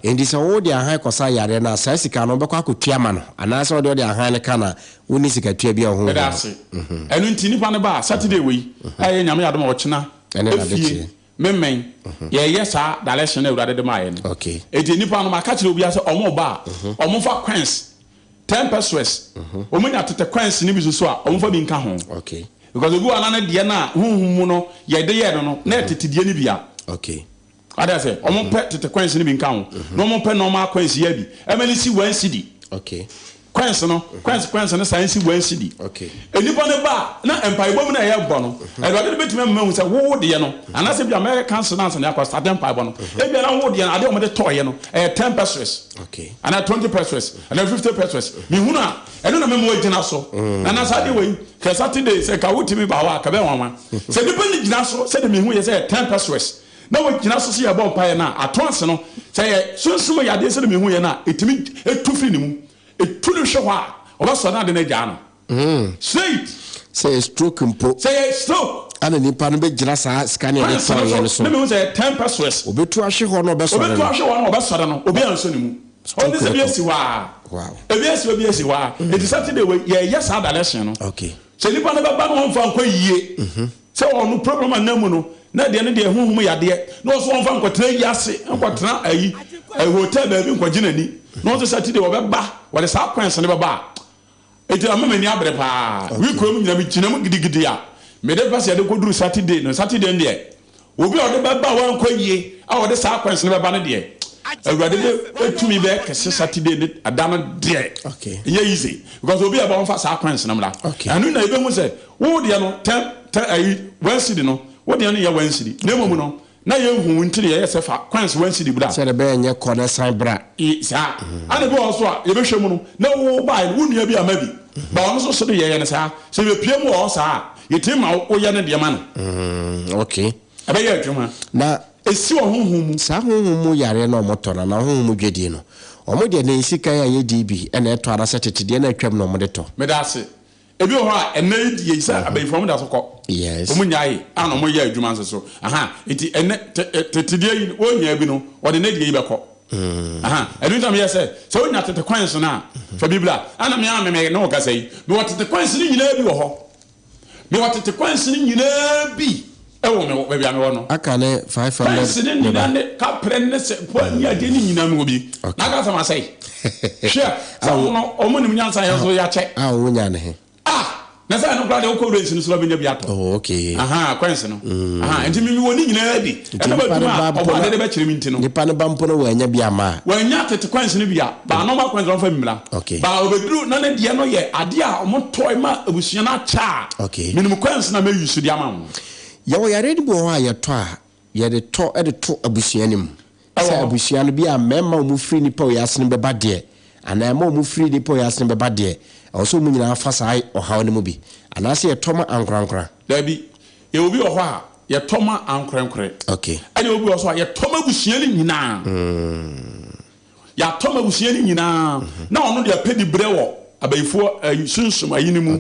Nti sɛ wode ahan kɔsa yareɛ no a, saa sika no wobɛkɔ akɔtua ama no anaasɛ wode wode ahan no ka no a, wonni sikatua biara wɔ ho. Meda ase. Ɛno nti nipa no ba a, Saturday wei a ɛyɛ Nyame adom a ɔkyena efie Memmen, yɛyɛ saa direction no a Awurade de maa yɛn no. Enti nnipa no, maka kyerɛ obiara sɛ wɔn ba a, wɔn mfa coins, ten pesewas, wɔn nya tete coins no bi nso so a, wɔn mfa bi nka ho. Because obi wɔ hɔ a na ne deɛ no a honhom mu no yɛde yɛɛ no no, na ɛyɛ tete deɛ no bi a. Wate aseɛ? Wɔn pɛ tete coins no bi nka ho, na wɔn pɛ normal coins yɛ bi, ɛma no si one cedi. Coins no, coins coins no san si one cedi. Nnipa no ba a, na mpaebɔ mu na yɛrebɔ no, Awurade no bɛtumi ama mahu sɛ wo wo deɛ no, anaasɛ ebia mɛyɛ cancel no ansa na yɛakɔ start mpaebɔ no. Ebia na wo deɛ no, adeɛ a wɔde tɔeɛ no, ɛyɛ ten pesewas, anaa 20 pesewas, anaa 50 pesewas. Mehunu a, ɛno na mɛma woagyina so. Na na saa adeɛ wei, hwɛ Saturday, sɛ nka wotumi ba hɔ a, ka ɛbɛyɛ nwanwa. Sɛ nnipa no gyina so sɛdeɛ mehu yɛ sɛ ɛyɛ ten pesewas, na wɔgyina so sɛ yɛbɔ mpaeɛ no a, ato ase no, sɛ ɛyɛ sunsum yadeɛ sɛdeɛ mehu yɛ no a, ɛtumi tu firi ne mu. Ɛtu no hwɛ hɔ a, ɔbɛsɔre na ade no agyaa no. Straight. Sɛ ɛyɛ stroke mpo. Sɛ ɛyɛ stroke. Ɛna nipa no bɛgyina saa sika no a yɛde tɔeɛ no so. Na mehu sɛ ɛyɛ ten pesewas. Ɔbɛtu ahwe hɔ na ɔbɛsɔre no. Ɔbɛtu ahwe hɔ na ɔbɛsɔre no, obiara nsɔ ne mu. Ɔne sɛ ebi asi hɔ a. Wow. Ebi asi hɔ, ebi asi hɔ a. Enti Saturday wei, yɛreyɛ saa direction no. Okay. Sɛ nipa no bɛba na ɔmfa nkɔ yie. Sɛ ɔno problem a nam mu no na deɛ no deɛ honhom yadeɛ na ɔso ɔmfa nkɔtena yi ase nkɔtena ayi hotel baabi nkɔgye n'ani na ɔso Saturday ɔbɛba wɔde saa coins no bɛba a eti ama m'ani abere paa wi kurom nyina megyina mu gidigidi a mede pɛ sɛ yɛde kɔduru Saturday no Saturday no deɛ obi a ɔde bɛba a wankɔ yie a ɔde saa coins no bɛba no deɛ Awurade bɛ tumi bɛyɛ kɛse Saturday ne ada no deɛ ɛnyɛ easy because obi a ɛba ɔmfa saa coins no mmra ɛno na yɛbɛhu sɛ Wo deɛ no tɛ tɛ ayi one cedi no wo deɛ no nyɛ one cedi na mmom no na yɛn hu wo nti na yɛyɛ sɛ fa coins one cedi bra. Sɛdeɛ ɛbɛyɛ nyɛ kɔ na san bra. I saa ɛna ebi wɔ hɔ nso a yɛbɛhwɛ mu no na wo baeɛ no wo nua bi ama bi ba ɔno nso so de yɛyɛ no saa sɛ yɛpue mu wɔ hɔ saa a yɛtumi ma wo yɛ ne deɛ ma no. Okay. Ɛbɛyɛ adwuma. Na. Ɛsi wɔ honhom mu. Saa honhom mu yareɛ no a wɔtɔ no anaa honhom mu dwadie no wɔn deɛ ne nsikan a yɛdi bi na ɛtɔ anaasɛ tete deɛ no a atwam na wɔde tɔ? Meda ase. Ebi wɔ hɔ a ɛnɛ yi deɛ sɛ abayifoɔ wɔn da so kɔ. Yes. Wɔn nyae a na wɔn yɛ adwuma nso so. Aha nti ɛnɛ te tete deɛ yi wɔnyaa bi no wɔde nɛ deɛ yi bɛkɔ. Aha ɛno nti na meyɛ sɛ sɛ wonya tete coins no a fa bi bra. Ana me a me me ne wo kasa yi mewɔ tete coins no nyinaa bi wɔ hɔ. Mewɔ tete coins no nyinaa bi wɔ me baabi a mewɔ no. Aka ne 500 Coins no nyinaa ne kaprɛ ne sɛ po ne adeɛ no nyinaa mewɔ bi. Na aka sɛ masɛe. Hwɛ sɛ ɔmo no ɔmo nim nyansa yɛn nso yɛakyɛ. A wonya ne he? Ah! Na sɛ ɛno koraa deɛ wokɔ race no so na wobɛnya bi atɔ. Oh, okay. Aha, coins no. Aha, nti me mewɔ ne nyinaa bi. Nti Ɛnam nipa no adwuma ba a mpo ɔbɔ na ade de bɛkyerɛ me nti no. nipa no ba mpo na wannya bi amma a. Wannya tete coins no bi a, ba normal coins no ɔmfa mmra. Okay. Ba ɔbɛduru na ne deɛ no yɛ adeɛ a wɔtɔe ma abusua no akyɛ a, Okay. menim coins no a mɛ use de ama wo. Yɛwɔ yareɛ no bi wɔ hɔ a yɛtɔ a, yɛde tɔ de to abusua no mu. Ɛwɔ Sɛ hɔ. abusua no bi a mmarima a wɔfiri nnipa wei ase no bɛba deɛ, anaa mmaa a wɔfiri nnipa wei ase no bɛba deɛ, ɛwɔ sɛ wɔn nyinaa fa saa ɔhaw no mu bi. Anaasɛ yɛtɔ ma ankorankora. Daabi. Yɛwɔ bi wɔ hɔ a, yɛtɔ ma ankorankorɛ. Okay. Ɛna yɛwɔ bi wɔ hɔ nso a, yɛtɔ ma abusua no nyinaa. Yɛatɔ ma abusua no nyinaa na ɔno deɛ pɛ dibrɛ wɔ abayifoɔ ayi sunsum ayi no mu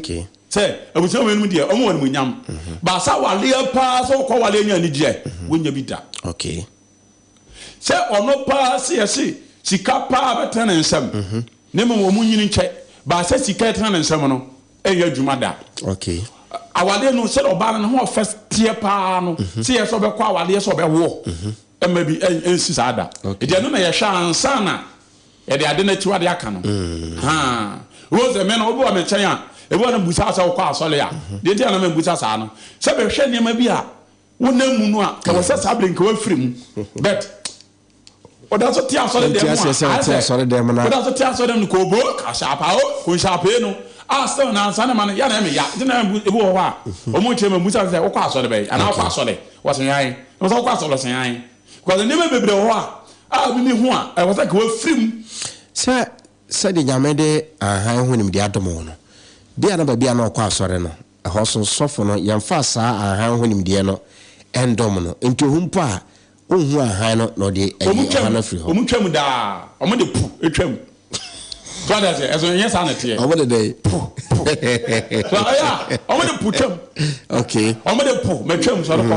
sɛ abusua wei nom deɛ ɔmo wɔ animuonyam baasa awaleɛ paa sɛ wokɔ awaleɛ nya anigyeɛ wonya bi da sɛ ɔno paa sɛ yɛse sika paa bɛtena ne nsam na mmom ɔmo nyini nkyɛ baasa sika ɛtena ne nsam no ɛnyɛ adwuma da awadeɛ no sɛdeɛ ɔbaa no ne ho ɔfɛ teɛ paa no sɛ yɛ sɛ ɔbɛkɔ awadeɛ sɛ ɔbɛwoɔ Mma bi nsi saa da. Enti ɛno na yɛhwɛ ansa na yɛde ade no akyiwade aka no. Haa. Wobɛhu sɛ me no, obi wɔ me nkyɛn a, ebi wɔ no mbusa sɛ wokɔ asɔre a. Deɛ nti a na membusa saa no, sɛ mehwɛ nneɛma bi a wonam mu no a, ɛwɔ sɛ saa bere nka wafiri mu. But woda so te asɔre dɛm mu a, ayɛ sɛ woda so te asɔre dɛm no, kobo, kahyapa o, konhyapee no, a still na ansa na ma no, yɛ na ɛmɛ ya. Nti na ebi wɔ hɔ a, wɔn nkyɛn mu mbusa sɛ wokɔ asɔre bɛn anaa wokɔ asɔre. Wɔse ae. Na wɔsɛ wokɔ asɔre ɔse ae. Because nneɛma bebree wɔ hɔ a a obi hu a ɛwɔ sɛ nka wafiri mu. Sɛ sɛdeɛ Nyame de ahan ho nimdeɛ adom wo no, bia na baabi a na ɔkɔ asɔre no, ɛhɔ so sɔfo no yɛmfaa saa ahan ho nimdeɛ no ndɔm no, nti ohu mpo a onhu ahan no na ɔde ayi Wɔn ɔha twam, no afiri hɔ. wɔn twam daa, wɔn de pu twam. So ate aseɛ? Ɛso ɛnyɛ saa na ɛteɛ. Ɔmo de dɛn? Po, po. So ɛyɛ a, ɔmo de po twam. Okay. Ɔmo de po, mɛtwam sɔre kɔ.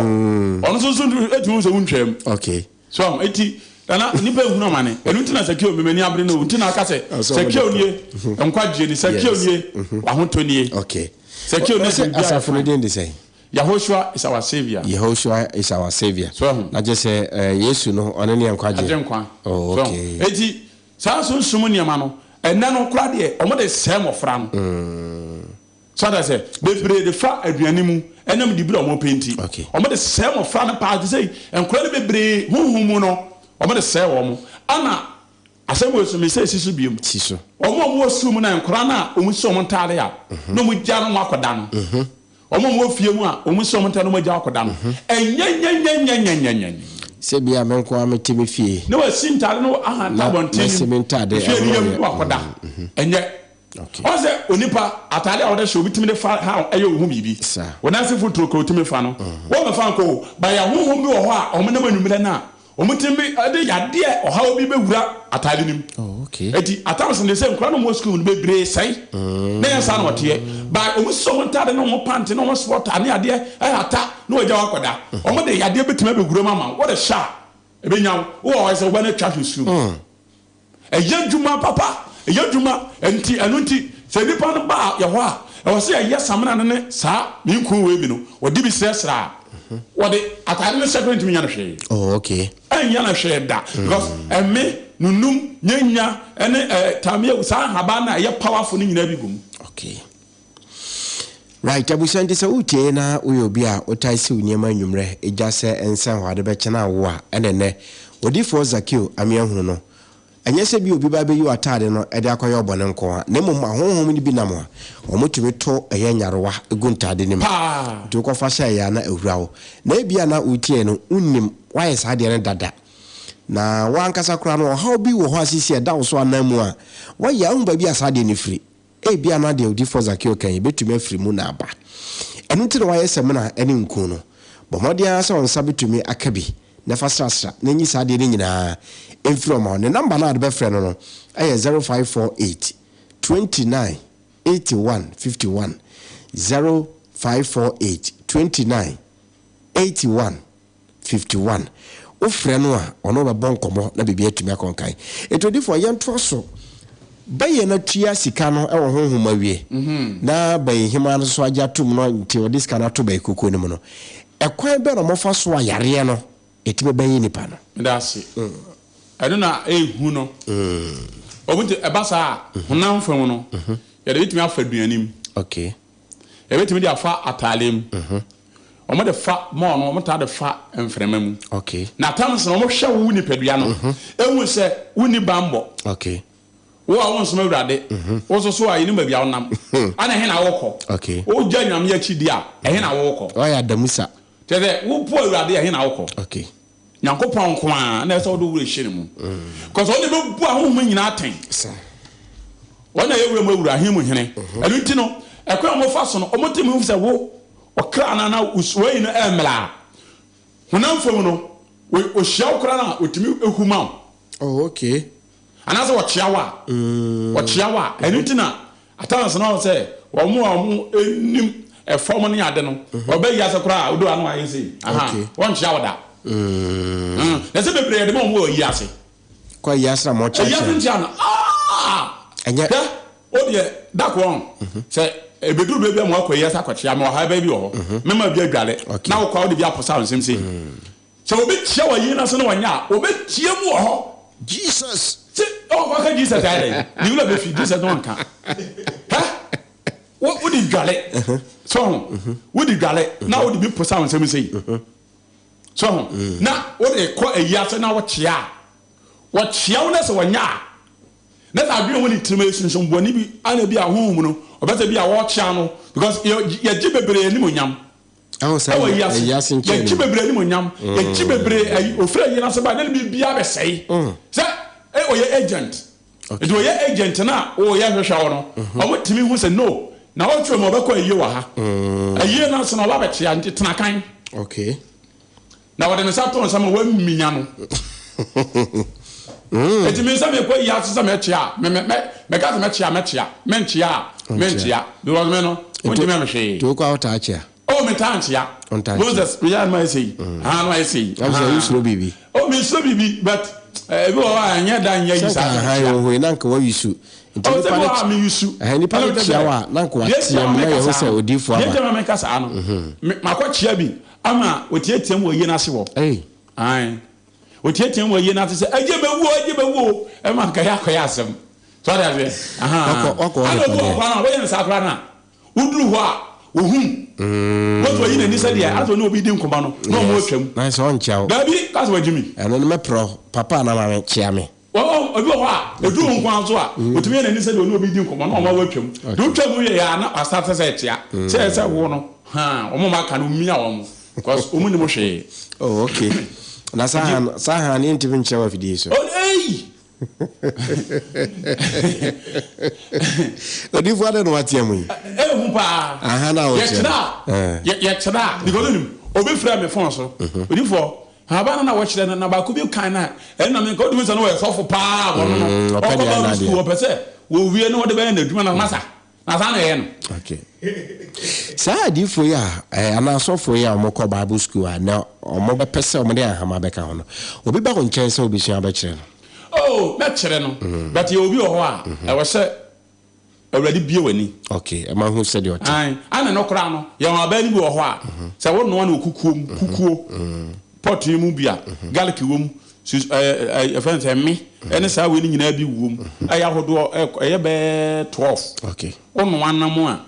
Ɔno nso nso etumi hu sɛ wontwam. Okay. So ɔmo eti nana nipa ehunu amane. Ɛnu ti na Sakeo mmemme abere no nti na aka sɛ Sakeo nie, nkwagyeɛ ni, Sakeo nie, wahotɔ nie. Okay. Sakeo nie. Asafo no din de sɛn? Yahoshua is our saviour. Yehoshua is our saviour. So ahu? Na kyerɛ sɛ eh, Yesu no, ɔno ne yɛn nkwagyeɛ. Agye nkwa. Oh, So ahu? okay. Enti, saa sunsum nneɛma no, ɛnnɛ no koraa deɛ, wɔde sɛe mmɔfra no. So ate aseɛ? Bebree de fa aduane mu, ɛnam dibere a wɔpɛ nti. Okay. Wɔde sɛe mmɔfra no paa, te sɛ nkwadaa no bebree, honhom mu no, wɔde sɛe wɔn. Ɛna Asɛm wei nso, mese si so bio. Si so. Wɔn a wɔwɔ sukuu mu na nkwadaa no a wɔsi wɔn ntaade a na wɔgya no wɔn akɔda no. Wɔn a wɔwɔ fie mu a wɔsi wɔn ntaade na wɔagya akɔda no. Ɛnyɛnyɛnyɛnyɛnyɛnyɛnyɛ. Sɛ bi a me nko ara mete me fie. Na wɔasi ntaade no ahanta Na abɔnten masi mu. me ntaade Efie no yam ɛho na wakɔda. Ɛnyɛ. Okay. Ɔn sɛ onipa ataade a wɔde hyɛ obi tumi de fa ha ɛyɛ wo ho biribi. Saa. Wɔn ase mfuturo kura otumi fa no. Wɔn bɛfa nkɔ o. Ba yɛ honhom bi wɔ hɔ a wɔn nam anwummerɛ no a Wɔtumi de yadeɛ ɔhaw bi bɛwura ataade no mu. Oh, okay. Eti at times no sɛ nkwadaa no wɔwɔ sukuu no bebree sɛe. Mm. Na yɛn saa na wɔteɛ. Ba wɔn sisi wɔn ntaade ne wɔn pant ne wɔn sweater ne adeɛ ɛhata na wɔagya wɔn akɔda. Mm. Wɔn de yadeɛ bɛtumi abɛwura mu ama wo. Wɔde hyɛ a ɛbɛnya wo. Wowɔ hɔ sɛ wobɛ no atwa hwɛ sukuu mu. Mm. Ɛyɛ adwuma papa, ɛyɛ adwuma. Ɛnti, ɛno nti, sɛ nipa no ba yɛ hɔ a, ɛwɔ sɛ yɛyɛ samina no ne saa ne nkuu wei bi no, wɔde bi srɛsrɛ a, wɔde ataade no hyɛ koraa ntumi nyɛ no hwee. Oh, okay. Ɛnyɛ no hwee da. Because ɛme, nunum, nyanya, ɛne ɛɛ tameawu, saa nhaban no a ɛyɛ powerful no nyinaa bi gu mu. Okay. Right, abusua nti sɛ wotie na woyɛ obi a wotae siw nneɛma anwummerɛ gya sɛ ɛnsɛn hɔ ade bɛkyɛ na awo a, ɛna ɛnnɛ Odiyifoɔ Zakeo ame ahunu no. Ɛnyɛ sɛ bi obi ba bɛyi w'ataade no de akɔyɛ wo bɔne nko ara, na mmom ahonhom no bi nam a wɔtumi to ɛyɛ nyarewa gu ntaade no mu. Paa! Nti wokɔfa hyɛeɛ a na ahura wo. Na ebia na wotiee no, wonnim, woayɛ saa adeɛ no dada. Na wo ankasa koraa no, ɔhaw bi wɔ hɔ a seesei ɛda wo so ananmu a, woayɛ a wohu baabi a saa adeɛ no firi. Ebia na deɛ odiyifoɔ Zakeo ka yi bɛtumi afiri mu na aba. Ɛno nti na wayɛ samina ne nku no. Bɔ mmɔden ara sɛ wo nsa bɛtumi aka bi na fa srasra na nyi saa adeɛ no nyinaa mfiri hɔ ma wo. Ne nɔmba no a wode bɛfrɛ no no yɛ 0548 29 81 51, 0548 29 81 51. Wofrɛ no a, ɔne wo bɛbɔ nkɔmmɔ na biribi atumi akɔ nkan. Enti odiyifoɔ, yɛntoa so. Bɛyɛ no atua sika no wɔ honhom awie, na bɛyɛ hemaa no nso agye atom no nti ɔde sika no ato bɛyɛ kukuo no mu no, ɛkwan bɛn na wɔfa so a yareɛ no ɛtumi bɛyɛ nipa no? Meda ase. Ɛno na ɛyɛ hu no. Wɔn nti ɛba saa a, honam fam no, yɛde bɛtumi afa aduane mu. Okay. Yɛbɛtumi de afa ataade mu. Wɔn de fa mɔɔ no, wɔn taa de fa mframa mu. Okay. Na times no, wɔn hwɛ wo nipadua no, ehu sɛ wonni banbɔ. Okay. Wo a wonsom Awurade, wo nso so a yɛnim baabi a wonam. Ana ɛhe na wokɔ? Okay. Wogya Nyame akyi di a, ɛhe na wokɔ? Wayɛ adamusa. Kyerɛ sɛ, wopo Awurade a, ɛhe na wokɔ? Okay. Nyankopɔn nko ara na ɛsɛ sɛ wode wo werɛ hyɛ ne mu. Because ɔno na ɛbɛbu ahonhom nyinaa atɛn. Ɔno na ɛyɛ wura mu awura, ahen mu hene. Ɛno nti no, ɛkwan a wɔfa so no, wɔtumi hu sɛ wo ɔkra no anaa wayi no ɛmmra a, honam fam no, ɔhyia wo koraa no a, ɔtumi hu ma wo. Oh, okay. Anaasɛ ɔkyea wo a, ɔkyea wo a, ɛno nti na at times no ɔhu sɛ wɔn a wɔn nim ɛfam ne ade no, ɔbɛ yi ase koraa a, odo ano ayɛ sei, aha, wɔnkyea wo da. Na sɛ bebree yɛde ma wɔn wɔ yi ase. Kɔ yi ase na mo kyerɛ. Yi ase nkyea no, ah! Ɛnyɛ. Hwɛ, o deɛ, da ko ɔn, sɛ ebeduru baabi a mo akɔ yi ase akɔkyea, mewɔ ha baabi wɔ hɔ, mɛma bi adwale, na wokɔ a wode bi aposa wo nsam sei. Sɛ obi kyia wɔ ayie no ase na ɔnyɛ a, wɔbɛtia mu wɔ hɔ. Jesus! Se ɔkɔ ka Jesus ayɛ dɛn? Ne wura bɛfi Jesus no ɔnka. Hɛ? Wo wode dwale. So ho? Wode dwale na wode bi posa wo nsam sei. So ho? Na wode kɔ ayie ase na wokyia a, wɔkyia wo na sɛ wɔnyɛ a, na sɛ adwene wɔ ne tirim ɛyɛ sunsum bɔne bi ana bi a honhom no ɔbɛsɛ bi a wɔkyia no because yɛgye bebree animonyam. Ɛwɔ wiase, yɛgye bebree animuonyam, yɛgye bebree ayi, ofiri ayi n'ase ba, na ne biribiara bɛsɛe. Sɛ ɔyɛ agent, nti ɔyɛ agent na ɔyɛ hwehwɛ wɔ no, wɔn tumi hu sɛ no, na ɔtwerɛ mu ɔbɛkɔ ayie wɔ ha, ayie n'ase na ɔba bɛkyea, nti tena kan. Okay. Na wɔde ne nsa to nsa ma wɔaminya no. Eti me sɛ mekɔ yi ase sɛ mɛkyea a, me me mɛ mɛka sɛ mɛkyea a mɛkyea, menkyea a menkyea because me no wontumi nyɛ me hwee. Nti wokɔ a wotaa kyea? Oh mentaa nkyea. Wontaa nkyea. Moses meyɛ a na mayɛ sei, ahaa na mayɛ sei, Ɛm sɛ ahaa. wosuro biribi. Oh mensuro biribi but ebi wɔ hɔ a ɛnyɛ da nyɛ Sɛ yi nka saa sɛ ahan mekyea. wɔ hɔ yi na nka woayusu. Nti Oh sɛ nipa bi no wɔ hɔ a meyusu. ɛhɛn nipa Ɛna no mekyɛ kyea sɛ wo a na nka deɛ nti a wateam na meka yɛhu saa sɛ no, odiyifoɔ deɛ nti aba. a meka saa no, me makɔkyea bi ama otiatiam wɔ ayie no ase hɔ. Ei. Ae. Otiatiam wɔ ayie no ase sɛ, Agye bɛwu o, agye bɛwu o. Ɛma nka yɛ akɔyɛ asɛm. So ate aseɛ? Ahaa. Wakɔ wakɔ Ana ɔde obi wɔ hɔ paneɛ. koraa no a, woyɛ no saa koraa no a, woduru hɔ a, ohu. Wotu oyi n'ani sɛdeɛ asɛ ɔne obi di nkɔmmɔ no, na ɔmo Yes. atwam. Na sɛ ɔnkyea wo. Daabi, ka sɛ wagye me. Ɛno no mɛprɛ wo. Papa anaa maame, kyea me. Wɔ hɔ, obi wɔ hɔ a, ɛduru wo nko ara so a, ɔtumi yɛ n'ani sɛdeɛ ɔne obi redi nkɔmmɔ na wɔn awatwam. Deɛ wotwa mu wieɛ a, na wastate sɛ ɛkyea. Sɛ ɛyɛ sɛ wo no, haa, wɔn a wɔaka no, womia wɔn because wɔn nnim hwee. Oh, okay. Na saa ha no, saa ha no yɛntumi nkyerɛ wɔ afidie so. Oh, ei! Odiyifoɔ adɛn na watea mu yi? Ehu paa. Aha na wokyerɛ Yɛkyerɛ no. a, yɛkyerɛ a, because wonim, obi frɛ me phone so, odiyifoɔ, Haban no na wɔkyerɛ no na baako bi kan no a ɛno na menka wotumi sɛ no wɔyɛ sɔfo paa wɔno no Mm, ɔpɛ ɔkɔ deɛ bible ana school adeɛ. ɔpɛ sɛ wɔwie no wɔde bɛyɛ n'adwuma na masa na saa na ɛyɛ no. Okay. Saa adiyifoɔ yi a eh, anaa asɔfoɔ yi a wɔkɔ Bible school a na wɔbɛpɛ sɛ wɔde ahama bɛka ho no, obi ba wo nkyɛn sɛ wobɛsua abɛkyerɛ no? Oh, mɛkyerɛ no but yɛ obi wɔ hɔ a ɛwɔ sɛ Awurade bue w'ani. Ok, ɛma hu sɛdeɛ ɔte. Ae, ɛna no koraa no, yɛwɔ abaa no bi wɔ hɔ a, sɛ wo noa no wɔ kukuo mu, kukuo, pot no mu bi a, garlic wɔ mu, sus, ɛɛ, ɛɛ, yɛfrɛ no sɛ me, ɛne saa wei no nyinaa bi wɔ mu, ɛyɛ ahodoɔ, ɛkɔ, ɛyɛ bɛyɛ 12. Ok. Wo noa nam a,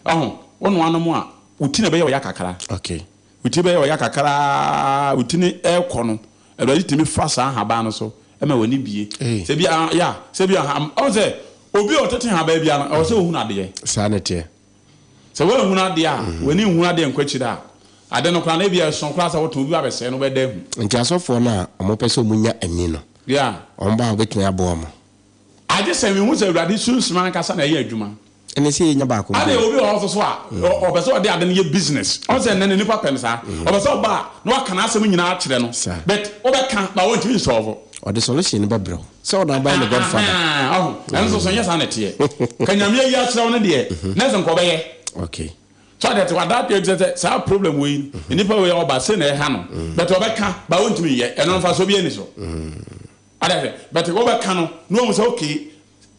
ɔho, wo noa nam a, wo ti na ɛbɛyɛ ɔya kakra. Ok. Wo ti bɛyɛ ɔya kakra, wo ti no ɛrekɔ no, Awurade tumi fa saa nhaban no so ma w'ani bue. Sɛ bi a, ya, sɛ bi a, ɔn sɛ obi a ɔtete nhaban biara no, ɛwɔ sɛ ohunu adeɛ. Saa na ɛteɛ. Sɛ woanhunu adeɛ a, w'ani nhunu adeɛ nkɔ akyire a, ade no koraa no, ebia ɛso koraa sɛ wotɔn, obi ba bɛsɛe no, wobɛda ahu. Nti asɔfoɔ no a wɔpɛ sɛ wɔnya ani no, Yeah. wɔn ba a wɔbɛtumi aboa wɔn. Agye sɛ mehu sɛ Awurade Sunsum ankasa na ɛyɛ adwuma. Ɛne sɛ yɛnya baako mpo. Ɛna obi wɔ hɔ nso so a, ɔpɛ sɛ ɔde ade no yɛ business. Ɔn sɛ nnɛ no nnipa pɛ no saa. Ɔpɛ sɛ ɔba a, na waka n'asɛm nyinaa akyerɛ no. But wobɛka, but ɔntumi nsɔlvo. Ɔde solution no bɛbrɛ wo. Sɛ ɔno abɛyɛ ne godfather. Ahaa, ɔho. Ɛno nso so ɛnyɛ saa na ɛteɛ. Ka Nyame ayi akyerɛ wo no deɛ, na ɛsɛ nka ɔbɛyɛ. Okay. So ade te wada adeɛ kyerɛ sɛ saa problem wei, nnipa wei ɔba sei na ɛha no. But ɔbɛka, but ɔntumi nyɛ. Ɛno mfasoɔ biara nni so. Ade ase, but wobɛka no, na wahu sɛ okay,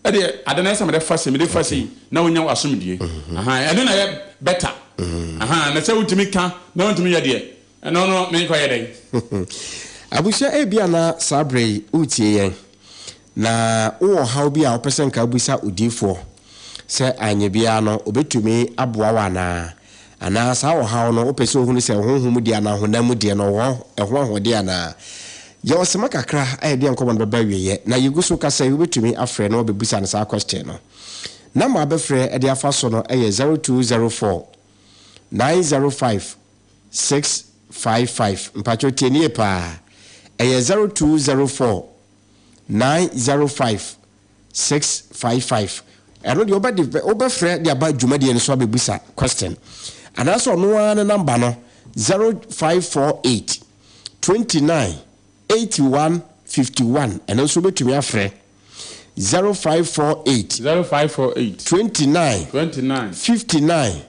ɛdeɛ ade no ayɛ sɛ mede fa sei, mede fa sei, na wonya w'asomdwie. Ahaa, ɛno na ɛyɛ better. Ahaa, na sɛ wotumi ka na wontumi yɛ deɛ, ɛno no menkɔyɛ dɛn? Abusua, ebia na saa berɛ yi woretie yɛn, na wowɔ ɔhaw bi a wopɛ sɛ nka wobisa odiyifoɔ sɛ anyɛ biara no ɔbɛtumi aboa wo anaa? Anaa saa ɔhaw no, wopɛ sɛ ohunu sɛ honhom mu deɛ anaa honam mu deɛ no, ɔwɔ ɛho ahoɔden anaa? Yɛwɔ sima kakra a yɛde yɛn nkɔmmɔ no bɛba awieɛ, na yɛgu so kasa yi, wobɛtumi afrɛ na wabɛbusa no saa question no. Number a wobɛfrɛ de afa so no yɛ 0204 905 655. Mpakyɛw tie no yie paa. Ɛyɛ 0204 905 655 ɛno deɛ wobɛde wobɛfrɛ de aba dwumadie no so abɛbusa question anaasɛ ɔno ara ne namba no 0548 29 81 51 ɛno nso wobɛtumi afrɛ 0548 0548 29 29 59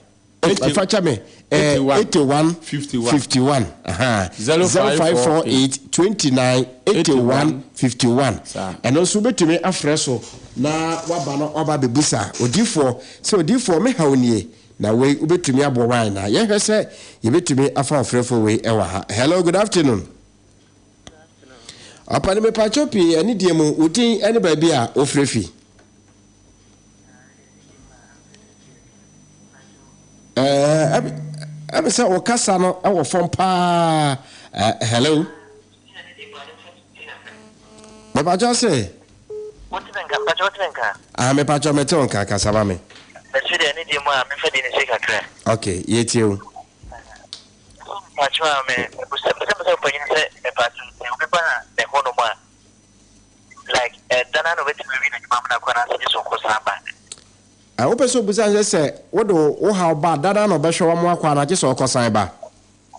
Fa kyɛ me eh, 81 51 ahaa, 0548 29 81 51 Ɛno nso wobɛtumi afrɛ so na woaba na woaba abɛbusa odiyifoɔ sɛ, Odiyifoɔ, me haw nie, na wei wobɛtumi aboa me anaa? Yɛnhwɛ sɛ yɛbɛtumi afa ɔfrɛfoɔ wei wɔ ha. Hello, good afternoon. Ɔpani mepakyɛw pii anidie mu, wo din ne baabi a wofrɛ fi? Ɛɛ, sɛ wo kasa no wɔ fam paa. Hello. Mepakyɛw se. Wotumi nka, mepakyɛw wotumi nka. Ah, mepakyɛw mete wo nka, kasa ma me. Mɛsi deɛ ne deɛ mu a mefa di ne se kakra. Okay, yɛtie wo. Mepakyɛw a me mebusa mepɛ sɛ mebisa ɔpanyin sɛ mepakyɛw sɛ obi ba ne hɔ nom a like ɛda no ara na obetumi awie n'adwuma amena kɔ anaasɛ gye sɛ ɔkɔ san ba. Ah, wopɛ sɛ obisa sɛ sɛ wode wo haw ba a da no ara na ɔbɛhwɛ wo ama wakɔ anaa gye sɛ ɔkɔ san ba?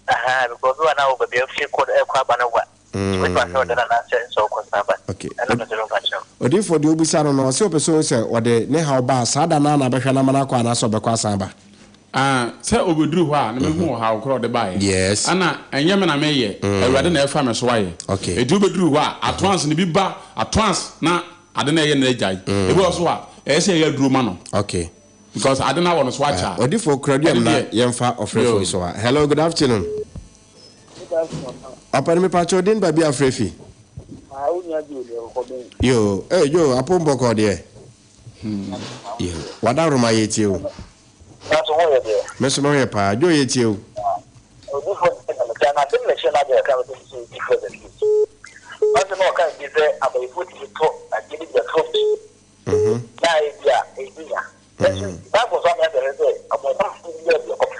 Ahaa, because obi wɔ hɔ a na wɔ baabi a ofie kɔ ɛkɔ aba no wa. Nti obetumi ahwɛ wo da no anaasɛ sɛ ɔkɔ san ba. Okay. Okay. Odiyifoɔ deɛ ɔbisa no no, ɔse ɔpɛ sɛ ɔhu sɛ ɔde ne haw ba a, saa da no ara na bɛhwɛ no ama no akɔ anaasɛ ɔbɛkɔ asan aba? Ah, sɛ ɔbɛduru hɔ a, na mahu ɔhaw korɔ a ɔde baeɛ. Yes. Ɛna ɛnyɛ me na meyɛ, Awurade na ɛfa me so ayɛ. Okay. Enti wobɛduru hɔ a, atoans no bi ba, atoans na ade no ɛyɛ no agyae. Ebi wɔ so a, ɛyɛ sɛ yɛyɛ aduro ma no. Okay. Because ade no awɔ no so akyɛ a. Odiyifoɔ kura duam Ɛno na deɛ, yɛmfa ɔfrɛfoɔ yo. yi so ha. Hello, good afternoon. Ɔpɛni mepakyɛ wo din baabi a frɛ fi. Ah, wo nua Joe deɛ ɔkɔ bɛn. Yoo, ee Joe, apom bɔkɔɔ deɛ. Yoo, w'adaworoma yɛ tie o. Nanso ho yɛ deɛ. Me nso me ho yɛ paa. Joe yɛ tie o. Odifo deɛ na metia na asɛm na ɛhyɛ n'adwene kakra mepɛ sɛ odifo the truth. Ɔsɛ na ɔka bi sɛ abayifo tumi tɔ adeɛ bi de bɛto bi na ebi a ebi nya. Nanso Bible nso ama yɛahwɛ sɛ ɔbonsam tumi yɛ deɛ ɔpɛ.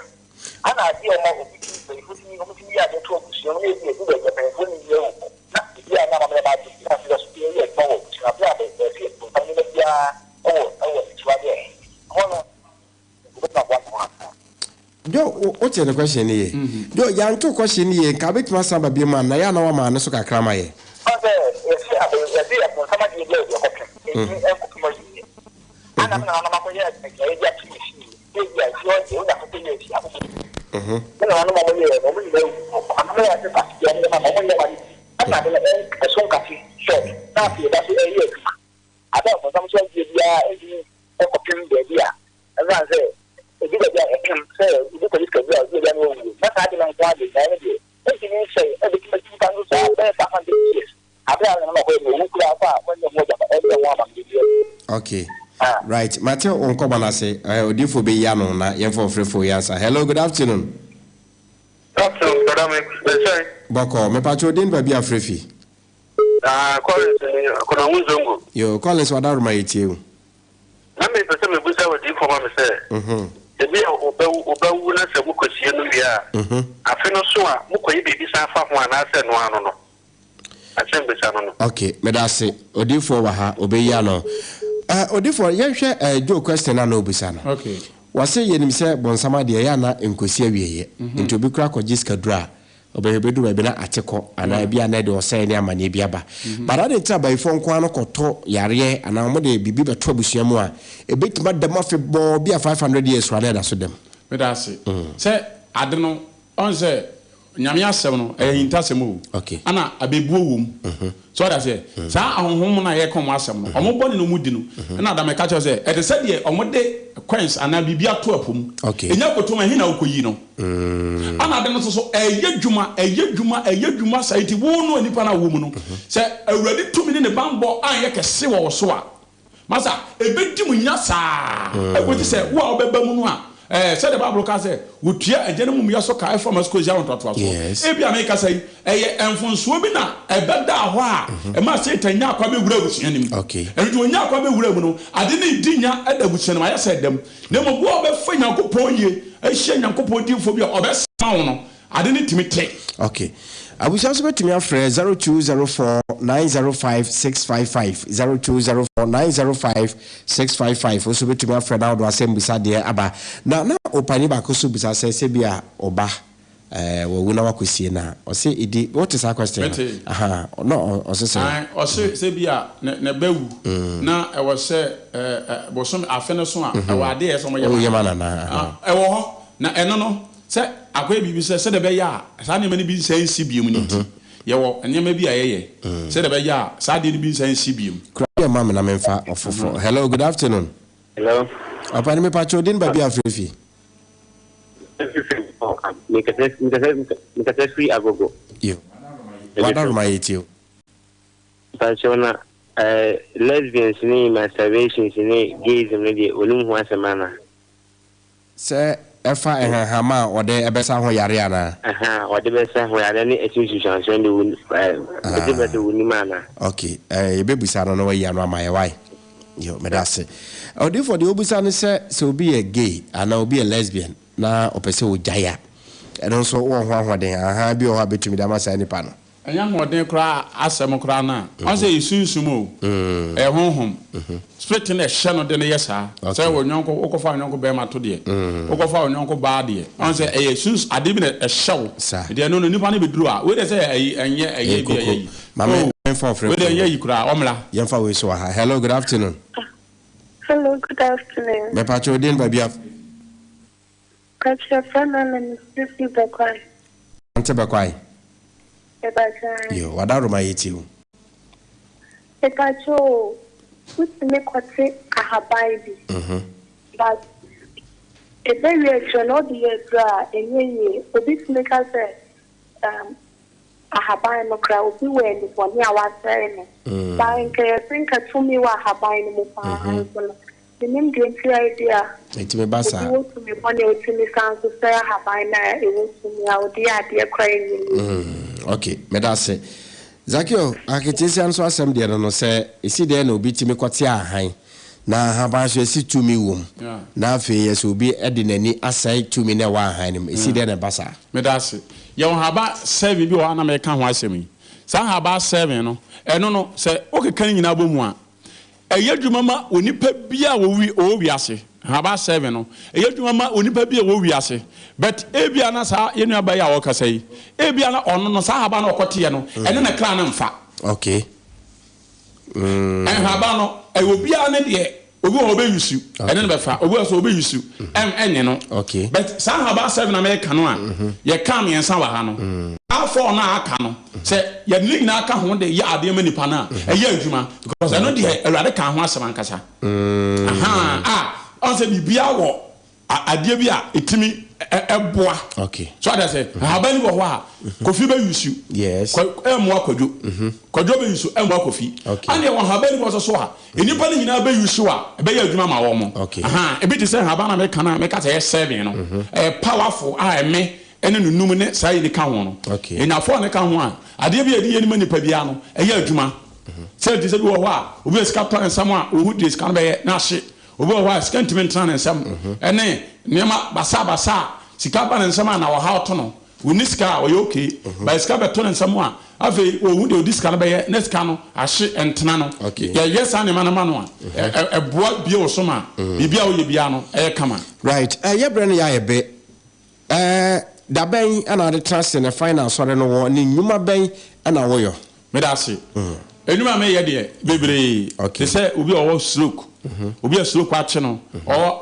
Ana adeɛ a ɔma obi tumi mpanyinfoɔ tumi wɔn tumi yɛ adeɛ to abusua mu na ebi edu baabi a mpanyinfoɔ no nyɛ wɔ mu na ebi a na amammerɛ ma ade na afei ɔso yɛ adwuma wɔ abusua bere a bɛsi ɔbonsam nneɛma biara wɔ wɔ akyiwadeɛ hɔ no obetumi aboa ne ho anaa. Joe, wo wote ne question no yie? Joe, yɛanto question no yie, nka wobɛtumi asan aba biom a, na yɛ a na woama ano so kakra ama yɛ. Ɔn sɛ yɛsi abɛ yɛsi ɛbonsam adeɛ bi a yɛde ɛkɔpem enti ɛnkɔpem awieɛ. Ana me nananom akɔyɛ adwumayɛ bi ato me fie, sɛ ebia efie hɔ deɛ wonya kɔtɔ yɛ fie akɔbɔ bi. Me nananom a wɔyɛɛ no, wɔn nyinaa awu kɔ. Anaa mɛyɛ ase kwate biara meyɛ ma no, wɔnyɛ ma no bi. Ɛna ade no ɛnk ɛso nkate short na afei ɛda so ɛreyɛ adwuma. Ade a ɔbonsam so adeɛ biara ntumi nkɔpem baabi a ɛmfa sɛ ɛdu baabi a ɛpem sɛ obi kɔgye sika bi a ɔdu baabi a na wawuo na saa ade no nko ara deɛ nyaeɛ no deɛ ɛntumi nsɛe ɛbɛtumi asi nipa no so saa bɛyɛ 500 years. Aber a nna hɔ no, owu koraa mpo a wɔnnyɛ ho agyapa, wɔnnyɛ ho amammerɛ biara. Okay right mate wo nkɔmɔ no ase eh, odiyifoɔ bɛyi ano na yɛmfa ɔfrɛfoɔ yi ansa hello good afternoon. Good afternoon brother me bɛsɛn. Bɔkɔɔ mepakyɛ wo din baabi a frɛ fi. Ah Collins ni Akonahu Zongo. Yoo Collins wadaroma yɛtie wo. Na me pɛ sɛ me busa odiyifoɔ ma me sɛ, ebi a ɔbɛwu ɔbɛwu na sɛ mo kɔ sie no wie a, afe no so a mo kɔ yɛ biribi san fa ho anaa sɛ ɛno ano no? Asɛmbisa no no. Ok, medase. Odiyifoɔ wɔ ha, ɔbɛyi ano. Eh, odiyifoɔ, yɛnhwɛ eh, Joe question a na ɔbisa no. Ok. Wɔse yɛnim sɛ bonsam adeɛ ɛyɛ a na ɛnkɔsi awieɛ. Nti obi koraa kɔgye sikaduro a, ɔbɛhwɛ bɛduru baabi na ate kɔ, anaa ebi a na ɛde ɔsɛe ne amaneɛ bi aba. But adɛn nti na abayifoɔ nko ara no kɔtɔ yareɛ anaa wɔde biribi bɛto abusua mu a, ɛbɛtumi ada mu afebɔɔ bi a 500 years koraa na ɛda so da mu? Medase. Sɛ ade no, ɔn sɛ Nyame asɛm no, ɛyɛ ahintasɛm o. Ana abɛbuo wɔ mu. So wate aseɛ? Saa ahonhom no a yɛreka wɔn asɛm no, wɔn bɔne na wɔdi no. Ɛna Adam ɛka kyerɛ wo sɛ, ɛte sɛ deɛ wɔde coins anaa biribi ato ɛpo mu. Ɛnya kɔtɔ mu a, ɛhe na wokɔyi no? Ana ade no nso so, ɛyɛ adwuma, ɛyɛ adwuma, ɛyɛ adwuma saa. Enti wo no, nipa no a wowɔ mu no, sɛ Awurade tumi ne ne banbɔ anyɛ kɛse wɔ wo so a, Masa, ebedi mo nya saa ara kosi sɛ wo a wobɛba mu no a, ɛɛ, sɛdeɛ Bible ka sɛ, wɔtua agya no amumuyɛ so ka ɛfa ma so kɔsi awo ntoatoasoɔ. Ebia merekasa yi, ɛyɛ mfomsoɔ bi na ɛbɛdaa hɔ a ɛmaa Satan nyaa kwan bɛwuraa abusua no mu. Ɛno nti, ɔnyaa kwan bɛwuraa mu no, ade no redi nya da abusua no mu, ayɛ sɛ ɛda mu. Na mmom, wo a wobɛfa Nyankopɔn yie, ahyia Nyankopɔn diyifoɔ bi a ɔbɛsoma wo no, Ade no tumi te. Ok. Abusua nso bɛtumi afrɛ 0204 905 655, 0204 905 655. Wo nso bɛtumi afrɛ na wode w'asɛmmisa deɛ aba. Na na opanin baako nso bisa sɛ, sɛ bi a ɔba eh, wawu na wakɔsie no a, ɔse ɛdi, wote saa question no? Mete. Aha, na ɔse sɛn? Ae, ɔse sɛ bi a ne, ne ba wu na ɛwɔ sɛ eh, eh, bosome, afe no so a, ɛwɔ adeɛ a ɛsɛ sɛ wɔyɛ Woyɛ ma ma no. no anaa? Aha. Ah, ɛwɔ hɔ. Na ɛno no, Sɛ akɔyɛ biribi sɛ sɛdeɛ ɛbɛyɛ a saa nneɛma no bi nsan nsi bio no nti, yɛwɔ nneɛma bi a yɛyɛ sɛdeɛ ɛbɛyɛ a saa adeɛ no bi nsan nsi bio. Kura deɛ ma me na menfa ɔfoforɔ. Hello, good afternoon. Hello. Ɔpani mepakyɛ wo din baabi a frɛ fi. Mekasa firi Agogo. Yo. Wadaroma yɛ tie o. Mpakyɛw na eh, lesbians ne masturbations ne gayism no deɛ onim ho asɛm ana? Sɛ ɛfa nhahama a wɔde bɛsa ho yare anaa? Ahaa, wɔde bɛsa ho yare ne ɛso nsusuansoɔ no deɛ wo, ɛgye bɛ sɛ wonim anaa? Ok, eh, yɛbɛbisa no na wayi ano ama yɛ, wai? Yo, meda ase. Odiyifoɔ, deɛ wobisa ne sɛ, sɛ obi yɛ gay anaa obi yɛ lesbian na ɔpɛ sɛ ɔgyae a, ɛno nso wowɔ ho ahoɔden? Ahaa bi wɔ hɔ a bɛtumi de ama saa nipa no? Ɛnyɛ ahoɔden koraa asɛm koraa no a, ɔn sɛ ɛyɛ sunsum o, ɛyɛ honhom. Spirit no ɛhyɛ no de no yɛ saa. Sɛ wo yɔnko wokɔfa wo yɔnko bɛrima to deɛ, wokɔfa wo yɔnko baa deɛ, ɔn sɛ ɛyɛ suns adeɛ bi na ɛhyɛ wo. Nti ɛno no nipa no bɛduru a, wei deɛ sɛ ɛyi ɛnyɛ ɛyɛ bi ɛyɛ yi. Maame mfa ɔfrɛ Wei deɛ ɛnyɛ yi koraa, ɔmmra. Yɛmfa wei so wɔ ha. Hello, good afternoon. Hello, good afternoon. Mepatwa wo din baabi a. Pakyɛ frɛ me ama me sisi bɛkwae. Ante bɛkwae. Mepakyɛ. Yo, wada roma yɛ tie o. Mepakyɛ o, wotumi kɔte ahaban bi. Mhm. But ɛbɛwie akyerɛ na ɔde yɛ aduro a ɛnyɛ yie. Obi tumi ka sɛ um, ahaban no koraa obi wɔ anibɔne a wasɛe no. But nka yɛse nka tumi wɔ ahaban no mu paa nso no. Menim deɛ nti a ebi a Ɛtumi ba saa. obi wɔ tumi bɔne a otumi san so sɛe ahaban no a ɛwɔ tumi a ɔde yɛ adeɛ koraa ɛnyɛ yie. Ok, meda ase. Zakeo, aketesia nso asɛm deɛ no no sɛ ɛsi dɛn na obi tumi kɔte ahan na ahaban so ɛsi tumi wom na afei yɛ sɛ obi de n'ani asɛe tumi na ɛwɔ ahan no mu ɛsi dɛn na ɛba saa? Meda ase. Yɛwɔ nhaba seven bi wɔ hɔ a na meka ho asɛm yi. Saa nhaba seven no, ɛno no, sɛ wokeka ne nyinaa bɔ mu a, ɛyɛ adwuma ma onipa biara a ɔwɔ wiase. Nhaba seven no, ɛyɛ adwuma ma onipa bi a ɔwɔ wiase. But ebia na saa yɛn nuabaa yi a ɔrekasa yi, ebia na ɔno no, saa nhaba no a ɔkɔteɛ no, ɛne ne kra no mfa. Okay. Nhaba no, ɛyɛ obiara ne deɛ. Obi wɔ hɔ ɔbɛ use, ɛne no bɛfa. Obi wɔ hɔ nso ɔbɛ use, ɛnyɛ no. Okay. But saa nhaba seven a mɛka no a, yɛka mmiɛnsa wɔ ha no, saa four no a aka no, sɛ yɛde ne nyinaa ka ho de yɛ adeɛ ma nipa no a, ɛyɛ adwuma. Because ɛno deɛ Awurade kaa ho asɛm ankasa. Ahaa, a, ɔn sɛ biribiara wɔ adeɛ bi a ɛtumi ɛboa. Okay. So ate aseɛ? Ahaban bi wɔ hɔ a, Kofi bɛ use. Yes. Ɛmmoa Kwadwo. Kwadwo bɛ use, ɛmmoa Kofi. Okay. Ɛna yɛwɔ ahaban bi wɔ nso so a, nnipa no nyinaa bɛ use a, ɛbɛyɛ adwuma ama wɔn. Okay. Ahaa, ebi te sɛ ahaban a meka no a, meka sɛ ɛyɛ seven no. Ɛyɛ powerful a ɛme ɛne ne num ne saa yi ne ka ho no. Okay. Ɛnya four ne ka ho a, adeɛ bi a yɛde yɛ no ma nipa biara no, ɛyɛ adwuma. Sɛ te sɛ bi wɔ hɔ a, obi wɔ sika tɔ ne nsam a, ohu deɛ sika no bɛyɛ na ahye. Obi wɔ hɔ a, sika ntumi ntena ne nsam, ɛne nneɛma basabasa a sika ba ne nsam a na ɔhaw to no. Onni sika a, ɔyɛ okay, but sika bɛto ne nsam a, afei ohu deɛ ɔde sika no bɛyɛ na sika no ahye, ɛntena no. Yɛyɛ saa nneɛma no ma no a, ɛboa bue wo so ma biribi a woyɛ biara no, ɛyɛ kama. Right, yɛ berɛ no yɛ ayɛ be. Da bɛn na wode tena ase na fan na asɔre no wɔ ne nnwuma bɛn na woyɔ? Meda ase. Nnwuma a meyɛ deɛ, bebree. Te sɛ obi a ɔwɔ stroke, obi a stroke akye no, ɔwɔ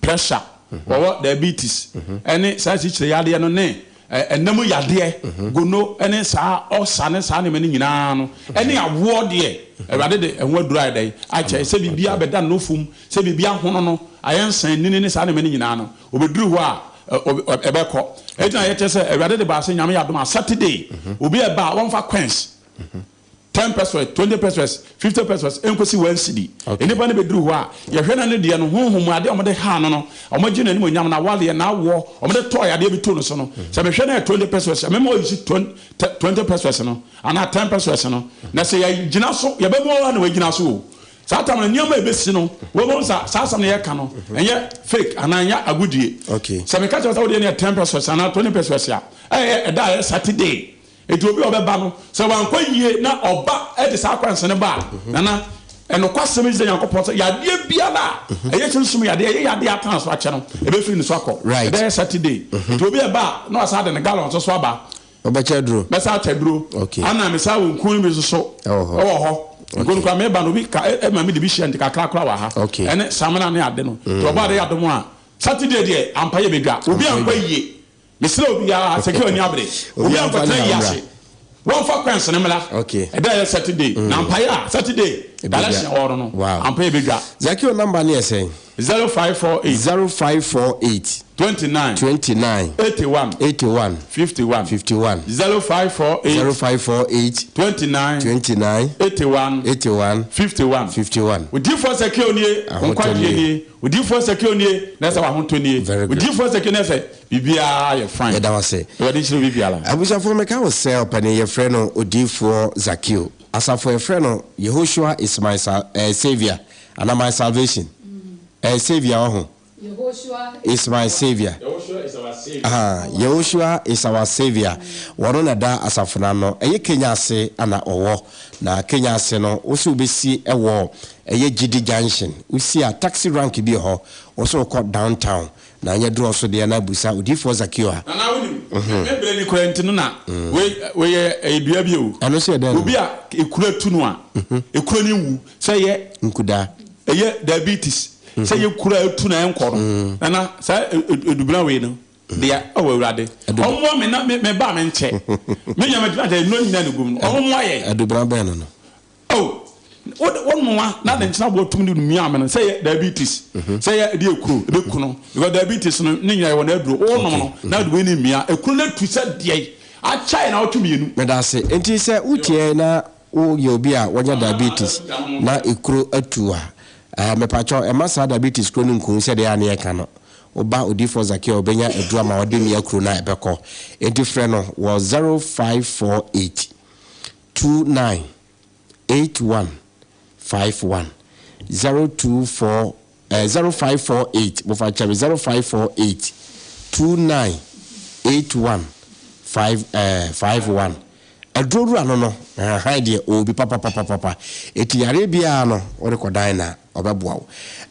pressure, ɔwɔ diabetes, ɛne saa asikyire yadeɛ no ne ɛnam yadeɛ, gono ne saa ulcer ne saa nneɛma no nyinaa no, ɛne awoɔ deɛ, Awurade de ɛho aduro ayɛ dɛn? Akyɛ. Sɛ biribi abɛda ne nofo mu, sɛ biribi ahono no, ayɛ nsɛnnennen ne saa nneɛma no nyinaa no, Obeduru hɔ a, ɛbɛkɔ. Enti na yɛkyerɛ sɛ Awurade de baa sɛ Nyame yɛ adom a Saturday obi a ɛba a wɔmfa coins, ten pesewas, 20 pesewas, 50 pesewas nkosi one cedi. Nnipa no bɛduru hɔ a, yɛhwɛ na ne deɛ no, honhom mu adeɛ a wɔde haa no no, wɔagye no animuonyam, n'awareɛ, n'awoɔ, wɔde tɔɔ adeɛ bi too no so no, sɛ mehwɛ na ɛyɛ 20 pesewas a, mɛma wɔayusu 20 pesewas no anaa 10 pesewas no. Na sɛ yɛgyina so, yɛbɛmu ara na wɔagyina so o. Saa tam no nneɛma a ɛbɛsi no, wobɛhu sɛ saa asɛm no yɛka no, ɛnyɛ fake anaa ɛnyɛ agodie. Sɛ meka kyerɛ wo sɛ wodeɛ no yɛ 10 pesos anaa 20 pesos a, ɛyɛ ɛda a ɛyɛ Saturday. Enti obi a ɔbɛba no, sɛ wankɔ yie na ɔba de saa kwanse no ba a, Nana, ɛnokwasɛm yi sɛ Nyankopɔn sɛ yadeɛ biara a ɛyɛ sunsum yadeɛ, ɛyɛ yadeɛ a atena so akyɛ no, ɛbɛfiri ne so akɔ. Ɛda yɛ Saturday. Enti obi a ɛba a, na wasan de ne gallon nso so aba. Wobɛkyɛ aduro? Mɛsan akyɛ aduro. Okay. Ana mesan wɔ nku no bi nso so. Ɛwɔ hɔ. Ɛwɔ hɔ. Nku no koraa meba no obi ka ɛma me de bi hyɛ nti kakra koraa wɔ ha. Okay. Ɛne samina ne ade no. Nti ɔbɔ ade yɛ adom a Saturday deɛ ampa yɛ bɛdwa. Obi ankɔ yie. Mesrɛ obiara sɛ kɛ ɔni abere. Obi ankɔtena yi ase. Wɔmfa coins no mmra. Okay. Ɛda yɛ Saturday. Na mpaeɛ a Saturday direction wɔ no no. Wow. Ampa yɛ bɛdwa. Zakio number no yɛ sɛn? 0548. 0548. 29. 29. 81. 81. 51. 51. 0548. 0548. 29. 29. 81. 81. 51. 51. Odiyifoɔ Sakeo nie, Ahotɔ nkwagyeɛ nie. nie. Odiyifoɔ Sakeo nie, na ɛsɛ w'ahotɔ nie. Very good. Odiyifoɔ Sakeo nie, ɛsɛ biribiara yɛ fine. Yɛda wo ase. Awurade nhyira obi biara. Abusuafoɔ meka wo sɛ ɔpanin yɛfrɛ no Odiyifoɔ Zakeo. Asafo yɛfrɛ no Yehoshua is my sal eh, saviour anaa my salvation eh, saviour ɔho Yehoshua is my saviour. Aha, Yehoshua is our saviour. Wɔno na ɛda asafo no ano. Ɛyɛ Kenya ase na ɔwɔ. Na Kenya ase no, wo se wobɛsi wɔ ɛyɛ Gyidi Junction. Wosi a, taxi rank bi wɔ hɔ. Wo se wokɔ downtown. Na anyɛ dorɔ so deɛ na busa Odiyifoɔ Zakeo a. Nana wonim, me berɛ ni koraa nti no na wei wei yɛ ɛyɛ dua bi o. Ɛno nso yɛ dɛn no? Obi a ekuro atu no a, ekuro no nwu sɛ ɛyɛ. Nkudaa. Ɛyɛ diabetes sɛ ɛyɛ kuro a atu na ɛnkɔ no. Nana saa edubena wei no deɛ ɔwɔ awurade. Ɔmmoa me na me me ba me nkyɛ. Me nya me tena kyɛ nnuro nyinaa na egu mu no. Ɔmmoa yɛn. Adubena bɛn no no? Oh, wo de wo noa na de nkyena boɔ tum de mia me no sɛ yɛ diabetes sɛ yɛ de ekuro ebe ku no because diabetes no ne nyinaa yɛ wɔ n'aduro wo nom no na de wei ne mia ekuro no atu sɛ deɛ akyɛe na ɔtwe mmienu. Meda ase. Enti sɛ wotie na woyɛ obi a wanya diabetes na ekuro atu a, eh, mepakyɛw ɛma saa diabetes kuro no nku wo sɛdeɛ a ne yɛka no. Woba Odiyifoɔ Zakeo a ɔbɛnya aduro ama wode mia kuro no a ɛbɛkɔ. Enti frɛ no wɔ 0548 29 81 51 024 eh, 0548 mofa nkyɛ me 0548 29 81 5 eh, 51 Aduro wura no no hann deɛ ɔwɔ bi papapapapa eti yareɛ biara no wode kɔdan na ɔbɛboa wo.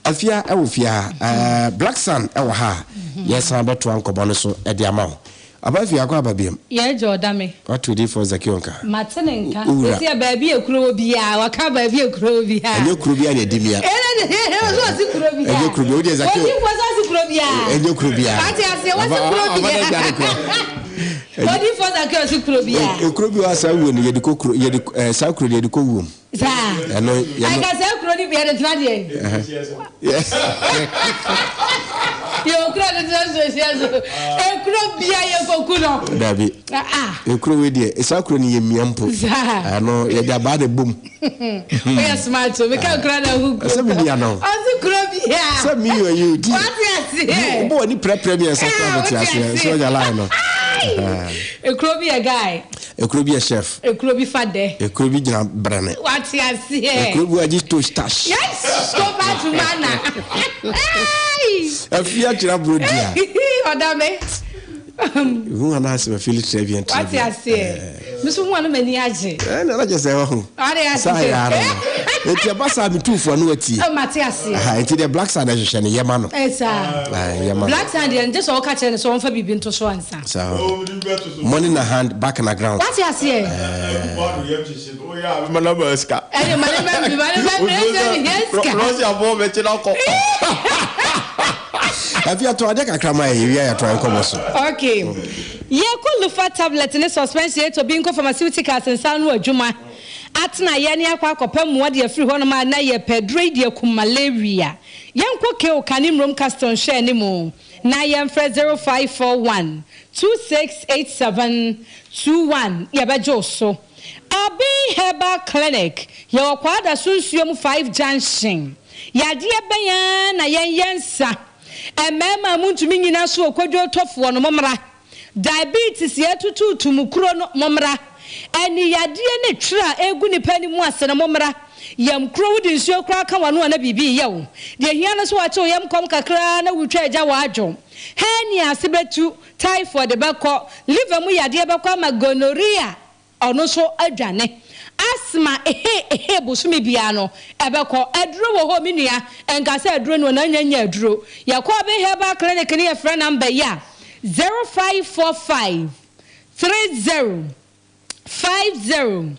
Afia ɛwɔ fie ha eh, Black Sun ɛwɔ ha a yɛsan bɛtoa nkɔmmɔ no so de ama wo. Aba afie akɔ aba biam. Yɛ gya ɔda me. Wate odiyifoɔ Zakeo nka. Mate ne nka. Wo wura. Seesei a baabi a kuro wɔ biara, waka baabi a kuro wɔ biara. Ɛnyɛ kuro biara na ɛdi mia. Ɔsɛ ɔse kuro biara. Ɛnyɛ kuro biara. Wodeɛ Zakeo. Odiyifoɔ sɛ ɔse kuro biara. Ɛnyɛ kuro biara. Wate aseɛ, wɔse kuro biara. Odiyifoɔ Zakeo ɔse kuro biara. Kuro bi wɔ hɔ a saa wuo no yɛde kɔ kuro, yɛde ɛɛ saa kuro no yɛde kɔ wuom. Saa. Ɛno yɛno. Anka saa kuro no bia no tena deɛ. Yɛ okuro no tena nsuo hyia so. Ekuro bia yɛ koku no. Dabi. Ekuro wei deɛ saa kuro no yɛ mia mpo. Saa. Ɛno yɛde abaa na ebom. Oyɛ smart o. Meka kuro na ehu kuro. Sɛ mi ni ano. Ɔsi kuro bia. Sɛ mi yɛ yi o ti. Wate aseɛ. Wobɔ w'ani pɛrɛpɛrɛ mmiɛnsa kura bɛ te aseɛ. So ɔnya line no. Ekuro bi yɛ guy. Ekuro bi yɛ chef. Ekuro bi fa dɛ. Ekuro bi gyina brɛne. Wate aseɛ. Ekuro bi wagye toast tash. Yes, go back to mana. Afia kyerɛ aburo dua. Ɔda me. Hu ana asɛ ma feel très bien très bien. Wate aseɛ. Me so hu ana m'ani agye. Ɛna na kyerɛ sɛ ɔho. Wate aseɛ. Saa yɛ ara no. Eti ɛba saa me tuufoɔ no watie. Oh, mate aseɛ. Aha, eti deɛ black sand ɛhwehwɛ no yɛ ma no. Ɛsaa. Yɛ ma no. Black sand deɛ nkyɛ sɛ ɔka kyerɛ no sɛ ɔmfa biribi nto so ansa. Saa. Money na hand, back na ground. Wate aseɛ? Ɛne ma ne ma bi ma ne ma bi ɛsɛ ne hia sika. Rɔsi abɔ bɛkyi na kɔ. Afi ato adeɛ kakra ma yɛ yɛwia yɛtoa nkɔmmɔ so. Okay. Yɛkɔ Lufa tablet ne suspension eto bi nkɔ pharmaceuticals nsa ano adwuma atena yɛ ne akɔ akɔpɛ mmoa de afiri hɔnom a na yɛpɛ aduro yi de akum malaria. Yɛnkɔ Keo Kane Mmrom Castle nhwɛ anim. Na yɛmfrɛ 0541 2687 21 yɛbɛgye wo so. Aben Herbal Clinic, yɛwɔ Kwadaso Nsuom 5 Junction. Yadeɛ bɛn ara na yɛnyɛ nsa. Mmarima a montumi nnyina so wɔ kodwotɔfoɔ no, mommra. Diabetes yɛtutuutu mo kuro no mommra. Ani yadeɛ ne twerɛ a ɛregu nipa anim ase no mommra. Yam kuro wode nsuo koraa ka w'ano a na biribi reyɛ wo. Deɛ ɛhia ne sɛ wɔakye wo yam kɔm kakra ara na wotwa agya w'adwo. Hernia ase bɛtu, typhoid bɛkɔ, liver mu yadeɛ bɛkɔ ama gonorrhea Ɔno nso adwane. Asthma ehe ehe bosome biara no ɛbɛkɔ. Aduro wɔ hɔ me nua, ɛnka sɛ aduro no na nya nya aduro. Yɛkɔ Aben Herbal Clinic ne yɛfrɛ number yi a, 0545 30 50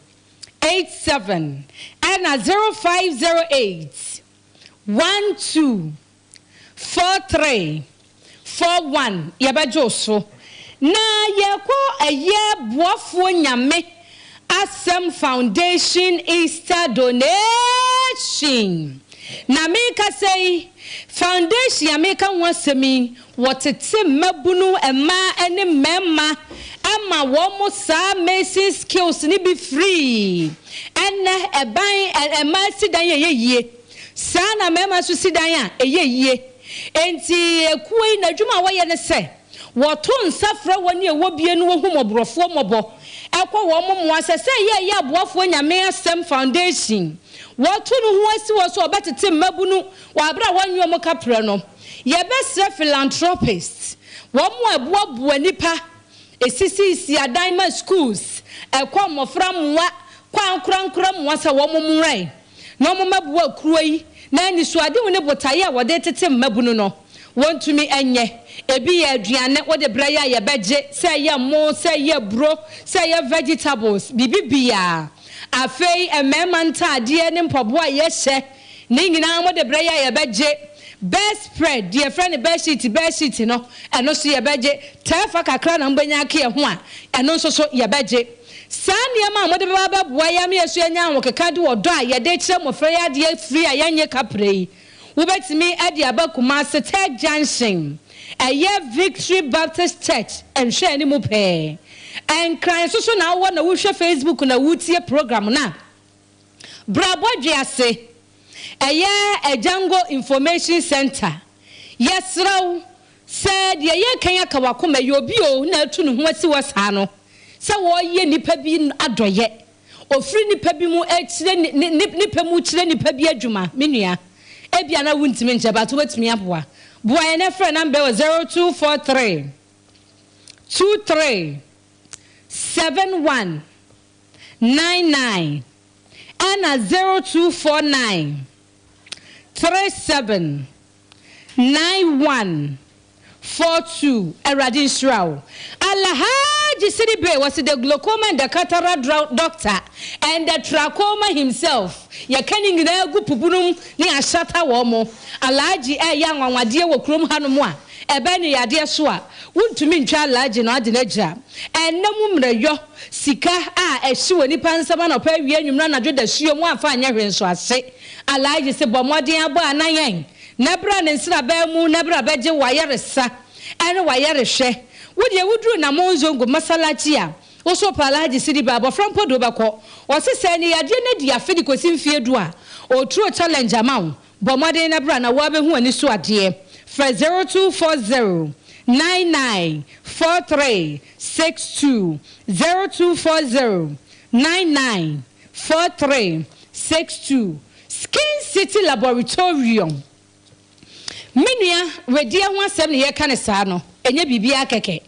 87 ɛna 0508 12 43 41 yɛbɛgye wo so na yɛkɔ ɛyɛ boafoɔ Nyame asɛm foundation Easter donation na mekasa yi foundation a meka ho asɛm yi wɔtete mmabunu mmaa ne mmarima ma wɔn saa mason skills no bi free ɛnɛ ɛban mmaa si dan a ɛyɛ yie. Saa ara na mmarima nso si dan a, ɛyɛ yie. Enti akuo yi, n'adwuma a wɔyɛ ne sɛ, wɔto nsa frɛ wɔn a ɛwɔ bie no wɔhu mmɔborɔfoɔ mmɔbɔ kɔ wɔn mmoa sɛ, sɛ ɛyɛ ɛyɛ Aboafoɔ Nyame Asɛm Foundation. Wɔto no ho asi hɔ sɛ wɔbɛtete mmabunu wɔ aberɛ a wɔnnye wɔn kaprɛ no. Yɛbɛsrɛ philanthropists, Wɔn a ɛboaboa nnipa, ɛsisisisi adan ma schools, ɛkɔ mmɔfra mmoa, kɔ ankorankora mmoa sɛ wɔn mmrae na wɔn mmɛboa kuro yi na anisoadehu ne botaeɛ a wɔde retete mmabunu no wɔntumi nyɛ. Ebi yɛ aduane wode brɛ yɛ a yɛbɛgye, sɛ ɛyɛ mmo, sɛ ɛyɛ aburo, sɛ ɛyɛ vegetables, biribi biara. Afei mmarima ntaadeɛ ne mpaboa a yɛhyɛ, ne nyinaa mode brɛ yɛ a yɛbɛgye. Bed spread, deɛ yɛfrɛ no bed sheet, bed sheet no, ɛno nso yɛbɛgye. Tɛɛfa kakra na mobɛnya aka yɛn ho a, ɛno nso so yɛbɛgye. Saa nneɛma a mode bɛba abɛboa yɛn ama yɛn nso yɛanya ahokeka de ɔdɔ a yɛde rekyerɛ mmɔfra yi adeɛ firi a yɛnnye kaprɛ yi, wobɛtumi de aba Kumasi Third Junction, ɛyɛ Victory Baptist Church nhwɛanimu pɛɛ. Nkran nso so na wowɔ na wohwɛ Facebook na wotie program no a, bra bɔdwe ase. Ɛyɛ Agyango Information Centre. Yɛsrɛ wo, sɛ deɛ yɛreka yi aka w'akoma, ɛyɛ obi o na atu ne ho asi hɔ saa no, sɛ ɔreyɛ nnipa bi adɔeɛ, ɔfiri nnipa bi mu rekyerɛ ne ne ne pɛ mu kyerɛ nnipa bi adwuma, me nua, ebia na wontumi nkyɛ but wobɛtumi aboa. Boa yɛn na frɛ number yi wɔ 0243 23 71 99 ɛna 0249 37 91 42 Awurade nhyira wo. Alhaji Sidibe wɔse the glaucoma and the cataract doctor and the trachoma himself yɛka ne nyinaa gu pubunum ne ahyata wɔn mo. Alhaji ɛɛyɛ anwanwadeɛ wɔ kurom hanom a ɛbɛn ne yadeɛ so a wontumi ntwa Alhaji no ade no agyira. Ɛnna mu mmerɛyɔ Sika a ɛhye wɔ nipa nsam anɔpa awia anwummere anadwo dasuo mu amfa anyɛ hwee nso ase. Alhaji se bɔ mmɔden abɔ anan yɛn na bra ne nsraban mu na bra bɛgye w'ayaresa ɛne w'ayarehwɛ. Wo deɛ woduru Namon Zongo Masalachi a wo so pɛ Alhaji Sidi ba abɔfra mpo de wobɛkɔ. Ɔse sɛ ne yadeɛ no adi afe de kɔsi mfeɛ du a ɔturo challenge ama wo. Bɔ mmɔden na bra na woabɛhu w'ani so adeɛ. Frɛ 0240 99 43 62, 0240 99 43 62. Skin City Laboratorium. Me nua, wedeɛ ho asɛm na yɛreka no saa no, ɛnyɛ biribiara kɛkɛ.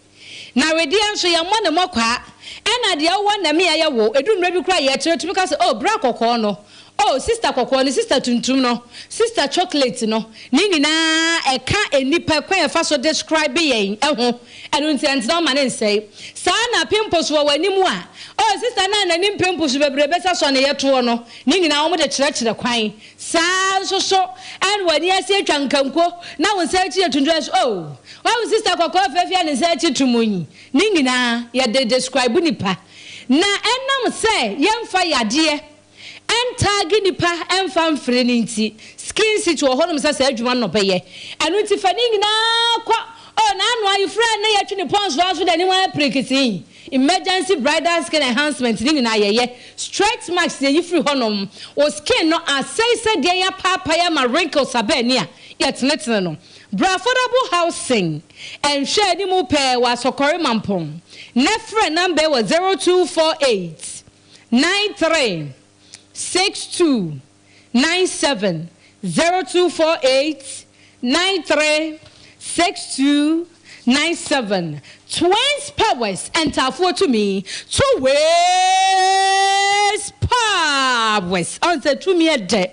Na wedeɛ nso, yɛmmɔ no mmɔkwaa. Ɛna deɛ wowɔ nnamea yɛ wo, ɛduru mmerɛ bi koraa a yɛkyerɛ tumi ka sɛ, oh, bra kɔkɔɔ no, oh, sista kɔkɔɔ no, sista tuntum no, sista chocolate no, ne nyinaa ɛka nnipa kwan a yɛfa so describe yɛn ho. Ɛno nti ɛntena hɔ ma no nsɛe. Saa na pimples wɔ w'anim a, oh, sista no a n'anim pimples bebrebe sɛ sɔneeɛ toɔ no, ne nyinaa wɔde kyerɛkyerɛ kwan. Saa ara nso so ɛna w'ani ase atwa nkanko na wo nsa akyi yɛ tuntum ɛso oh wahu sister kɔkɔɔ fɛfɛ a ne nsa akyi tum yi ne nyinaa yɛde describe nipa na ɛnam sɛ yɛnfa yadeɛ ɛntaage nipa ɛnfa mfiri no nti skin city wɔ hɔnom sɛ saa adwuma no na ɔbɛyɛ ɛno nti fa ne nyinaa kɔ oh n'ano ayeforo a na yɛtwe ne pɔn so ara nso n'anim ayɛ pirikisii. Emergency bridal skin enhancement ne nyinaa yɛyɛ, stretch marks yɛyi firi hɔ nom, wo skin no asɛe sɛ deɛn apaapae ama wrinkles aba ani a, yɛtenetene no. Bra Affordable Housing nhwɛ anim pɛɛ wɔ Asɔkɔre Mampong na frɛ number yi wɔ 0248 93 62 97 0248 93 62 97 Twins Powers Ntaafoɔ tumi Twins Powers Ɔn sɛ tumi ɛdɛ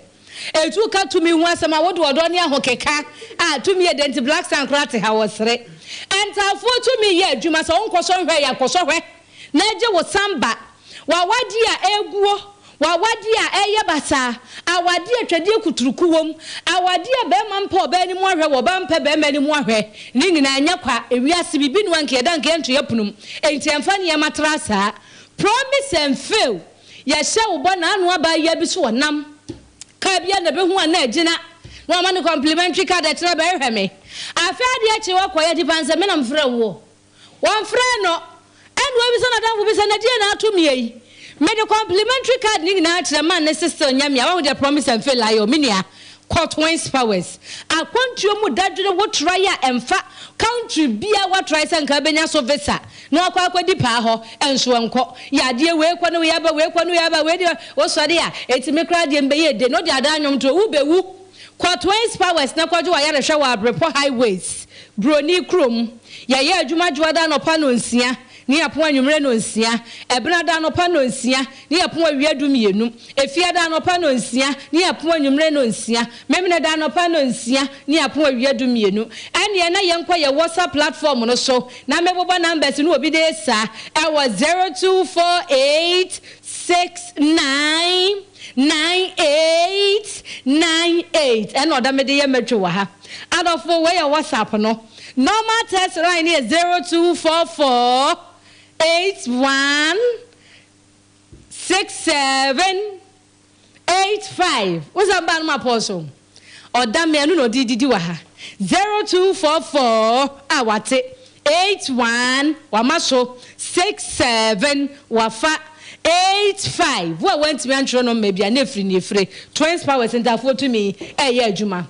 Etu ka tumi ho asɛm a wode ɔdɔ ne ahokeka a tumi ɛdɛ nti Black Star koraa te ha ɔsere Ntaafoɔ tumi yɛ adwuma sɛ wonkɔsɔ nhwɛ yɛ kɔsɔ hwɛ na gye wo samba W'awadeɛ a ɛreguo, w'awadeɛ a ɛreyɛ basaa, awadeɛ a twɛdeɛ kuturuku wom, awadeɛ a barima mpɛ ɔbaa anim ahwɛ, ɔbaa mpɛ barima anim ahwɛ, ne nyinaa ɛnyɛ kwa. Ewiase biribi nni hɔ a anka yɛda anka yɛnto yɛn pono mu. Enti ɛmfa nneɛma tra saa. Promise and fail, Yɛhyɛ wo bɔ na ano abaayewa bi so ɔnam kaa bi a na bɛhu a na agyina na wama no complimentary card ɛkyerɛ bɛhwehwɛ me. Afei adeɛ kye wakɔ yɛ nipa nsɛ me na mefrɛ woɔ. Wɔmfrɛɛ no. Ɛnna wabisa n'adamfo bi sɛ, Na deɛn na ato meɛ yi? Mede complimentary card no nyinaa kyerɛ man ne se still nyɛ mea. Wahu deɛ promise and fail ayɛ o, me nua. Kɔ Twins Powers. Akwantuo mu dadwene wo try a ɛmfa. Country biara woatry sɛ nka wobɛnya so visa na wakɔ akɔdi paa hɔ nso ɛnkɔ. Yadeɛ wei kɔ ne wei aba, wei kɔ ne wei aba, wei deɛ wosɔre a ɛtumi koraa deɛ mbɛyɛ de na wode adan nnwom to, wobɛwu. Kɔ Twins Powers na kɔgye w'ayarehwɛ wɔ Abrepɔ Highways. Broni kurom. Yɛyɛ adwuma Dwoada anɔpa nnɔnsia ne yɛpon anwummere nnɔnsia, Ɛbenada anɔpa nnɔnsia ne yɛpon awia dumienu, Efiada anɔpa nnɔnsia ne yɛpon anwummere nnɔnsia, Memeneda anɔpa nnɔnsia ne yɛpon awia dumienu. Ɛnneɛ na yɛnkɔ yɛn WhatsApp platform no so na mebobɔ numbers no obi de saa ɛwɔ 0248 69 9898 ɛna ɔda mede yɛ mɛtwe wɔ ha. Adɔfo wei yɛ WhatsApp no. Normal text line no yɛ 0244 81 67 85. Wo sɛ mbaa no ma pɔɔ so. Ɔda me ɛno na ɔde didi wɔ ha. 0244 a wate 81 wama so 67 wafa 85. Wo a wantumi antwerɛ nɔmba bi a na ɛfiri ne ɛfire. Twins Powers ntafoɔ tumi ɛyɛ adwuma.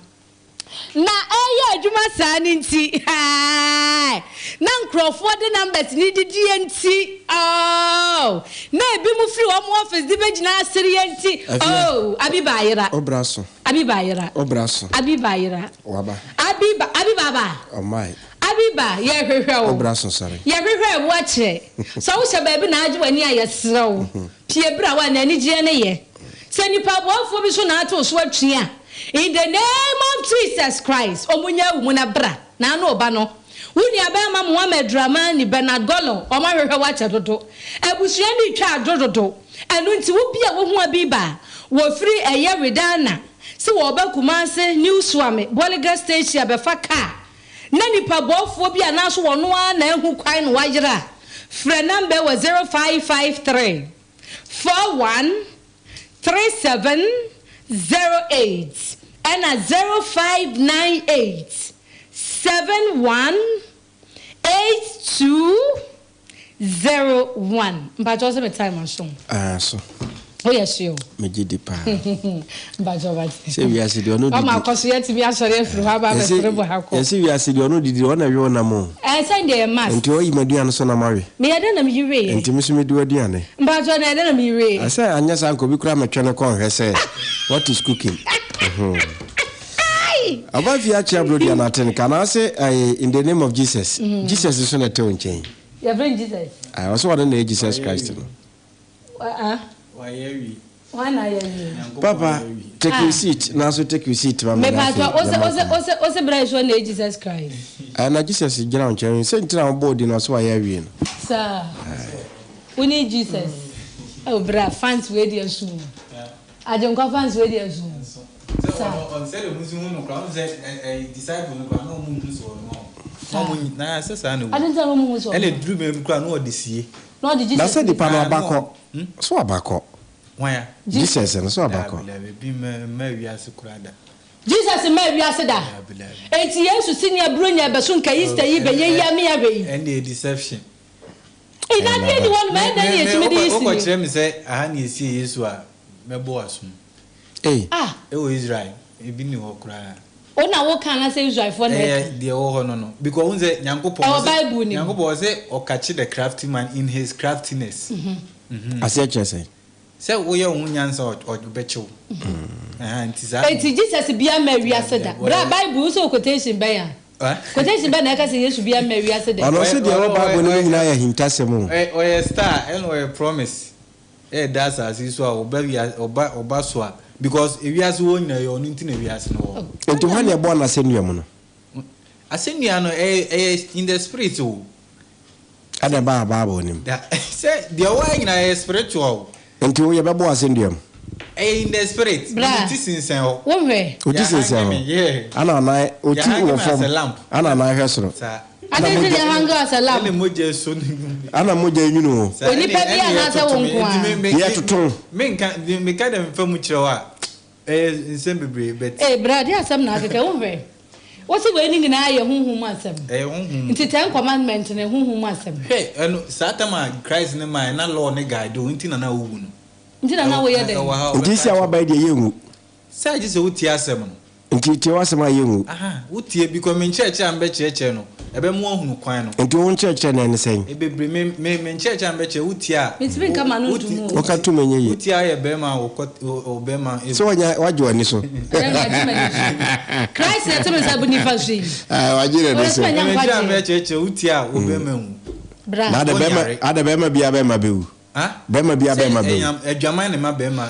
Na ɛreyɛ adwuma saa no nti, haai, na nkurɔfoɔ de numbers no didie nti, oh, na ebinom firi wɔn office de bɛgyina asereɛ nti, oh, Abiba ayera. Obra so. Abiba ayera. Obra so. Abiba ayera. Waba. Abiba, Abiba aba. Ɔmae. Abiba, yɛrehwehwɛ wo. Obra so sɔre. Yɛhwehwɛ wo akyɛ. Sɛ wohyɛ baabi na agye w'ani a, yɛsrɛ wo, pue bra hɔ a, na anigyeɛ no yɛ. Sɛ nnipa aboafoɔ bi so na ate wo so atwi a, In the name of Jesus Christ ɔmo nya awu mu na bra na ano ɔba no wo nua bɛɛma Mohammed Dramani Bernard Golo ɔmo ahwehwɛ wo akyɛ dodo abusua no retwa adwo dodo ɛno nti wo bi a wohu Abiba a wɔfiri ɛyɛ Wedana se wɔɔba Kumase New Suame Bolga Station abɛfa car na nipa bɔɔfoɔ bi anaaso wɔno ara na ahu kwan na wayera a frɛ number wɔ 0553 41 3708 ɛna 0598 71 8201. Mpakyɛw sɛ me time aso. Ah so. Woyɛ sure? Megye di paa. Mpakyɛw bate. Sɛ wiase deɛ ɔno didi. Wama akɔ so yɛatumi asɔre afiri hɔ aba abɛsere bɔ ha kɔ. Yɛse wiase deɛ ɔno didi ɔna ɛwe ɔnam o. Ɛɛ sɛ deɛ yɛ must. Nti ɔyi m'aduane so na mawe. Meyɛ dɛn na meyi weeɛ? Nti me nso medi w'aduane. Mpakyɛw na ɛyɛ dɛn na meyi weeɛ? Sɛ anyɛ saa nka obi koraa mɛtwɛ no kɔ nhwɛ sɛ what is cooking. Ɔba fie akyea brodi anaa ten ka anaase ɛɛ in the name of Jesus. Jesus nso na ɛte wo nkyɛn. Yɛfrɛ no Jesus. Ɛɛ ɔsɛ ɔno na ɛyɛ Jesus Christ no. Wayɛ awie. Hwan na ayɛ awie? Papa, take your seat, nanso take your seat ma me na afei. Mepatwa, ose ose ose ose bra yesu na Jesus Christ. Eh, na Jesus gyina wo nkyɛn, sɛ nti na wobɔɔ din no ɔsɛ wayɛ awie no. Saa, wo ne Jesus. Oh bra, fans wei deɛ so o. Agyenkwa fans wei deɛ so o. Saa. Ɔnsɛ de ɔmo si hu no koraa, ɔmo sɛ ɛɛ disciple no koraa na ɔmo nhu sɛ ɔno a. Saa. Ɔmo na sɛ saa na ɛwɔ. Adi nti na ɔmo nhu sɛ ɔno. Ɛna eduru baabi koraa na ɔde sie. Na ɔde Jesus. Na sɛ nipa no abakɔ, so abakɔ. Hwan a? Jesus no, so abakɔ. Daabi, daabi, ebi mma mma wiase koraa da. Jesus mmaa wiase da. Daabi, daabi. Enti Yesu se nea Buronya ɛbɛso nka Easter yi bɛyɛ yi a me ahwɛ yi. Ɛnde yɛ deception. Ei, na adeɛ nni hɔ nom, ɛyɛ dɛn na yɛtumi de yi sini? Wokɔ kyerɛ me sɛ aha na yɛsie Yesu a, mɛbɔ w'asom. Ei. Ah. Ɛwɔ Israel, ebi nni hɔ koraa. Wo na woka anaasɛ Israelfoɔ na ɛka? Ɛyɛ deɛ ɛwɔ hɔ no no. Because wohu sɛ Nyankopɔn Ɛwɔ Bible no mu. Nyankopɔn ɔse ɔkakye the crafty man in his craftiness. Aseɛ kyerɛ sɛn? Sɛ woyɛ wo ho nyansa a ɔbɛkye wo. Ɛhaa nti saa. Enti Jesus bia mmaa wiase da. Bra Bible wo sɛ wo quotation bɛn a? Quotation bɛn na ɛka sɛ Yesu bia mmaa wiase da? Ɔno ɔse deɛ ɛwɔ Bible no mu nyinaa yɛ ahintasɛm o. Ɔyɛ star ɛna ɔyɛ promise. Ɛda asase yi so a ɔba wiase ɔba ɔba so a because ewiase hɔ nyinaa ɛyɛ ɔno nti na ewiase no wɔ hɔ. Nti hwan na ɛbɔɔ no asɛnnua mu no? Asɛnnua no ɛyɛ ɛyɛ in the spirit o. Ɛna ɛbaa bible no mu. Da sɛ deɛ ɔwɔ ha nyinaa ɛyɛ spiritual o. Nti wo yɛbɛbɔ wo asɛnnua mu? Ɛyɛ in the spirit. Bra Me ti sensɛn hɔ. wo hwɛ. Wo ti sensɛn hɔ. Yeah. Ana anan wo ti wɔ fam ana anan hwɛ soro. Saa. Ade nti na yɛhange as a lamp. Ɛna mogya so ne mu. Ana mogya nwunu wo. Onipa bi anaasɛ wo nko ara. Yɛtoto wo. Menka meka dɛ mfa mu kyerɛ wo a ɛyɛ nsɛm bebree but. Ee bra deɛ asɛm na akeka wo hwɛ wo se wei ne nyinaa yɛ honhom mu asɛm Ɛyɛ honhom mu. nti ten commandment no honhom mu asɛm. Hwɛ ɛno saa tam a Christ ne mae na law ne guide wo nti na na wowu no. Nti na na woyɛ dɛn. Nti si a waba yi deɛ yɛnwu. Sɛ agye sɛ wotie asɛm no. Nti tie w'asɛm a yɛnwu. Aha, wotie because me nkyerɛkyerɛ a mebɛkyerɛkyerɛ no, ɛbɛma woahunu kwan no. Nti wo nkyerɛkyerɛ no ɛne sɛn? Bebree, me, me, me nkyerɛkyerɛ a mebɛkyerɛ, wotie a. Mentumi nka m'ano wo, nto mu o. Woka to mu ɛnyɛ yie. Wotie a woyɛ bɛrima a wokɔ, wo, wo bɛrima. Sɛ wanya, wagye w'ani so. Ɛnɛ magye m'ani so. Christ na ɛte me nsa nifa so yi. Ah, wagye n'ani Ɔno so. nso manya Me nkyerɛkyerɛ a nkwagyeɛ. mebɛkyerɛkyerɛ, wotie a wo bɛrima nwu. Bra. Na ada bɛrima, Wonyare. ada bɛrima biara bɛrima bɛwu. Bɛrima biara bɛrima bɛwu. Adwaman na ɛma bɛrima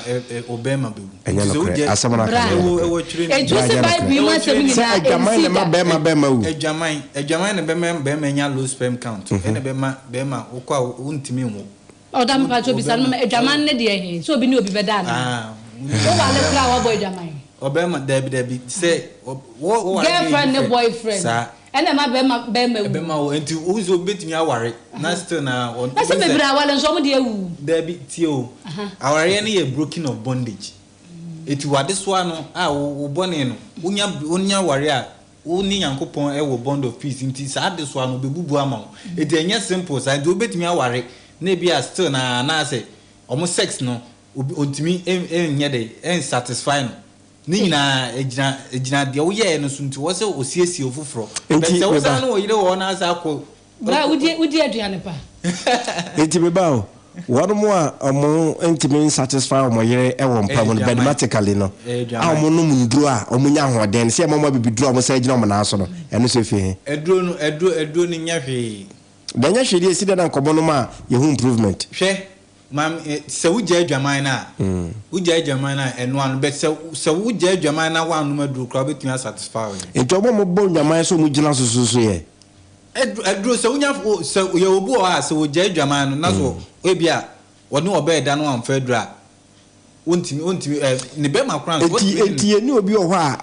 ɔbɛrima bɛwu. Ɛnyɛ nokorɛ. Asɛm no aka Bra. no nyɛ nokorɛ. Enti wo Bra, se ɛnyɛ Bible yi mu nokorɛ. asɛm Sɛ nyinaa adwaman ɛnsi na ɛma da? bɛrima bɛrima wu. Adwaman, adwaman na ɛbɛma bɛrima anya low sperm count. Ɛna ɛbɛma bɛrima wokɔ a wontumi nwo. Ɔda mepakyɛw bisa no ma adwaman ne deɛ he? Sɛ obi ne obi bɛda anaa? Wo wale koraa a wabɔ adwaman? Ɔbɛrima dabi dabi sɛ wɔ wɔ ware Girlfriend ne boyfriend. Saa. Ɛna ɛma bɛrima bɛrima wu. Ɛbɛma wo nti wo nso obi betumi aware na still na ɔn. Na sɛ bebree aware nso wɔn deɛ awu. Dabi tie o awareɛ no yɛ broken of bondage eti wadesoa no a wo wo bɔne no wonya wonya ware a wo ne Nyankopɔn ɛwɔ bond of peace nti saa adesoa no obebubu ama wo eti ɛnyɛ simple saa nti wobetumi aware na ebi a still na anaasɛ wɔn sex no obi ontumi ɛnyɛ dɛ ɛnsatisfy no. Ne nyinaa ɛgyina ɛgyina deɛ woyɛɛ no so nti wɔ sɛ ɔsiesie wo foforɔ. But Nti sɛ me wosan ba. ne wo yere wɔ hɔ na asa akɔ. Bra wodi wodi aduane pa. Nti me ba o, wɔnom a wɔn ntumi nsatisfy wɔn yere wɔ mpa mu no, bedmatically no, a wɔn nom nnuro a wɔn nya ahoɔden no, sɛ yɛma wɔn abibiduro a wɔn san gyina wɔn nan so no, ɛno nso ɛfiri he? Aduro no aduro aduro no nyɛ hwee. Deɛ ɛnyɛ hwee deɛ ɛsi dɛn na nkɔmɔ nom a yɛhu improvement? Hwɛ Maame eh, sɛ wogyae adwaman no a, wogyae adwaman no a, ɛno ano, but sɛ, sɛ wogyae adwaman na woannom aduro koraa, wobɛtumi asatisfy wo yere. Nti ɔmo a ɔmo bɔ ndwaman sɛ ɔmo gyina so so nso yɛ? Aduro, aduro, sɛ wonya, sɛ yɛwɔ obi wɔ hɔ a, sɛ ɔgyae adwaman no, na so ebi a ɔne ɔbaa ɛda no amfa aduro a, wontumi, wontumi, ɛ, ne bɛrima koraa nso, Nti, wontumi ne nti yɛnni obi wɔ hɔ a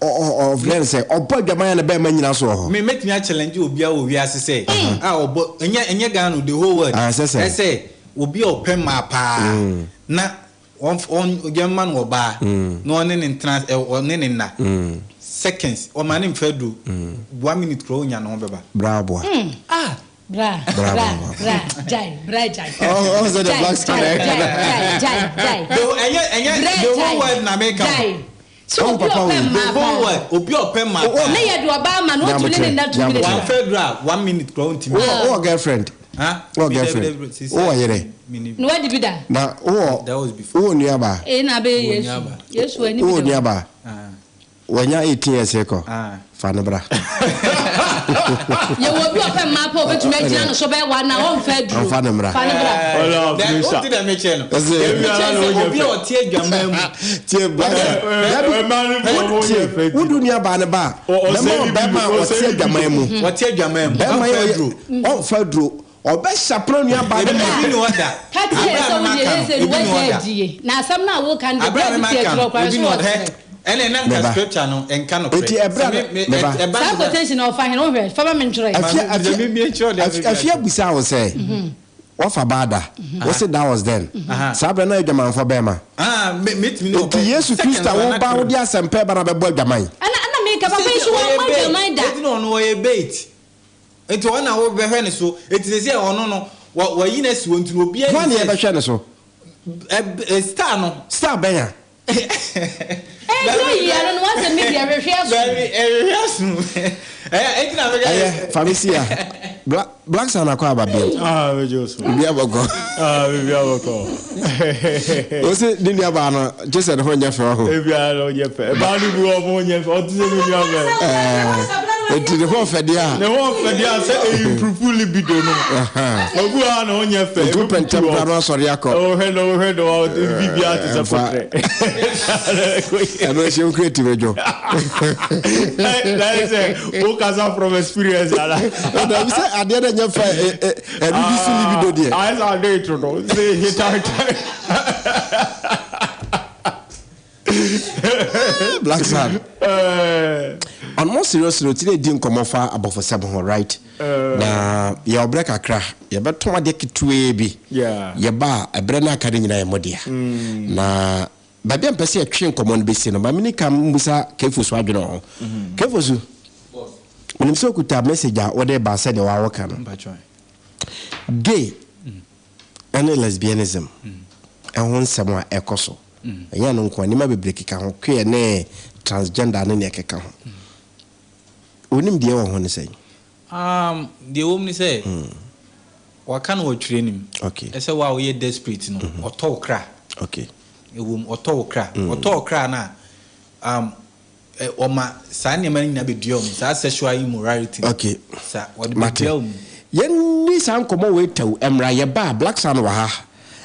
Ɔ ɔ ɔfrɛ no sɛ ɔbɔ adwaman a ne bɛɛma nyina so wɔ hɔ. Me mɛtumi a challenge obiara wɔ wiase sɛ a ɔbɔ ɛnyɛ ɛnyɛ Ghana o the whole world Ah, ɛsɛ sɛ. ɛsɛ obi a ɔpɛ mmaa paa na wɔn wɔn yɛmma no ɔbaa na ɔne ne ntena ɛ ɔne ne nna seconds ɔma ne nfa aduro one minute koraa ɔnya ne ho bɛba. Bra aboa. Ah. Bra, Bra, bra, bra, bra, gyae, bra gyae. Oh, oh, sɛ the Gyae, black star gyae, na ɛka no. gyae, gyae, gyae. The ɛnyɛ ɛnyɛ Bra the whole gyae, world na meka o. gyae. Sɛ Ɔhu obi a papa ɔpɛ wei. mmaa The whole paa. world obi a ɔpɛ mmaa paa. Ne yɛ de ɔbaa ma no, Nyabotrɛ, ɔntumi ne ne nna 2 minutes nyabotrɛ. a. Wamfa aduro a one minute koraa ɔntumi. Wowɔ wowɔ girlfriend? Huh? Wowɔ Me dabi girlfriend? dabi sisi Wowɔ yere? Mini. Na wadi bi da? Na wowɔ That was before. wowɔ nuabaa? Ee na abɛyɛ Wɔ Yesu. nuabaa. Yesu ani bi Wowɔ da hɔ. nuabaa? Ah. Wanya 18 years rekɔ? Ah. Fa no bra. Yɛwɔ obi a ɔpɛ mmaa paa a obetumi agyina no so bɛyɛ one hour ɔmfa aduro. Ɔmfa no mmra. Fa no bra. Ɔlɔ Dɛ afurisa. wote dɛ mekyerɛ no. Ɛsɛ. Mekyerɛ sɛ obi a ɔte adwaman mu. Tie bra. Dabi. Ɛmaa no bi ɔmo Tie. nyɛ fɛ Wodu nuabaa no ba a, Ɔ- ɔsɛe bɛma libido, ɔbɛrima a ɔsɛe ɔte libido. adwaman mu. Ɔte adwaman mu. Bɛrima Ɔmfa yɛ aduro. ɔmfa aduro. Ɔbɛhyapra nuabaa no Ebi ma. ebi ni ɔda. Ka kyerɛ Abere sɛ a wo mema deɛ ka yɛ no, sɛ ebi ni wagya ɔda. adie. Na asɛm no a woka no deɛ Abere a bra bi mema te ka akyire no, ɔkwan ebi so ni ɔda. ɔkyerɛ. Ɛnna ɛna nka Meba. scripture no nka nokorɛ. Eti ɛberɛ Sɛ a me me meba. ɛba Saa ne sɛ. quotation no ɔfa he? Wohwɛ, fa ma mentwerɛ. Afia Maame, afia me me nkyerɛ ɔde afia afia busaa wo sɛ wafa baa da. Wo se that was then. Saa berɛ no na adwamanfoɔ bɛɛma. Ah, me metumi ne Enti ɔbɛ Yesu seconds Kristo a koraa na wo ba wode kere. asɛmpa ɛba na bɛbɔ adwaman. Ɛna ɛna meka papa yi Sɛ so ɔyɛ wammɔ bait, adwaman da. eti na ɔno ɔyɛ bait. Nti ɔno na wobɛhwɛ ne so. Eti sɛsɛ ɔno no, wɔ wɔyi no asi hɔ nti no obiara Hwan nim ne sɛ yɛbɛhwɛ ne so? ɛ ɛ star no. Star bɛn a? Ɛnkyerɛ yie ano no wasɛm ne deɛ ɛhwehwe aso. Dabi ɛhwehwe aso. Ɛyɛ eti na meka. Ɛyɛ fa me si a. Bla Black Sun akɔ aba biam. Ah, me jo so. Biribi abɔkɔ. Ah, biribi abɔkɔ. O se ne nua baa no gye sɛ ne ho nyɛ fɛ ɔho. Ebi a ne ho nyɛ fɛ. Ɛbaa no bi wɔ ho nyɛ fɛ. Ɔte sɛ ne nua bɛn. Ɛɛ eti ne ho ɔfɛ deɛ a. Ne ho ɔfɛ deɛ a sɛ eyi improve libido no. Obi wɔ ha ne ho nyɛ fɛ. Nti wopɛ ntɛm kora no asɔre akɔ. Ɔhwɛ no ɔhwɛ no biribi a te sɛ kɔtrɛ. Ɛno ɛhyɛ wo creative adwo. Na yɛ sɛ wokasa from experience ala. Dabi sɛ adeɛ no nyɛ fɛ ɛno bi si libido deɛ. Ayɛ sɛ ade eto no sɛ heta Black Sun. On more serious note, yɛdi nkɔmmɔ fa abɔfosɛm ho, right? Na yɛ ɔbrɛ kakra, yɛbɛtɔn adeɛ ketewaa bi. Yɛba a, ɛbrɛ no aka no nyinaa yɛ mo dea. Na baabi a mpɛ sɛ yɛtwe nkɔmmɔ no bɛsi no, ma mene ka mmusa Kefosu adwene wɔ ho. Kefosu, menim sɛ okuta message a wode ba sɛdeɛ wɔawoka no. Gay ne lesbianism ho nsɛm a ɛkɔ so. Ɛnyɛ ɛno nko ara, nneɛma bebree keka ho, queer ne transgender ne nea ɛkeka ho. Wonim deɛ ɛwɔ ho ne sɛn? Um, deɛ ɛwɔ mu ne sɛ, waka no wɔ twerɛ no mu. Okay. Ɛsɛ wo a woyɛ desperate no, ɔtɔ wo kra. Okay. Ɛwɔ mu, ɔtɔ wo kra. Ɔtɔ wo kra no a, um, ɔma saa nneɛma no nyinaa bɛdua wo mu, saa sexual immorality no. Okay. Sa, ɔde Mate. bɛdua wo mu. Yɛnni saa nkɔmmɔ wei tɛw mmra, yɛba a, Black Sun wɔ ha.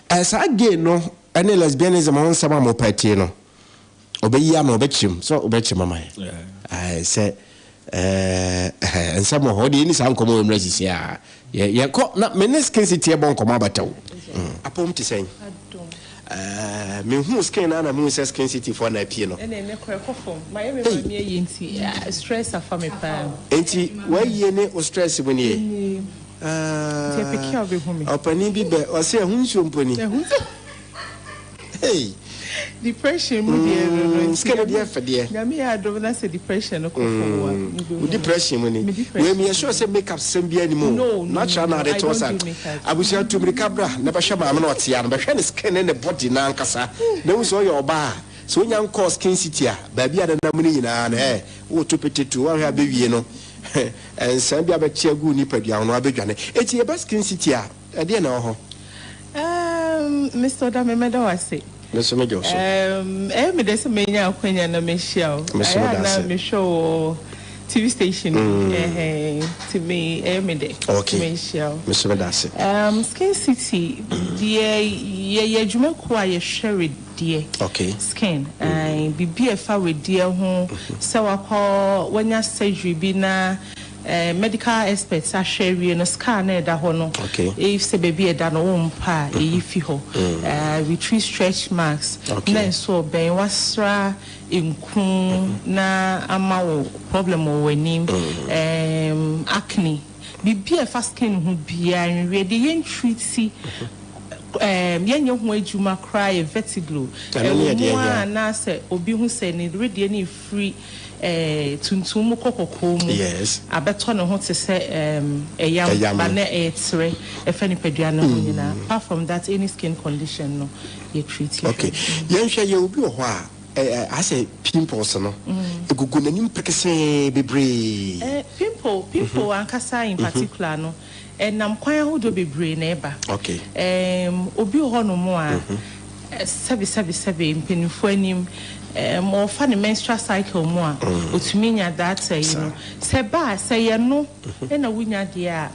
Eh, saa gay no ne lesbianism ho nsɛm a mopɛ atie no, ɔbɛyi ano, ɔbɛkyerɛ mu, sɛ ɔbɛkyerɛ mu ama yɛn. Ae, sɛ eh, nsɛm wɔ hɔ, wode yɛnni saa nkɔmmɔ wei mmra sisi a. Yɛ, yɛkɔ na me ne Skin City ɛbɔ nkɔmmɔ abata o. Apom te sɛn? Eh, mehuu skin no a na mehu sɛ Skin City foɔ na apue no. Ɛna ɛnɛ koraa ɛkɔ fam. Mayɛ me Ei! maame ayie nti ah, stress afa me paa. Enti w'ayie ne wo stress mu nie? Ɛnie. Nti ɛpeke a wobɛhu me. Ɔpanin bi bɛ, ɔse ɛho nsuo mpo ni. Ɛho nsuo. Hey! Depression mu deɛ no no. Mm, sika no deɛ fɛ deɛ. Nyame yɛ adom na sɛ depression no kɔ fam a. Mm, wo depression mu ni. Wei mi yɛ sure sɛ makeup sɛm bi anim o. No, no, Natural na ade to sa. Abusua tu mirika bra na bɛhwɛ maame na ɔte ano. Bɛhwɛ ne skin ne ne body na ankasa. Na ehu sɛ ɔyɛ ɔbaa. Sɛ onya nkɔɔ skin city a, baabi a nenam no nyinaa no, eh, woto pete tu, woanhwɛ a bɛwie no, nsa bi abɛkye agu wo nipadua ho na wabɛdwane. Enti yɛba skin city a, Ɛdeɛn na ɛwɔ hɔ? Erm Mister Odame mɛda wo ase. Me nso megye wo so. Erm ɛyɛ me dɛ sɛ manya akwanya na mahyia wo. Me nso Ɛyɛ meda a na ase. mehwɛ wo wɔ TV station bi. Ɛhɛn nti me ɛyɛ me dɛ sɛ Okay. mahyia wo. Me nso meda ase. Erm Skin City deɛ yɛyɛ adwumakuo a yɛhwɛ wedeɛ. Okay. Skin, ae biribi a ɛfa wedeɛ ho, sɛ wakɔ wanya surgery bi na Medical experts ahwɛ awie no scar no a ɛda hɔ no if sɛ baabi a ɛda no wo mpa a ɛyi fi hɔ. We treat stretch marks na nso ɔbɛn wasra nku na ama wo problem wɔ w'anim, acne biribi a ɛfa skin ho biara nweweɛ deɛ yɛn treat yɛnyɛ ho adwuma koraa yɛ vertigo ɛwɔ mu a na sɛ obi hu sɛ ne wedeɛ no refiri tuntum mu kɔ kɔkɔɔ mu abɛtɔ ne ho te sɛ ɛyam but na ɛyɛ terɛ ɛfa nipadua no ho nyinaa apart from that any skin condition no yɛ treat. Ok yɛnhwɛ yɛ obi wɔ hɔ a asɛ pimples no egugu n'anim prekesee bebree. Pimple pimple ankasa in particular no Ɛnam kwan ahodoɔ bebree na ɛba. Okay. Ɛɛm, obi wɔ hɔnom a, sɛbe sɛbe sɛbe, mpanimfoɔ anim, ɛɛm, ɔrefa ne menstrual cycle mu a, ɔtumi nya that ayi no. Sɛ ɛba a, sɛ ɛyɛ no na wonya deɛ a,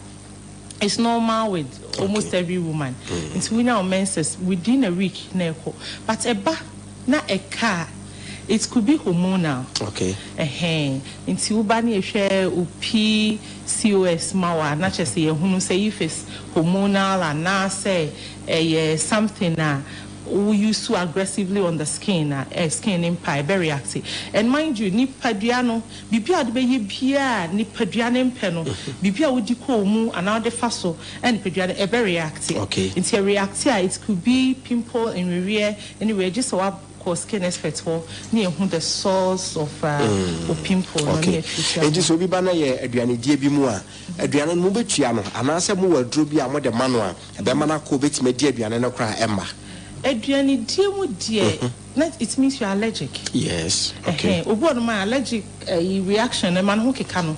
it's normal with almost every woman. Nti wonya wo menses within a week na ɛkɔ. But ɛba na ɛka a, it could be hormonal. Okay. Ɛhɛn, nti woba na yɛhwɛ wo P. COS ma wo a na kyerɛ sɛ yɛhunu sɛ if it's hormonal anaa sɛ ɛyɛ something a wo use aggressively on the skin a eh skin no mpa a ɛbɛ react and mind you nipadua no biribi a wode bɛyɛ biara a nipadua no mpɛ no biribi a wode kɔ wo mu anaa wode fa so a nipadua no ɛbɛ react Okay. nti ɛ react a it could be pimple nweweɛ anyway gye sɛ wa Kɔ skin expert hɔ na yɛhu the source of wo pimple no na Okay. yɛ treat ama Enti wo. sɛ obi ba na yɛ aduanedie bi mu a, aduane no mobɛtua no anaasɛ mowɔ aduro bi a mode ma no a ɛbɛma no akɔ obɛtumi adi aduane no koraa a ɛmma? Aduanedie mu deɛ na it means you are allergic. Yes, okay. Ɛhɛn, obi wɔ nom a allergic ɛyi reaction no ɛma ne ho keka no.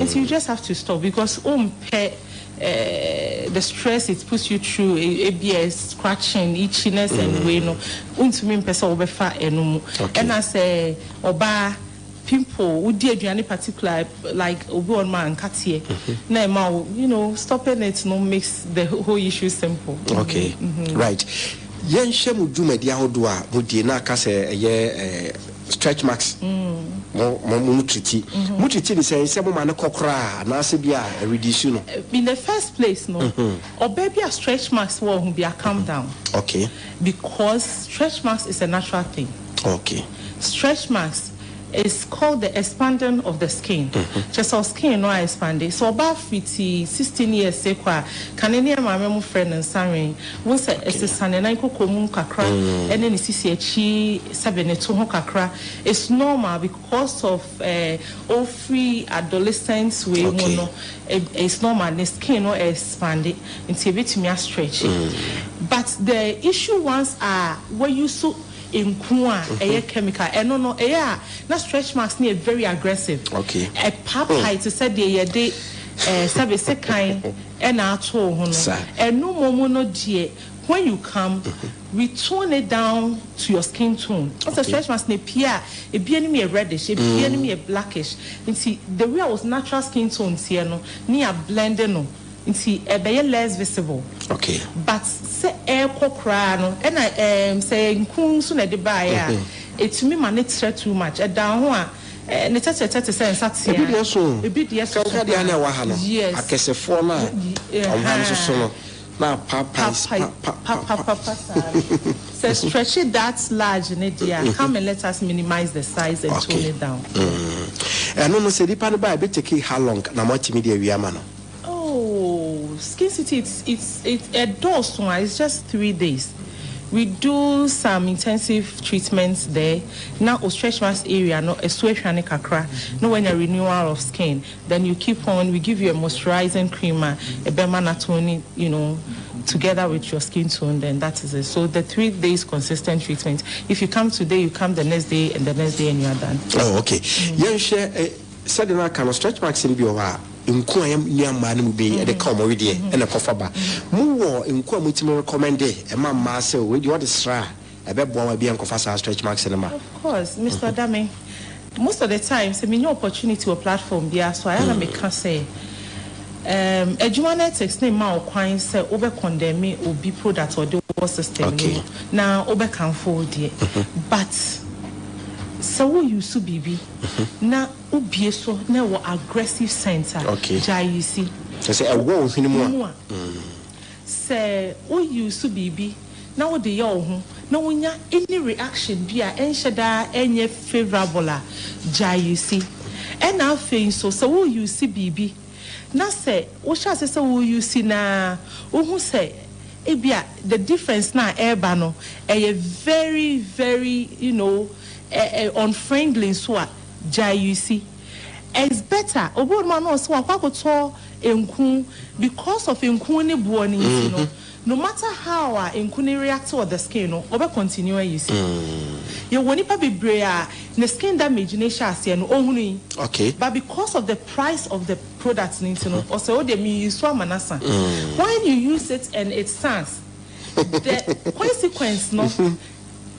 Nti you just have to stop because wompɛ the stress it puts you through, ebia scratching, itchiness and wei no, wontumi mpɛ sɛ wobɛfa ɛno mu. Ɛna sɛ ɔbaa pimple, wodi aduane particular like obi wɔ nom a nkateɛ na ɛma wo, you know, stopping it no makes the whole issue simple. Okay, right. Yɛnhwɛ mo dwumadi ahodoɔ a modie na aka sɛ ɛyɛ stretch marks mo mo mo triti mo triti ne sɛn sɛ mo ma no kɔ koraa anaasɛ bi a ɛredisu no. In the first place no ɔbaa bi a stretch marks wɔ ho bi a calm down. Okay. Because stretch marks is a natural thing. Okay. Stretch marks is called the expanding of the skin. Kyerɛ sɛ skin no a expande. Sɛ ɔbaa fiti 16 years rekɔ a, kane ne yɛn maame mo frɛ no nsanwen. Wohu sɛ ɛsesa ne nan koko mu kakra ɛne ne sisi akyi sɛbe ne to ho kakra. It's normal because of eh, ɔfiri adolescent wei mu no, it's normal ne skin no expande nti ɛbɛtumi a stretch. But the issue ones are wa use. nku a ɛyɛ chemical. Ɛno no ɛyɛ a na stretch marks no yɛ very aggressive. Okay. Ɛpaapae te sɛ deɛ yɛde eh, sɛbe sekan ɛna ato wo ho no. Saa. Ɛno mmom no deɛ when you come we tone it down to your skin tone. Wohu sɛ stretch marks no epie a ebi anim yɛ reddish, ebi anim yɛ blackish. Nti the way a wo natural skin tone teɛ no ne yɛ ablend no nti ɛbɛyɛ less visible. Okay. But sɛ ɛrekɔ koraa no ɛna ɛɛm sɛ ɛyɛ nku nso na ɛde baeɛ a ɛtumi ma no trɛ too much. Ɛda wo ho a ɛɛ ne tɛtrɛtɛ te sɛ nsateaa. Ebi deɛ so o. Ebi deɛ soso Kanka deɛ a na paa. ɛwɔ ha no, Yes. akɛsefoɔ no a wɔn ha no soso no. Na apaapae Papae pa pa pa. papapapa saa no. Sɛ stretch that large no deɛ a, come and let us minimize the size and tone Okay. it down. Mm. Ɛno no sɛ nipa no ba a, ɛbɛ take how long na moatumi de awie ama no? Oh, Skin City it's it's it ɛdɔɔso a, it's just 3 days. We do some intensive treatments there. Na o stretch marks area no ɛso ahwane kakra. Na wanya renewal of skin. Then you keep on, we give you a moisturizing cream a ɛbɛma no atone, together with your skin tone, then that is it. So the 3 days consistent treatment. If you come today, you come the next day and the next day and you are done. Oh, okay. Yɛnhwɛ eh, sɛdeɛ no aka no stretch marks no bi wɔ hɔ a nku a yɛn nua mmaa no mu bi de ka wɔn wedeɛ ɛna ɛkɔfa ba. Mowɔ nku a motumi recommend ɛma mmaa sɛ wei deɛ ɔde sra a ɛbɛboa ma bi ɛnkɔfa saa stretch marks no ma? Of course, Mr. Dame. Most of the time, sɛ menya opportunity wɔ platform biara so a, ɛyɛ a na meka sɛ, adwuma no ethics no mma wo kwan sɛ wobɛ condemn obi product a ɔde wɔ system no mu na wobɛkamfo wo deɛ. But sɛ wo use biribi na wobue so na ɛwɔ aggressive scent a, gyae use. Kyerɛ sɛ ɛwɔ wo hwene mu a. Sɛ wo use biribi na wode yɛ wo ho na wonya any reaction bi a ɛnhyɛ da nyɛ favourable a, gyae use. Ɛna afei nso sɛ wo use biribi na sɛ wohyɛ ase sɛ wo use no ara wohu sɛ ebia the difference no a ɛreba no ɛyɛ very very you know unfriendly nso a, gyae use. It's better, obi wɔ hɔnom a na ɔse wakɔ akɔtɔ nku because of nku ne boɔ no nti no, no matter how a nku no react wɔ the skin no, ɔbɛ continue ayi si. Yɛwɔ nipa bebree a ne skin damage no hyɛ aseɛ no, ɔhunu yi. But because of the price of the product no nti no, ɔsɛ wo deɛ me use so ama no asa. When you use it and it sans, the consequence no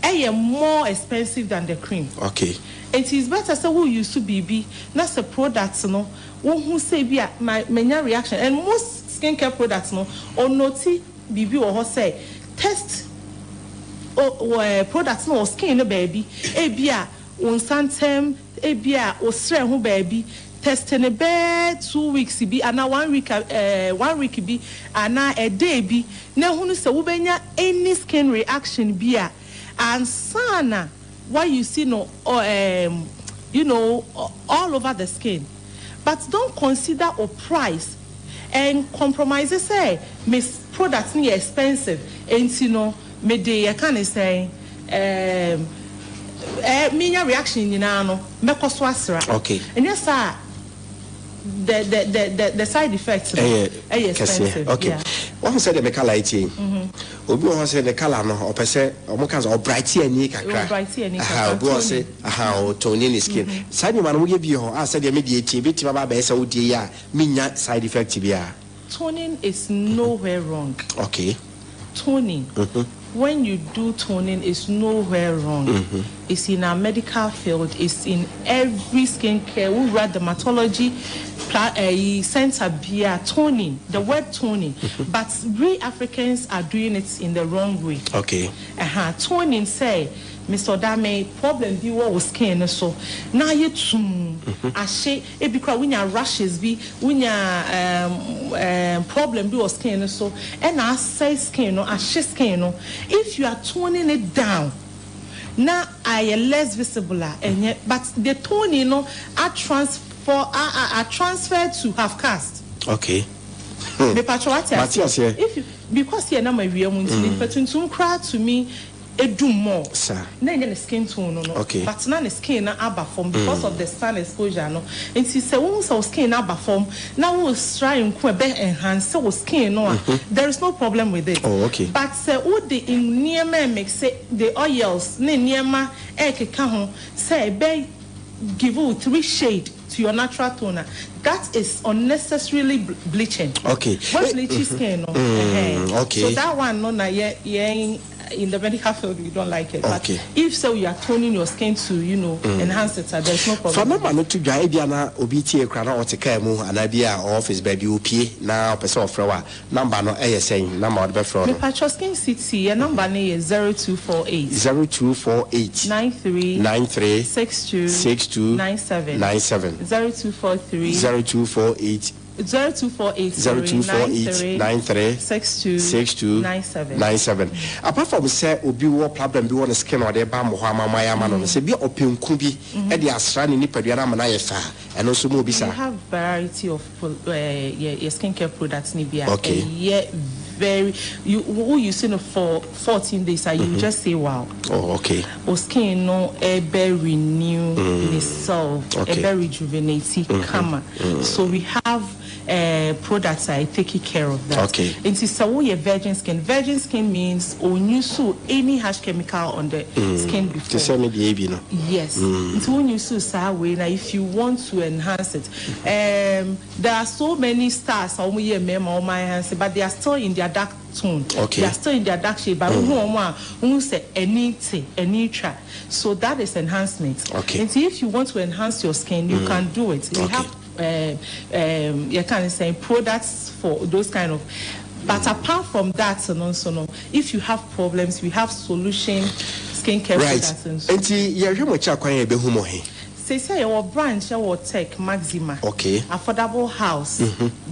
ɛyɛ more expensive than the cream. Nti it's better sɛ wo use biribi na sɛ product no wohu sɛ ebi a ma manya reaction and most skin care products no ɔnoti biribi wɔ hɔ sɛ test o wɔ ɛɛ product no wɔ skin no baabi ebi a wo nsa ntɛm ebi a wo srɛ ho baabi test no bɛɛ 2 weeks bi anaa one week ɛɛ one week bi anaa a day bi na ehunu sɛ wobɛnya any skin reaction bi a ansa na what you see no all over the skin. But don't consider o price and compromise sɛ me product no yɛ expensive nti no mede yɛka ne sɛn menya reaction nyinaa no mɛkɔ so asra. Ɛnyɛ saa, the side effects no ɛyɛ ɛyɛ kɛseɛ. Expensive. Yeah. Wahu sɛ deɛ me colour yi tie yi, obi wɔ hɔ sɛ ne colour no ɔpɛ sɛ ɔmo ka sɛ ɔbright ani kakra. Ɔbright ani Aha, kakra, obi wɔ sɛ toning. Aha, ɔtone ne skin. Saa nneɛma no woyɛ bi wɔ hɔ a sɛdeɛ me deɛ tie ebɛtumi aba abɛyɛ sɛ wodie yi a menya side effect biara? Toning is nowhere wrong. Toning. When you do toning, it's nowhere wrong. It's in our medical field. It's in every skincare. We read dermatology center bia toning. The word toning, but we Africans are doing it in the wrong way. Toning sɛ, Mr. Dame, problem bi wɔ wo skin no so na ayɛ tum ahye ebi kora wonya rashes bi wonya problem bi wɔ skin no so ɛna asɛe skin no ahye skin no, if you are toning it down na ayɛ less visible a ɛnyɛ, but the toning no a transfer a transfer to half caste. Mepatwa wate Mate aseɛ. If you because yɛ nam awia mu nti nipa tuntum koraa tumi. edum more. Saa. Na ɛnyɛ ne skin tone no no Okay. but na ne skin no aba fam because of the sun exposure no. Nti sɛ wohu sɛ wo skin no aba fam na wosra nku a ɛbɛ enhance wo skin no a, there is no problem with it. Oh, okay. But sɛ wode nneɛma ɛmixe, the oils ne nneɛma ɛrekeka ho sɛ ɛbɛ give wo 3 shade to your natural tone a, that is unnecessarily bleaching. Okay. Wo bleachi skin no, ɛhɛn. Okay. So that one no na yɛ yɛn in the medical field we don't like it. Okay. But if so you are toning your skin to, you know, enhance it, there is no problem. Fa number no to dwa, ebia na obi tie koraa na ɔte car mu anaa bi a ɔwɔ office baabi opie na ɔpɛ sɛ ɔfrɛ wo a, number no yɛ sɛn? Number a wɔde bɛfrɛ wo no. Mepakyɛw Skin City, yɛn number no yɛ 0248. 0248. 93. 93. 62. 62. 97. 97. 0243. 0248. 0248 sorry, 0248 93 62 62 97. 97. Apart from sɛ obi wɔ problem bi wɔ ne skin a ɔde ba mo hɔ ama moayɛ ama no no, sɛ bi a ɔpɛ nku bi de asra ne nipadua no ama no ayɛ fɛ a, ɛno nso mo obi We saa? have variety of pro eh, yɛ yɛ skin care products no bi a Okay. ɛyɛ very you wo use no for 14 days a you will just say wow. Oh, okay. Wo skin no ɛbɛ renew ne self, Okay. ɛbɛ rejuvenate kama. So we have eh, products a ɛtake care of that. Okay. Nti sɛ woyɛ virgin skin, virgin skin means ɔnuse any harsh chemical on the skin Te before. sɛ me deɛ yi bi no. Yes. Nti wo use saa wei na if you want to enhance it. Um, there are so many stars a wɔn yɛ mmarima wɔn enhance but they are still in their dark tone. Okay. They are still in their dark shade but wohu wɔn a wohu sɛ ani te, ani twa. So that is enhancement. Okay. Nti if you want to enhance your skin, you can do it. We Okay. have um, yɛka ne sɛn, products for those kind of. But apart from that no nso no, if you have problems, we have solution skincare Right. products nso. Nti yɛhwɛ mo akyi akwan a yɛbɛhu mo he? Seesei yɛwɔ branch wɔ Tech Maxima, Okay. Affordable House,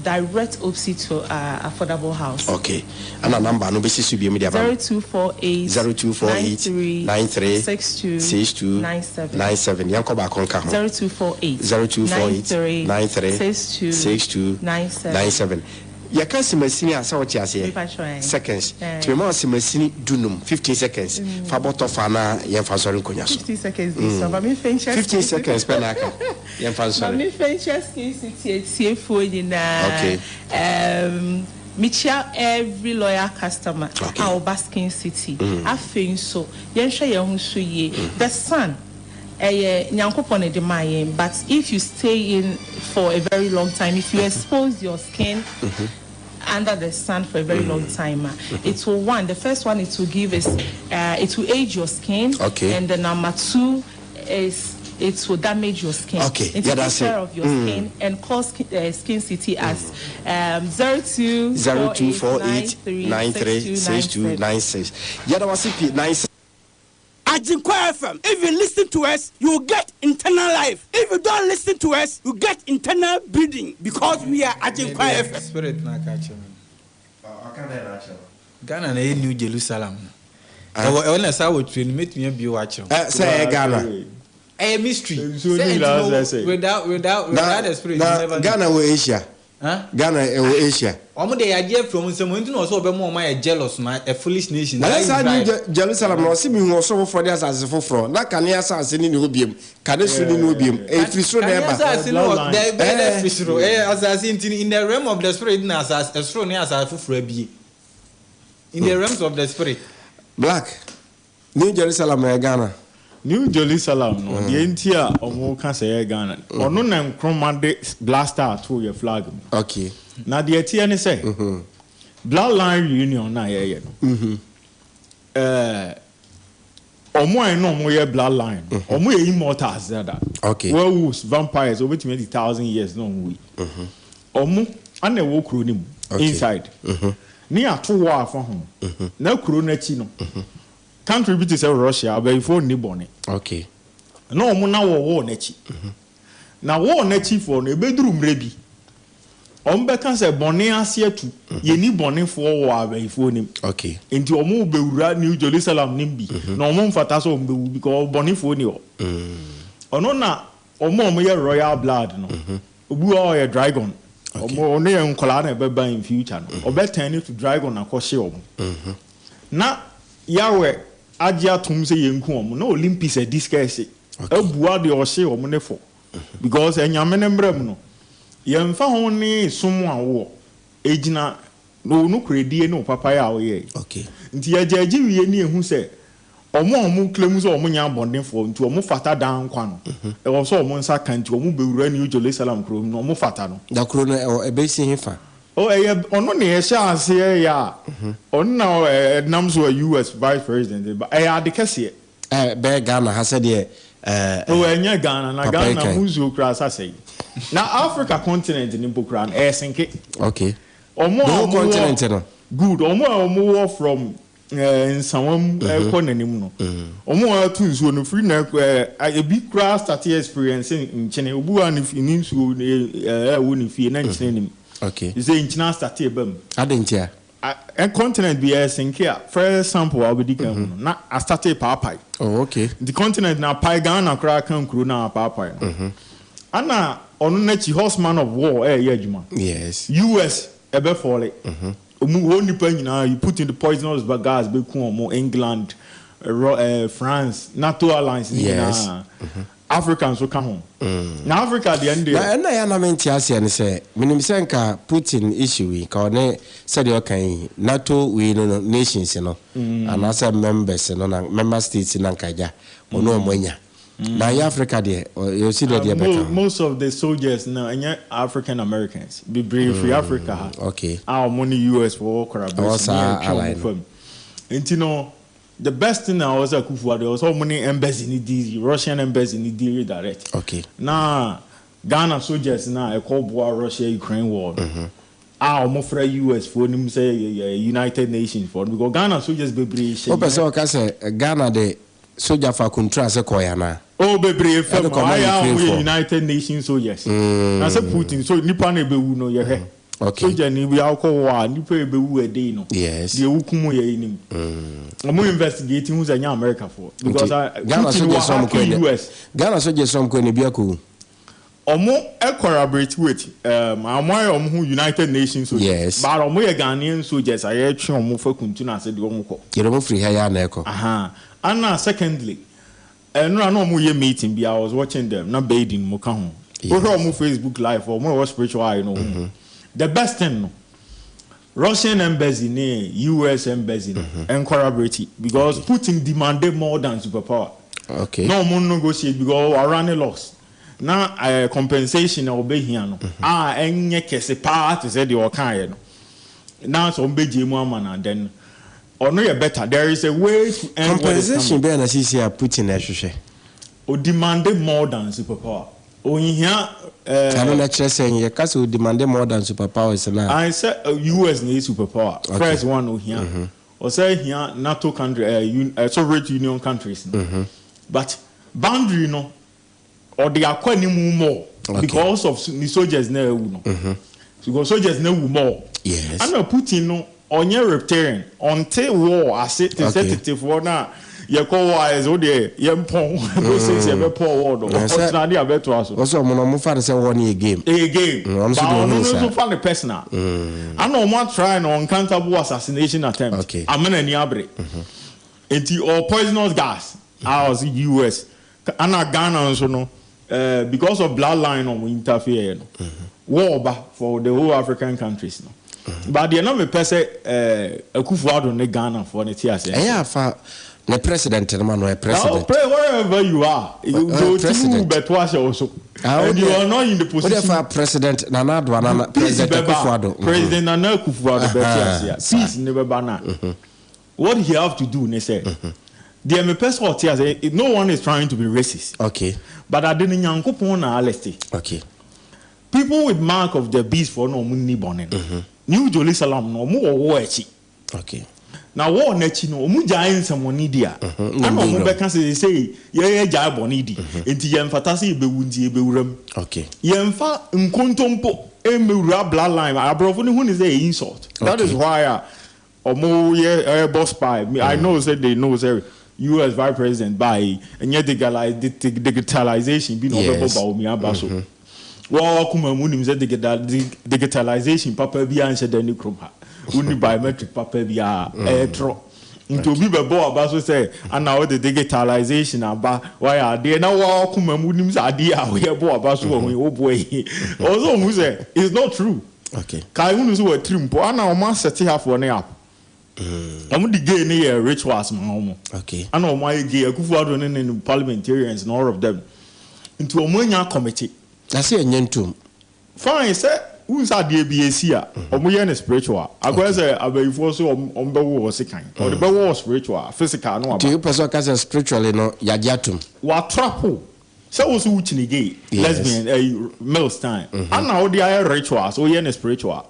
direct opposite to Affordable House. Okay. Ɛna number no bɛsi so biom de ama me. 0248 0248 93 93 62 62 97. 97. Yɛnkɔ baako nka ho. 0248 0248 93 93 62 62 97. 97. Yɛka simasini a sɛ wote aseɛ? Mepa kyɛw, eh. Seconds. Eh. Nti mema wo simasini dunum, 15 seconds. Fa bɔ tɔ fa na yɛmfa nsɔre nkonnwa so. 15 seconds bi so, ma memfa nkyɛ 15 seconds pɛ na aka. Yɛmfa Ma nsɔre. memfa nkyɛ Skin City atiefoɔ nyinaa. Okay. Um, mekyia every loyal customer Okay. a ɔba Skin City. Afei nso, yɛnhwɛ yɛn ho so yie. The sun, ɛyɛ Nyankopɔn na ɛde maa yɛn, but if you stay in for a very long time, if you expose your skin under the sun for a very long time, it will, one, the first one it will give is, it will age your skin. Okay. And the number two is it will damage your skin. Okay, And yeah, take that's care it. of your skin and call Skin City as 02 0248 93 62 96. Yɛda wase pii 96. Aginkwa FM, if you listen to us, you will get internal life. If you don't listen to us, you get internal bleeding because we are Aginkwa FM. Spirit na aka kyerɛ me. Ghana na ɛyɛ New Jerusalem no. Ɛwɔ ɛwɔ na saa wɔ tire no mɛtumi abie wɔ akyerɛ. Sɛ ɛyɛ Ghana. Ɛyɛ mystery. Nsuo Sɛ ne ɛnti nyinaa no, sɛ sɛ. without Na without the spirit you na never know. Ghana wɔ Asia. Huh? Ghana ɛwɔ Asia. Wɔn de yagye afiri wɔn nsam nti na ɔsɛ ɔbɛma wɔn ayɛ jealous na a foolish nation. Na yɛ saa New Israel. Jerusalem na ɔsi mi hu ɔsoro foforɔ ne asase foforɔ na kane asase ne ne hɔ biem kane soro ne ne hɔ biem efiri soro na Kane ɛba. asase no wɔ Bloodline. dɛ bɛyɛ dɛ Eh. firi soro ɛyɛ asase nti in the realm of the spirit na asase ɛsoro ne asase foforɔ abie in the realms of the spirit. Black New Jerusalem ɛyɛ Ghana. New Jerusalem no, deɛ nti a ɔmo ka sɛ ɛyɛ Ghana, ɔno na Nkrumah de blaster ato yɛ flag mu. Okay. Na deɛ ɛteɛ ne sɛ, Bloodline reunion na yɛyɛ no, ɛɛ, ɔmo a ɛna ɔmo yɛ bloodline no, ɔmo yɛ immortals dada. Okay. Werewolves, vampires, obetumi adi 1000 years na ɔmo wi. Ɔmo ana ɛwɔ kuro no mu Okay. inside. Ne ato wɔ afa ho. Na kuro n'akyi no, country bi te sɛ Russia, abɛyifoɔ nni bɔne. Okay. Na ɔmo na wɔ wɔɔ n'akyi. Na wɔɔ n'akyi foɔ no, ebeduru mmerɛ bi, ɔmo bɛka sɛ bɔne ase atu, yɛni bɔnefoɔ wɔ abɛyifoɔ nim. Okay. Nti ɔmo bɛwura New Jerusalem nim bi, na ɔmo mfata sɛ ɔmo bɛwu because bɔnefoɔ ni hɔ. Ɔno na ɔmo a ɔmo yɛ royal blood no, obi wɔ hɔ a ɔyɛ dragon. Ɔmo ɔno yɛ nkɔlaa na ɛbɛba in future no, ɔbɛtɛn ne to dragon akɔhye ɔmo. Na Yahweh agye atom sɛ yɛnku wɔn na Olympics adiskɛse abua deɛ ɔhye wɔn no fɔ because Anyame no mmra mu no yɛmfa ho ne som a wowɔ ɛgyina wo nokorɛdie ne wo papayɛ a woyɛe nti yɛgyɛgye wie ne yɛhu sɛ wɔn a wɔn claim sɛ wɔn nyɛ abɔnefoɔ nti wɔn fata daa nkwa no ɛwɔ sɛ wɔn nsa ka nti wɔn bɛwura New Jerusalem kuro mu no wɔn fata no. Na kuro no ɛwɔ ɛbɛsi hefa? Oh ɛyɛ ɔno na yɛhyɛ aseɛ yɛ a ɔno na ɛnam so a US vice president ba ɛyɛ ade kɛseɛ. Ɛbɛyɛ Ghana ha sɛdeɛ ɛɛ Oh ɛnyɛ Ghana na papa yi Ghana kan. mu nsuo koraa sasa yi na Africa continent no mpo koraa no ɛɛsenke. Okay. Ɔmo The a whole ɔmo continent wɔ no. good ɔmo a ɔmo wɔ from ɛɛ Nsawam ɛkɔ n'anim no ɔmo a atu nsuo no firi na ɛɛ ebi koraa start experience nkyene obi wɔ ha ne fi ne nsuo ɛɛ ɛwɔ ne fie na nkyene nim. Okay. Sɛ nkyene astate ba mu. Adɛn ntia? A continent bi ɛsenke a first sample a wobɛdi kan hu no na astate paapae. Oh okay. Nti continent no apae Ghana koraa ka nkuro no a apaapae no. Ana ɔno n'akyi horseman of war ɛɛyɛ adwuma. Yes. US ɛbɛ fɔle. Ɔmu hɔ nnipa nyinaa you put in the poisonous gas bɛku ɔmo England, France, NATO allies no nyinaa. Africa nso ka ho. Na Africa deɛ ɛndeɛ. Na ɛna ɛyɛ a na mente aseɛ ne sɛ, menim sɛ nka Putin issue yi, nka ɔne sɛdeɛ ɔka yi, NATO wei no no nations no, anaasɛ members no na member states no na nka agya, ɔne wɔn anya. Na ɛyɛ Africa deɛ, ɔsi dɛ deɛ bɛka ho. Most of the soldiers no ɛnyɛ African Americans, bebree firi Africa ha a wɔn ne US wɔ collaboration ne yɛtwe wɔn fam. Nti no The best thing a ɔwɔ sɛ Akuffo Addo yɛ, ɔwɔ sɛ ɔmo ne embassy no deal, Russian embassy no deal direct. Okay. Na Ghana soldiers no a ɛkɔ boa Russia Ukraine war no, a ɔmo frɛ US foɔ no mu sɛ United Nations foɔ no, because Ghana soldiers bebree hyɛ. Wopɛ sɛ ɔka sɛ Ghana de sogya fa Kuntura ase kɔɔɛ anaa? Oh bebree fam, Ɛde kɔma ayɛ a ɔmo Ukraine yɛ foɔ. United Nations soldiers. Na sɛ Putin, so nipa na ebewu no yɛhwɛ. Okay. Sogyani bi akɔ hɔ a nipa a ebewu a day no. Yes. Deɛ wokum yɛ yi nim. Ɔmo investigate hu sɛ ɛnyɛ America foɔ. Because Nti Ghana Putin sogyas wɔ ɔmo kɔ hacking ɛnɛ. US. Ghana sogyas ɔmo kɔ ɛnɛ bi akɔ wu. Ɔmo collaborate with um, ɔmo ayɛ ɔmo ho United Nations soldiers. Yes. But ɔmo yɛ Ghanaian soldiers a yɛtwe ɔmo fa kuntun ase de ɔmo kɔ. Yɛde ɔmo firi ha yi ara na ɛkɔ. Aha. Ana secondly, Ɛnora na ɔmo yɛ meeting bi I was watching them na Baiden mo ka ho. Wohwɛ ɔmo Facebook live ɔmo a ɛwɔ spiritual eye no ɔmo the best thing no Russian embassy ne US embassy no ɛncollaborate because Putin demanded more than super power. Okay. Na ɔmo negotiate because ɔwɔ ne loss na eh, compensation a ɔbɛhia no a ɛnyɛ kɛse paa te sɛ deɛ ɔkaeɛ no na sɛ ɔmo bɛgye mu ama no then Ɔno yɛ better there is a way to end what is Compensation coming. bɛn na seesei a Putin ɛhwehwɛ? O demande more than super power. Onhia eh. Ɛno no ɛkyerɛ sɛn? Yɛka sɛ o demande more than super powers no a. Ae sɛ US na ɛyɛ super power. Okay. First one ohia. Ɔsɛ hia NATO country eh, eh, Soviet Union countries no. But boundary no Ɔde akɔ anim more because of ne soldiers na awu no. Because soldiers na awu more. Yes. Ana Putin no ɔnyɛ reptarian, ɔnte war ase te sɛ tetefoɔ no a yɛkɔ war a yɛsɛ wo deɛ yɛmpɔn bɛsɛ sɛ yɛbɛpɔn war no ɔkyena ne abɛtoa so. Wɔsɛ ɔmo no ɔmo fa no sɛ war no yɛ game. Ɛyɛ game. Ɔmo nso But deɛ ɔno ɔmo no hu nso saa. fa no personal. Ana ɔmo atry no uncountable assassination attempt. Ama n'ani abere. Enti ɔwɔ poisonous gas a ɔse US Ana Ghana nso no eh, because of blood line na ɔmo interfere yɛ no, war ba for the whole African countries no. But deɛ na mepɛ sɛ eh, Akufo Addo ne Ghana foɔ no te aseɛ ne Ɛyɛ sɛ. a fa ne president no ma no, ɔyɛ Na president. pre wherever you are, Ɔyɛ deɛ ɔtumi wu president. bɛto ahyɛ wo so. Ah, wo And you deɛ, are not in the wo deɛ position. fa president Nana Addo anaa Peace President bɛba Akufo a, Addo. Mhm. President Nana Akufo Addo bɛte Ahaa, aseɛ a, saa. peace ne bɛba no a. What he have to do ne sɛ, deɛ mepɛ sɛ ɔte ase, no one is trying to be racist. Okay. But ade no Nyankopɔn na aliste. Okay. People with mark of the beast foɔ na ɔmo nni bɔne no. New Jerusalem no ɔmo wɔ war akyi. Okay. Na war no akyi no ɔmo gyae nsɛmɔne di a, ɛna ɔmo bɛka sɛ seesei yɛyɛ gyae bɔne di, nti yɛnfata sɛ yɛbɛwu nti yɛbɛwura mu. Okay. Yɛnfa nkontompo mmɛwura bloodline, aborɔfo no hu ne sɛ ɛyɛ insult. That is why a Ɔmo yɛ ɛbɔ spy me I know sɛ they know sɛ US vice president baa yi ɛnyɛ digitalization bi na ɔbɛbɔ Bawumia aba so. Wɔn akoma mu nim sɛ digitalization papa biara nhyɛ da ne kurom ha. Wonni biometric papa biara ɛyɛ torɔ. Nti obi bɛbɔ w'aba so sɛ ana wode digitalization aba, wayɛ adeɛ na wo akoma mu wonim sɛ adeɛ a woyɛ bɔ w'aba so wɔ ho yi woboa yi. Ɔwɔ sɛ ɔhu sɛ it's not true. Okay. Kae hunu sɛ watiri mpo ana wɔn asɛte hafoɔ ne app. Wɔn de gay ne yɛ rituals ma wɔn. Okay. Ana wɔn ayɛ gay Akufo Addo ne ne parliamentarians and all of them. Nti wɔn anya committee. Na sɛ yɛnyɛ ntom. Fine sɛ wohu sɛ adeɛ bi ɛsi a ɔmo yɛ no spiritual akɔyɛ sɛ abayifoɔ so ɔmo bɛwo wɔ sekan ɔde bɛwɔ wɔ spiritual physical no Nti waba. wopɛ sɛ ɔka sɛ spiritually no yagye atom. Wa trap wo sɛ wo so wo kyini gay, Yes. lesbian ɛyi mills time ana wode ayɛ rituals woyɛ no spiritual.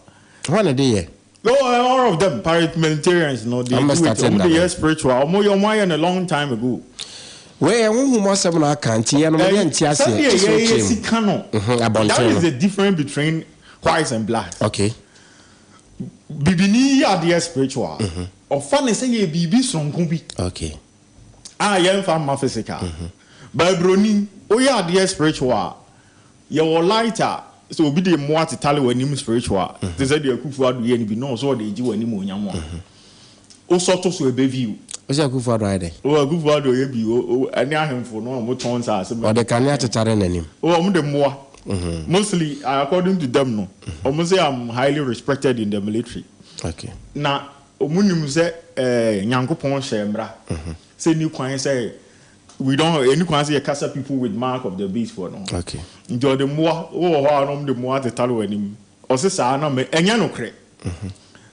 Hwan na ɛde yɛ? Oh all of them parliamentarians no they Ɔmo do it started ɔmo de dada. yɛ spiritual ɔmo yɛ ɔmo ayɛ no long time ago. Wei yɛ honhom asɛm na aka nti yɛnom Ɛyi yɛ nte aseɛ sɛdeɛ gye sɛ yɛyɛ wokyerɛ mu. sika no Mhm, that abɔnten is no. the difference between whites and blacks. Okay. Bibini yɛ adeɛ spiritual ɔfa ne sɛ yɛ biribi soronko bi Okay. a yɛnfa mma physical. But broni woyɛ adeɛ spiritual a Yɛwɔ light a sɛ obi de mmoa tetale w'anim spiritual te sɛ deɛ Akuffo Addo yɛ no bi na ɔsɛ ɔde regye w'anim onyam a, wosɔ to so ɛbɛ view. Wosɛ Akuffo Addo ayɛ dɛn? Oh Akuffo Addo yɛ bi o o ɛne ahemfo no a wɔn tɔn nsaase ma. Ɔde kanea tetare n'anim. Oh wɔn de mmoa. Mostly according to them no wɔn sɛ I'm highly respected in the military. Okay. Na wɔn nim sɛ ɛɛ Nyankopɔn hyɛɛ mmra sɛ ni kwan sɛ We don't ɛni kwan sɛ yɛkasa people with mark of the beast foɔ no ho. Okay. Nti ɔde mmoa wowɔ hɔ a na wɔde mmoa tetare w'anim. Ɔse saa na mɛ ɛnyɛ nokorɛ.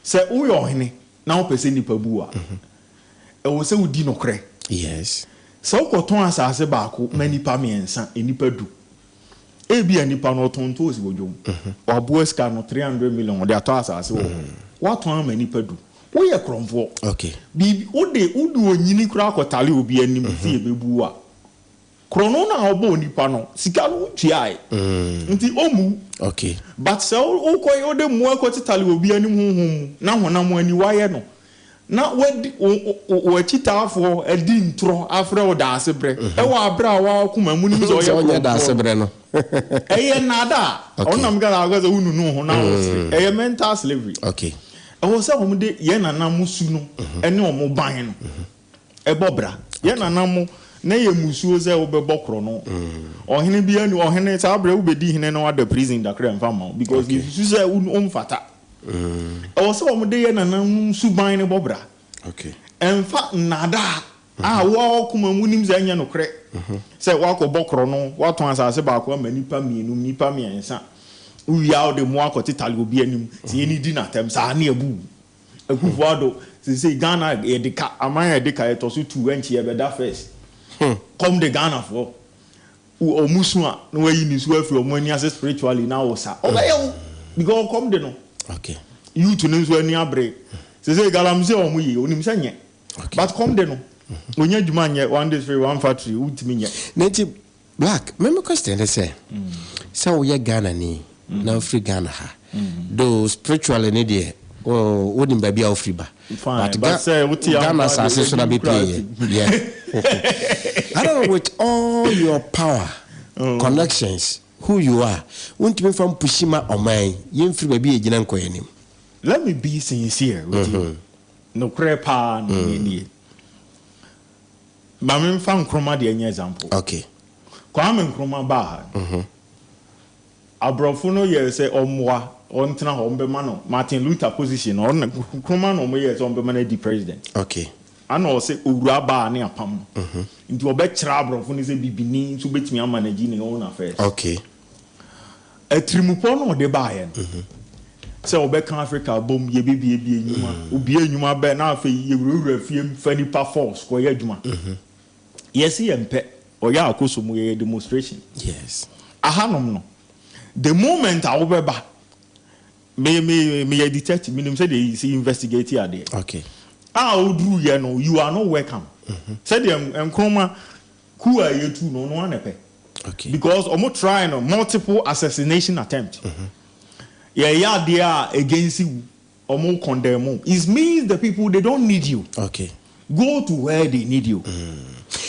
Sɛ woyɛ ɔhene na wopɛ sɛ nnipa bu wo a, ɛwɔ sɛ wodi nokorɛ. Yes. Sɛ wokɔtɔn asase baako ma nnipa mmiɛnsa, nnipa du, ebia nipa no ɔtɔn ntoosi wɔ dwom, waboa sika no 300 million ɔde atɔ asase wɔ hɔ, woatɔn ama nnipa du. Woyɛ korɔmfoɔ. Okay. Biribi, wode, wode onyini koraa kɔtale obi anim sɛ yɛbɛbu wo a, korɔno no a wobɔɔ onipa no, sika no wontuae. Nti ɔmmu wo. Okay. But sɛ wo, wokɔ, wode mmoa kɔtetale obi anim honhom mu, na honam ani woayɛ no, na wadi, wo, wo, wo akyitaafoɔ adi ntorɔ afrɛ wo daasebrɛ, ɛwɔ aberɛ a w'akoma mu nim sɛ Sɛ ɔyɛ ɔnyɛ korɔmfoɔ no. daasebrɛ no. Ɛyɛ nnaadaa. Okay. Ɔno na meka sɛ akɔ sɛ wonunu wo ho na wosere. Ɛyɛ mental slavery. Okay. Ɛwɔ sɛ wɔde yɛn nana mo su no ne wɔn ban no bɔ bra. Yɛn nana mo, na ɛyɛ mmusuo sɛ wobɛbɔ korɔno. Ɔhene biara nni, ɔhene saa berɛ wobɛdi hene na wada prison da koraa ɛmfa mma wo because yɛsusu sɛ womfata. Ɛwɔ sɛ wɔde yɛn nananom suban no bɔ bra. Ɛmfa nnaadaa a wo ara w'akoma mu wonim sɛ ɛnyɛ nokorɛ sɛ woakɔbɔ korɔno, woatɔn asase baako ama nnipa mmienu, nnipa mmiɛnsa, wowie a wode mmoa akɔtetale obi anim sɛ yɛnnidi no atɛm, saa ne abu wo. Akuffo Addo, seesei Ghana yɛde ka, aman a yɛde ka yɛtɔ so two, ɛnkyɛ yɛbɛda first. Kɔm de Ghanafoɔ. Wɔn su a na wayi ne su afiri wɔn ani ase spiritually na awosa. Ɔbɛyɛ wo because ɔkɔm de no. Youth no nso ani abere. Seesei galamsey a wɔyɛ yi, onim sɛ nyɛ. But kɔm de no, onya adwuma nyɛ, one district, one factory, wontumi nyɛ. Na nti Black, me me question ne sɛ, sɛ woyɛ Ghanani na wofiri Ghana ha, though spiritually ne deɛ wonim baabi a wofiri ba, Fine, but but sɛ wote Ghana ampa deɛ asase so na w'anim koraa bɛpie te. yɛ. Yeah. I don't know, with all your power, connections, who you are, wontumi mfa mpushi ma ɔman yi, yɛmfiri baabi a yɛgyina nkɔ yɛn anim. Let me be sincere with you. Nokorɛ paa na mm. nie. Ma me nfa Nkrumah deɛ nyɛ example. Okay. Kwame Nkrumah baa ha. Mm -hmm. Aborɔfo no yɛɛ sɛ ɔmmoa ɔntena hɔ ɔmbɛma no Martin Luther position no ɔno Nkrumah na ɔmo yɛɛ sɛ ɔmbɛma no adi president. Okay. Ana ɔsɛ owura baa ne apam no. Mm -hmm. Nti ɔbɛkyerɛ aborɔfo no sɛ bibini nso bɛtumi ama no agyi ne own affairs. Okay. Atirimpɔ no a ɔde baeɛ no, sɛ wɔbɛka Africa abom, yɛbɛbuebue nnwuma, obue nnwuma bɛ na afei yɛwurawura fie mu fa nipa force kɔyɛ adwuma. Yɛse yɛmpɛ, ɔyɛ akoso mu yɛyɛ demonstration. Yes. Ahanom no, the moment a wobɛba, me me meyɛ detective, menim sɛdeɛ yɛsi investigate adeɛ. Okay. A woduruyɛ no, you are not welcome. Sɛdeɛ Nkrumah Coup a yɛtu no ɔno ara na ɛpɛ. Okay. Because ɔmo try no multiple assassination attempt. Yɛyɛ adeɛ a against wo, ɔmo condemn wo. It means the people they don't need you. Okay. Go to where they need you.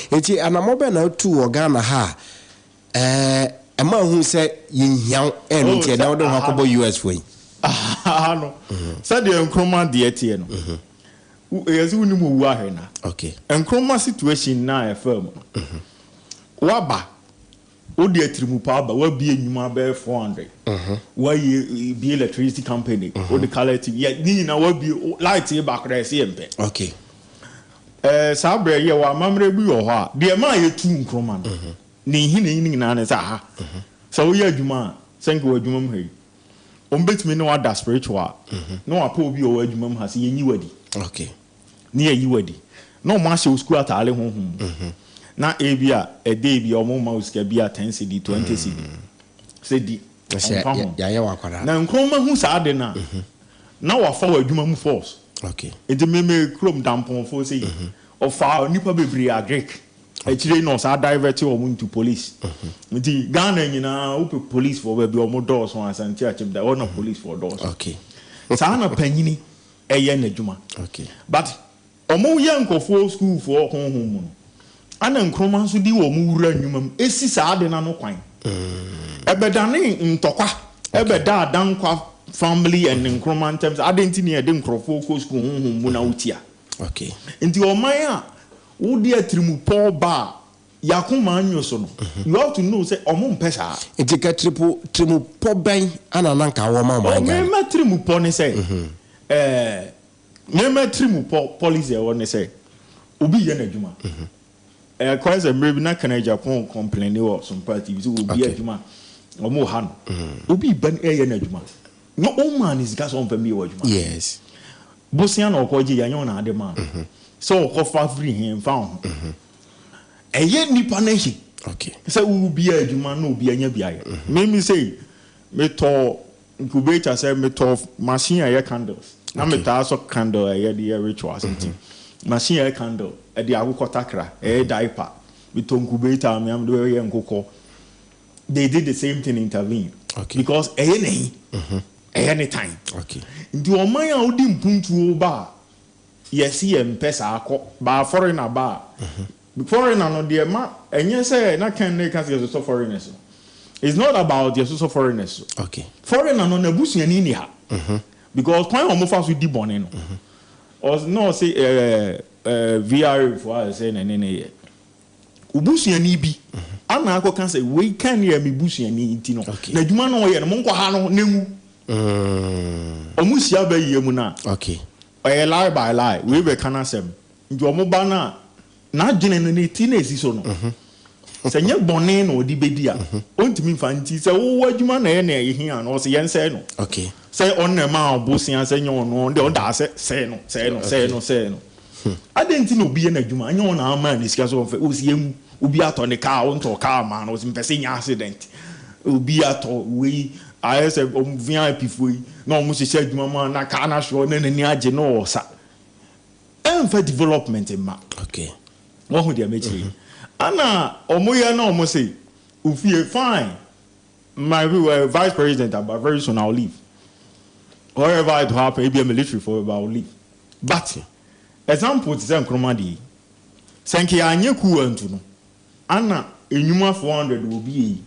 Nti anamɔ bɛn na wotu wɔ Ghana ha a ɛɛ ɛma wohu sɛ yɛnhia wo ɛno Oh, nti ɛnɛ sɛ wode wo ho aha akɔbɔ no. US foɔ yi? Aha no, sɛdeɛ Nkrumah deɛ teɛ no. Yɛse wonim owu ahwɛ na. Okay. Nkrumah situation no a ɛfaa mu no, woaba, wode atirimupa aba, woabue nnwuma bɛyɛ 400, woayɛ bue electricity company, wode colour TV, yɛ ne nyinaa woabue, light yi ba koraa yɛse yɛmpɛ. Okay. Ɛɛ saa berɛ yɛwɔ amammerɛ bi wɔ hɔ a, deɛ ɛmaa yɛtuu Nkrumah no, ne nhini no nyinaa ne sɛ aha, sɛ woyɛ adwuma a, sɛ nka wɔ adwuma mu ha yi, Wɔn bɛtumi ne wo ada spiritual na wɔapɛ obi a ɔwɔ adwuma mu ha sɛ yɛnyi wo adi. Okay. Ne yɛyi wo adi. Na wɔn ahyɛ wo sukuu ataale honhom mu. Na ebi a ɛdɛ bi a wɔn ma wo sika bi a 10 cedi, 20 cedi. Sɛ di. Sɛ Ɔmfa ho. yɛayɛ wo akwadaa. Na Nkrumah hu saa ade no a, na wafa wɔ adwuma mu force. Okay. Nti me me kurom Dampɔnfoɔ sei, ɔfaa nnipa bebree agric. Akyire yi na ɔsan divert wɔn into police. Nti Ghana nyinaa wopɛ police foɔ baabi a wɔn dɔɔso Asante Akyem da hɔ na police foɔ dɔɔso. Okay. Saa na panyini ɛyɛ n'adwuma. Okay. But wɔn yɛ nkurɔfoɔ school foɔ honhom mu no, ɛna Nkrumah nso de wɔn wura nnwuma mu esi saa ade no ano kwan. Ɛbɛdane ntɔkwa, ɛbɛda Adankwa family and Nkrumah ntɛm sɛ adɛn nti na yɛde nkurɔfoɔ kɔ school honhom mu na wotia. Okay. Nti ɔman a wode atirimpɔw ba a y'akoma nnwo so no, you have to know sɛ ɔmo mpɛ saa. Nti ka tiripo tirimupɔ bɛn ana na nka wɔ ma ɔman Oh, Ghana? me m'atirimupɔ ne sɛ, eh, me m'atirimupɔ policy a ɛwɔ ne sɛ, obi yɛ n'adwuma. Ɛkɔyɛ sɛ mmerɛ bi na Ken Agyapong complaini wɔ Sompa TV sɛ obi adwuma, ɔmo ha no. Obi ba ɛyɛ n'adwuma. Na ɔmaa no sika sɛ ɔmfa mmie w'adwuma. Yes. Bosea na ɔkɔ gye yɛ, ɛnyɛ wo na ade maa no. Sɛ ɔkɔ fa firi he mfa wo ho. Ɛyɛ nipa no ahi sɛ wo bia adwuma na obi anya bi ayɛ. Me me sei, me tɔ incubator sɛ me tɔ machine a ɛyɛ candles. Na me taa sɔ candle a ɛyɛ de yɛ rituals nti. Machine a ɛyɛ candle, ɛde akokɔ takra, ɛyɛ diaper. Me tɔ incubator a me a mede bɛyɛ nkokɔ. They did the same thing intervene. Because ɛyɛ n'ahi. Ɛyɛ ne tan. Nti ɔman a wode mpuntuo ba a, yɛse yɛmpɛ saa kɔ. Ba foreigner ba a, foreigner no deɛ ma ɛnyɛ sɛ na Ken ne ka sɛ yɛsosɔ foreigners no. It's not about yɛsosɔ foreigners so. Foreigner no n'abusuani nni ha. Because kwan a wɔfa so di bɔne no, ɔs na ɔse ɛɛ ɛɛ VRA foɔ a sɛ na ɛne ne yɛ. Wo busuani bi ana akɔka sɛ wei kan yɛ me busuani nti no n'adwuma na ɔyɛ no monkɔ ha no na enwu. Ɔmo hyia bɛyɛ mu no a ɛyɛ lie by lie wei bɛka n'asɛm nti ɔmo ba no a n'adwene no ne ti na esi so no sɛ nyɛ bɔne na ɔde bedi a ɔntumi nfa nti sɛ wo adwuma na ɛyɛ nea ehia no ɔse yɛnsɛe no sɛ ɔno na ɛmaa wo bosea sɛ nyɛ ɔno ɔno deɛ ɔdaa sɛ sɛe no sɛe no sɛe no sɛe no. Adɛn nti na obi yɛ n'adwuma ɛnyɛ ɔna ama ne sika sɛ ɔmfa ɔsi yɛnwu obi atɔ ne kaa wontɔ kaa maa no ɔsi mpɛ sɛ nya accident obi atɔ wei ayɛ sɛ ɔmo VIP foɔ yi na ɔmo hyehyɛ adwuma mu a na kaa no ahwɛ na n'ani agye na ɔsa ɛnfa development mma okay wɔho deɛ mɛkyerɛ yi ana ɔmo yɛ na ɔmo se ofie fine my vice president aba very soon I will leave whatever it will happen ebia military foɔ bɛba I will leave But example te sɛ Nkrumah deɛ yi, sɛ nka yɛanyɛ coup antu no, ana nnwuma 400 wɔ BA yi,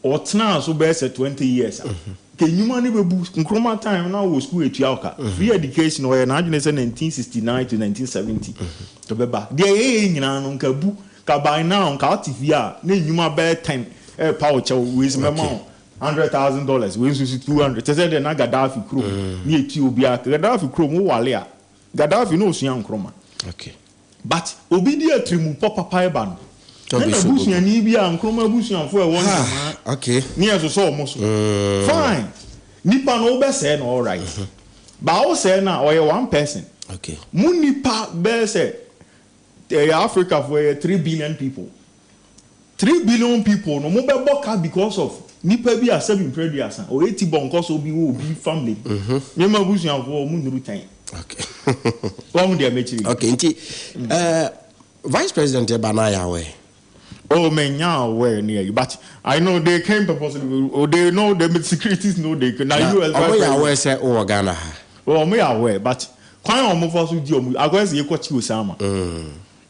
ɔtenaa so bɛyɛ sɛ 20 years a, nka nnwuma no bɛbu. Nkrumah time na wɔ school ɛtua wo ka. Free education ɔyɛ n'adwene sɛ 1969 to 1970 ɛbɛba. Deɛ yɛyɛ nyinaa no nka abu. Nka by now nka wote fie a na nnwuma bɛyɛ 10 ɛrepa wo kyɛw, wei sɛ mɛma wo $100,000, wei nso so 200, kyerɛ sɛ deɛ na Gaddafi kurom ne yɛtua obiara ka. Gaddafi kurom wo wale a, Gaddafi na ɔsua Nkrumah. Okay. But obi de atirimu-pɔ papa reba no, na n'abusuani bi a Nkrumah abusuafoɔ a ɛwɔ Nzamaa Okay. ne yɛsosɔ wɔn so. Fine, nipa no wobɛsɛe no alright, but wosɛe no a ɔyɛ one person. Okay. Mo nipa bɛyɛ sɛ, ɛyɛ Africafoɔ yɛyɛ 3 billion people. 3 billion people no mo bɛ bɔ ka because of nipa bi a sɛbi mpere aduasa ɔyɛ ti bɔ nkɔso bi wɔ obi family mu nneɛma abusuafoɔ ɔmo nnuru tɛn wɔn deɛ mɛkyiri. Okay, nti vice president ɛba na ayɛ aware. Oh, me nya aware ne ayi, but I know they came purposely. Oh, they know the securities know they came. Na US vice ɔmo yɛ aware sɛ wowɔ Ghana ha. Oh, ɔmo yɛ aware, but kwan a ɔmo fa so di ɔmo akɔyɛ sɛ yɛkɔ kyi Osama.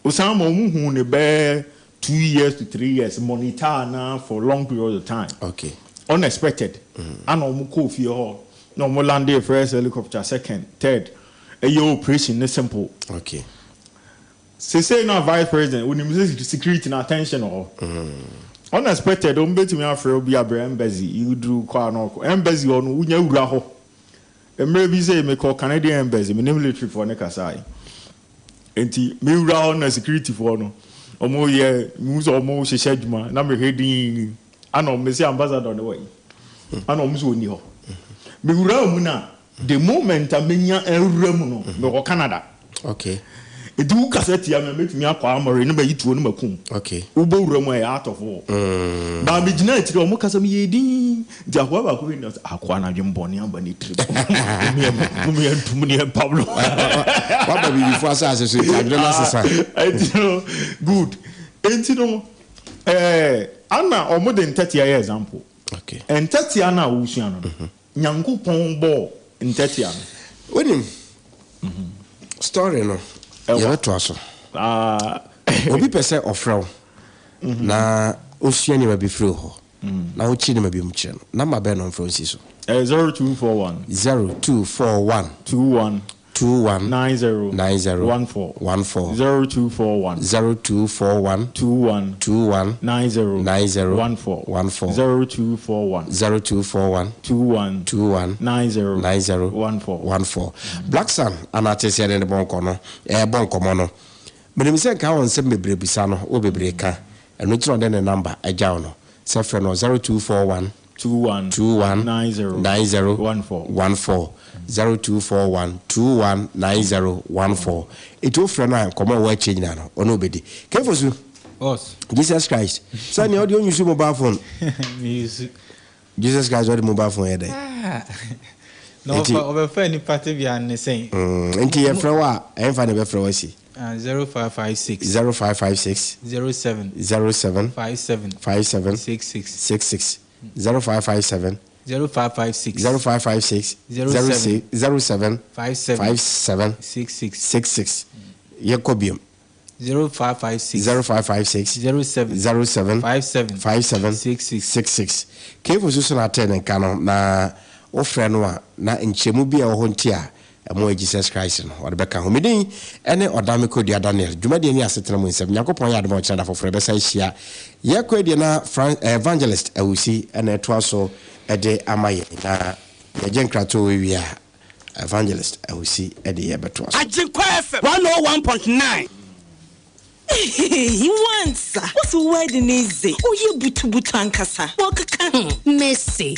Osama ɔmo hu ne bɛɛ 2 years to 3 years monitor na for long period of time. Unexpected. Ana ɔmo kɔɔ fie hɔ na ɔmo landed first helicopter, second, third. ɛyɛ operation ne simple. Okay. Sesei na vice president onim sɛ security no attention wɔ hɔ. Unexpected wɔn bɛtumi afrɛ wo bi abrɛ embassy woduru kɔ a na ɔkɔ embassy hɔ no wonya wura hɔ. Mmerɛ bi sei mekɔ Canadian embassy me ne military foɔ no kasae. Nti me wura hɔ na security foɔ no wɔn yɛ mehu sɛ wɔn hyehyɛ adwuma na mehwɛ dinn ana wɔn mese ambassador no wɔ yi ana wɔn sɛ ɔnni hɔ. Me wura mu na The moment a menya awura mu no, mewɔ Canada. Okay. Nti wo kasa tia me a, mɛtumi akɔ armory na mayi tuo no makum. Okay. Wobɔ wura mu a, ɛyɛ out of war. Mm. Baa megyina akyire, wɔn kasa meyɛ dinn. Nti akoa baako bi na ɔsɛ, akoa no adwene bɔne aba ne tirim. Mom yɛ ntum ne yɛ mpam no. Waba bibifo asase so nti adwene no asesa. Nti no, good. Nti no, eh, ana wɔn de ntɛtea yɛ example. Okay. Ntɛtea no a wosua no no, Nyankopɔn bɔɔ ntɛtea no. Wonim story no yɛbɛtoa so. Obi pɛ sɛ ɔfrɛ wo na ɔsua nneɛma bi firi wo hɔ na wokyerɛ nneɛma bi mu kyerɛ no. Number bɛn na ɔmfrɛ wo nsi so? Ɛyɛ 0241. 0241. 21. 21. 90. 90. 14. 14. 0241. 0241. 21. 21. 90. 90. 14. 14. 0241. 0241. 21. 21. 90. 90. 14. 14. Black Sun ana te sɛ yɛne no bɔ nkɔ no ɛrebɔ nkɔmmɔ no. Menim sɛ nka wɔ nsɛm bebree bisa no, wɔ bebree ka. Ɛno nti na ɔde ne number agyaw no sɛ frɛ no wɔ 0241. 21. 21. 90. 90. 14. 14. 0241 21 90 14. Nti wofrɛ no a nkɔmmɔ a ɛwɔ akyire nyinaa no ɔne wo bɛdi. Kefosu. Boss. Jesus Christ. Sɛ nea ɔde ɔnyusu mobile phone. Meyusu. Jesus Christ ɔde mobile phone yɛ dɛn? Ah. Na ɔfa ɔbɛfa nipa tebea ne sɛn? Mm, nti yɛfrɛ wo a ɛmfa na ɛbɛfrɛ wo asi? 0556. 0556. 07. 07. 57. 57. 66. 66. 0557. 0556. 0556. 07. 07. 57. 57. 66. 66. Yɛkɔ biom. 0556. 0556. 07. 07. 57. 57. 66. 66. Kefo nso na atee ne nka no, na wofrɛ no a, na nkyerɛmu bi a ɛwɔ hɔ nti a ɛmo yɛ Jesus Christ no, ɔde bɛka ho. Me din ne Ɔdame Kodua Daniel. Dwumadie ne asetena mu nsɛm. Nyankopɔn yɛ adom a ɔkyena da foforɔ yɛbɛsan ahyia. Yɛkɔ adie na Fran Evangelist Awusi na ɛtoa so de ama yɛn. Na yɛgye nkratoɔ wei wie a, Evangelist Awusi de yɛn bɛtoa so. Agyenkwa FM 101.9. Ehehehe wansa, wo so wedding yi dze, ɔyɛ butubutu ankasa, wɔkeka ho. Mercy.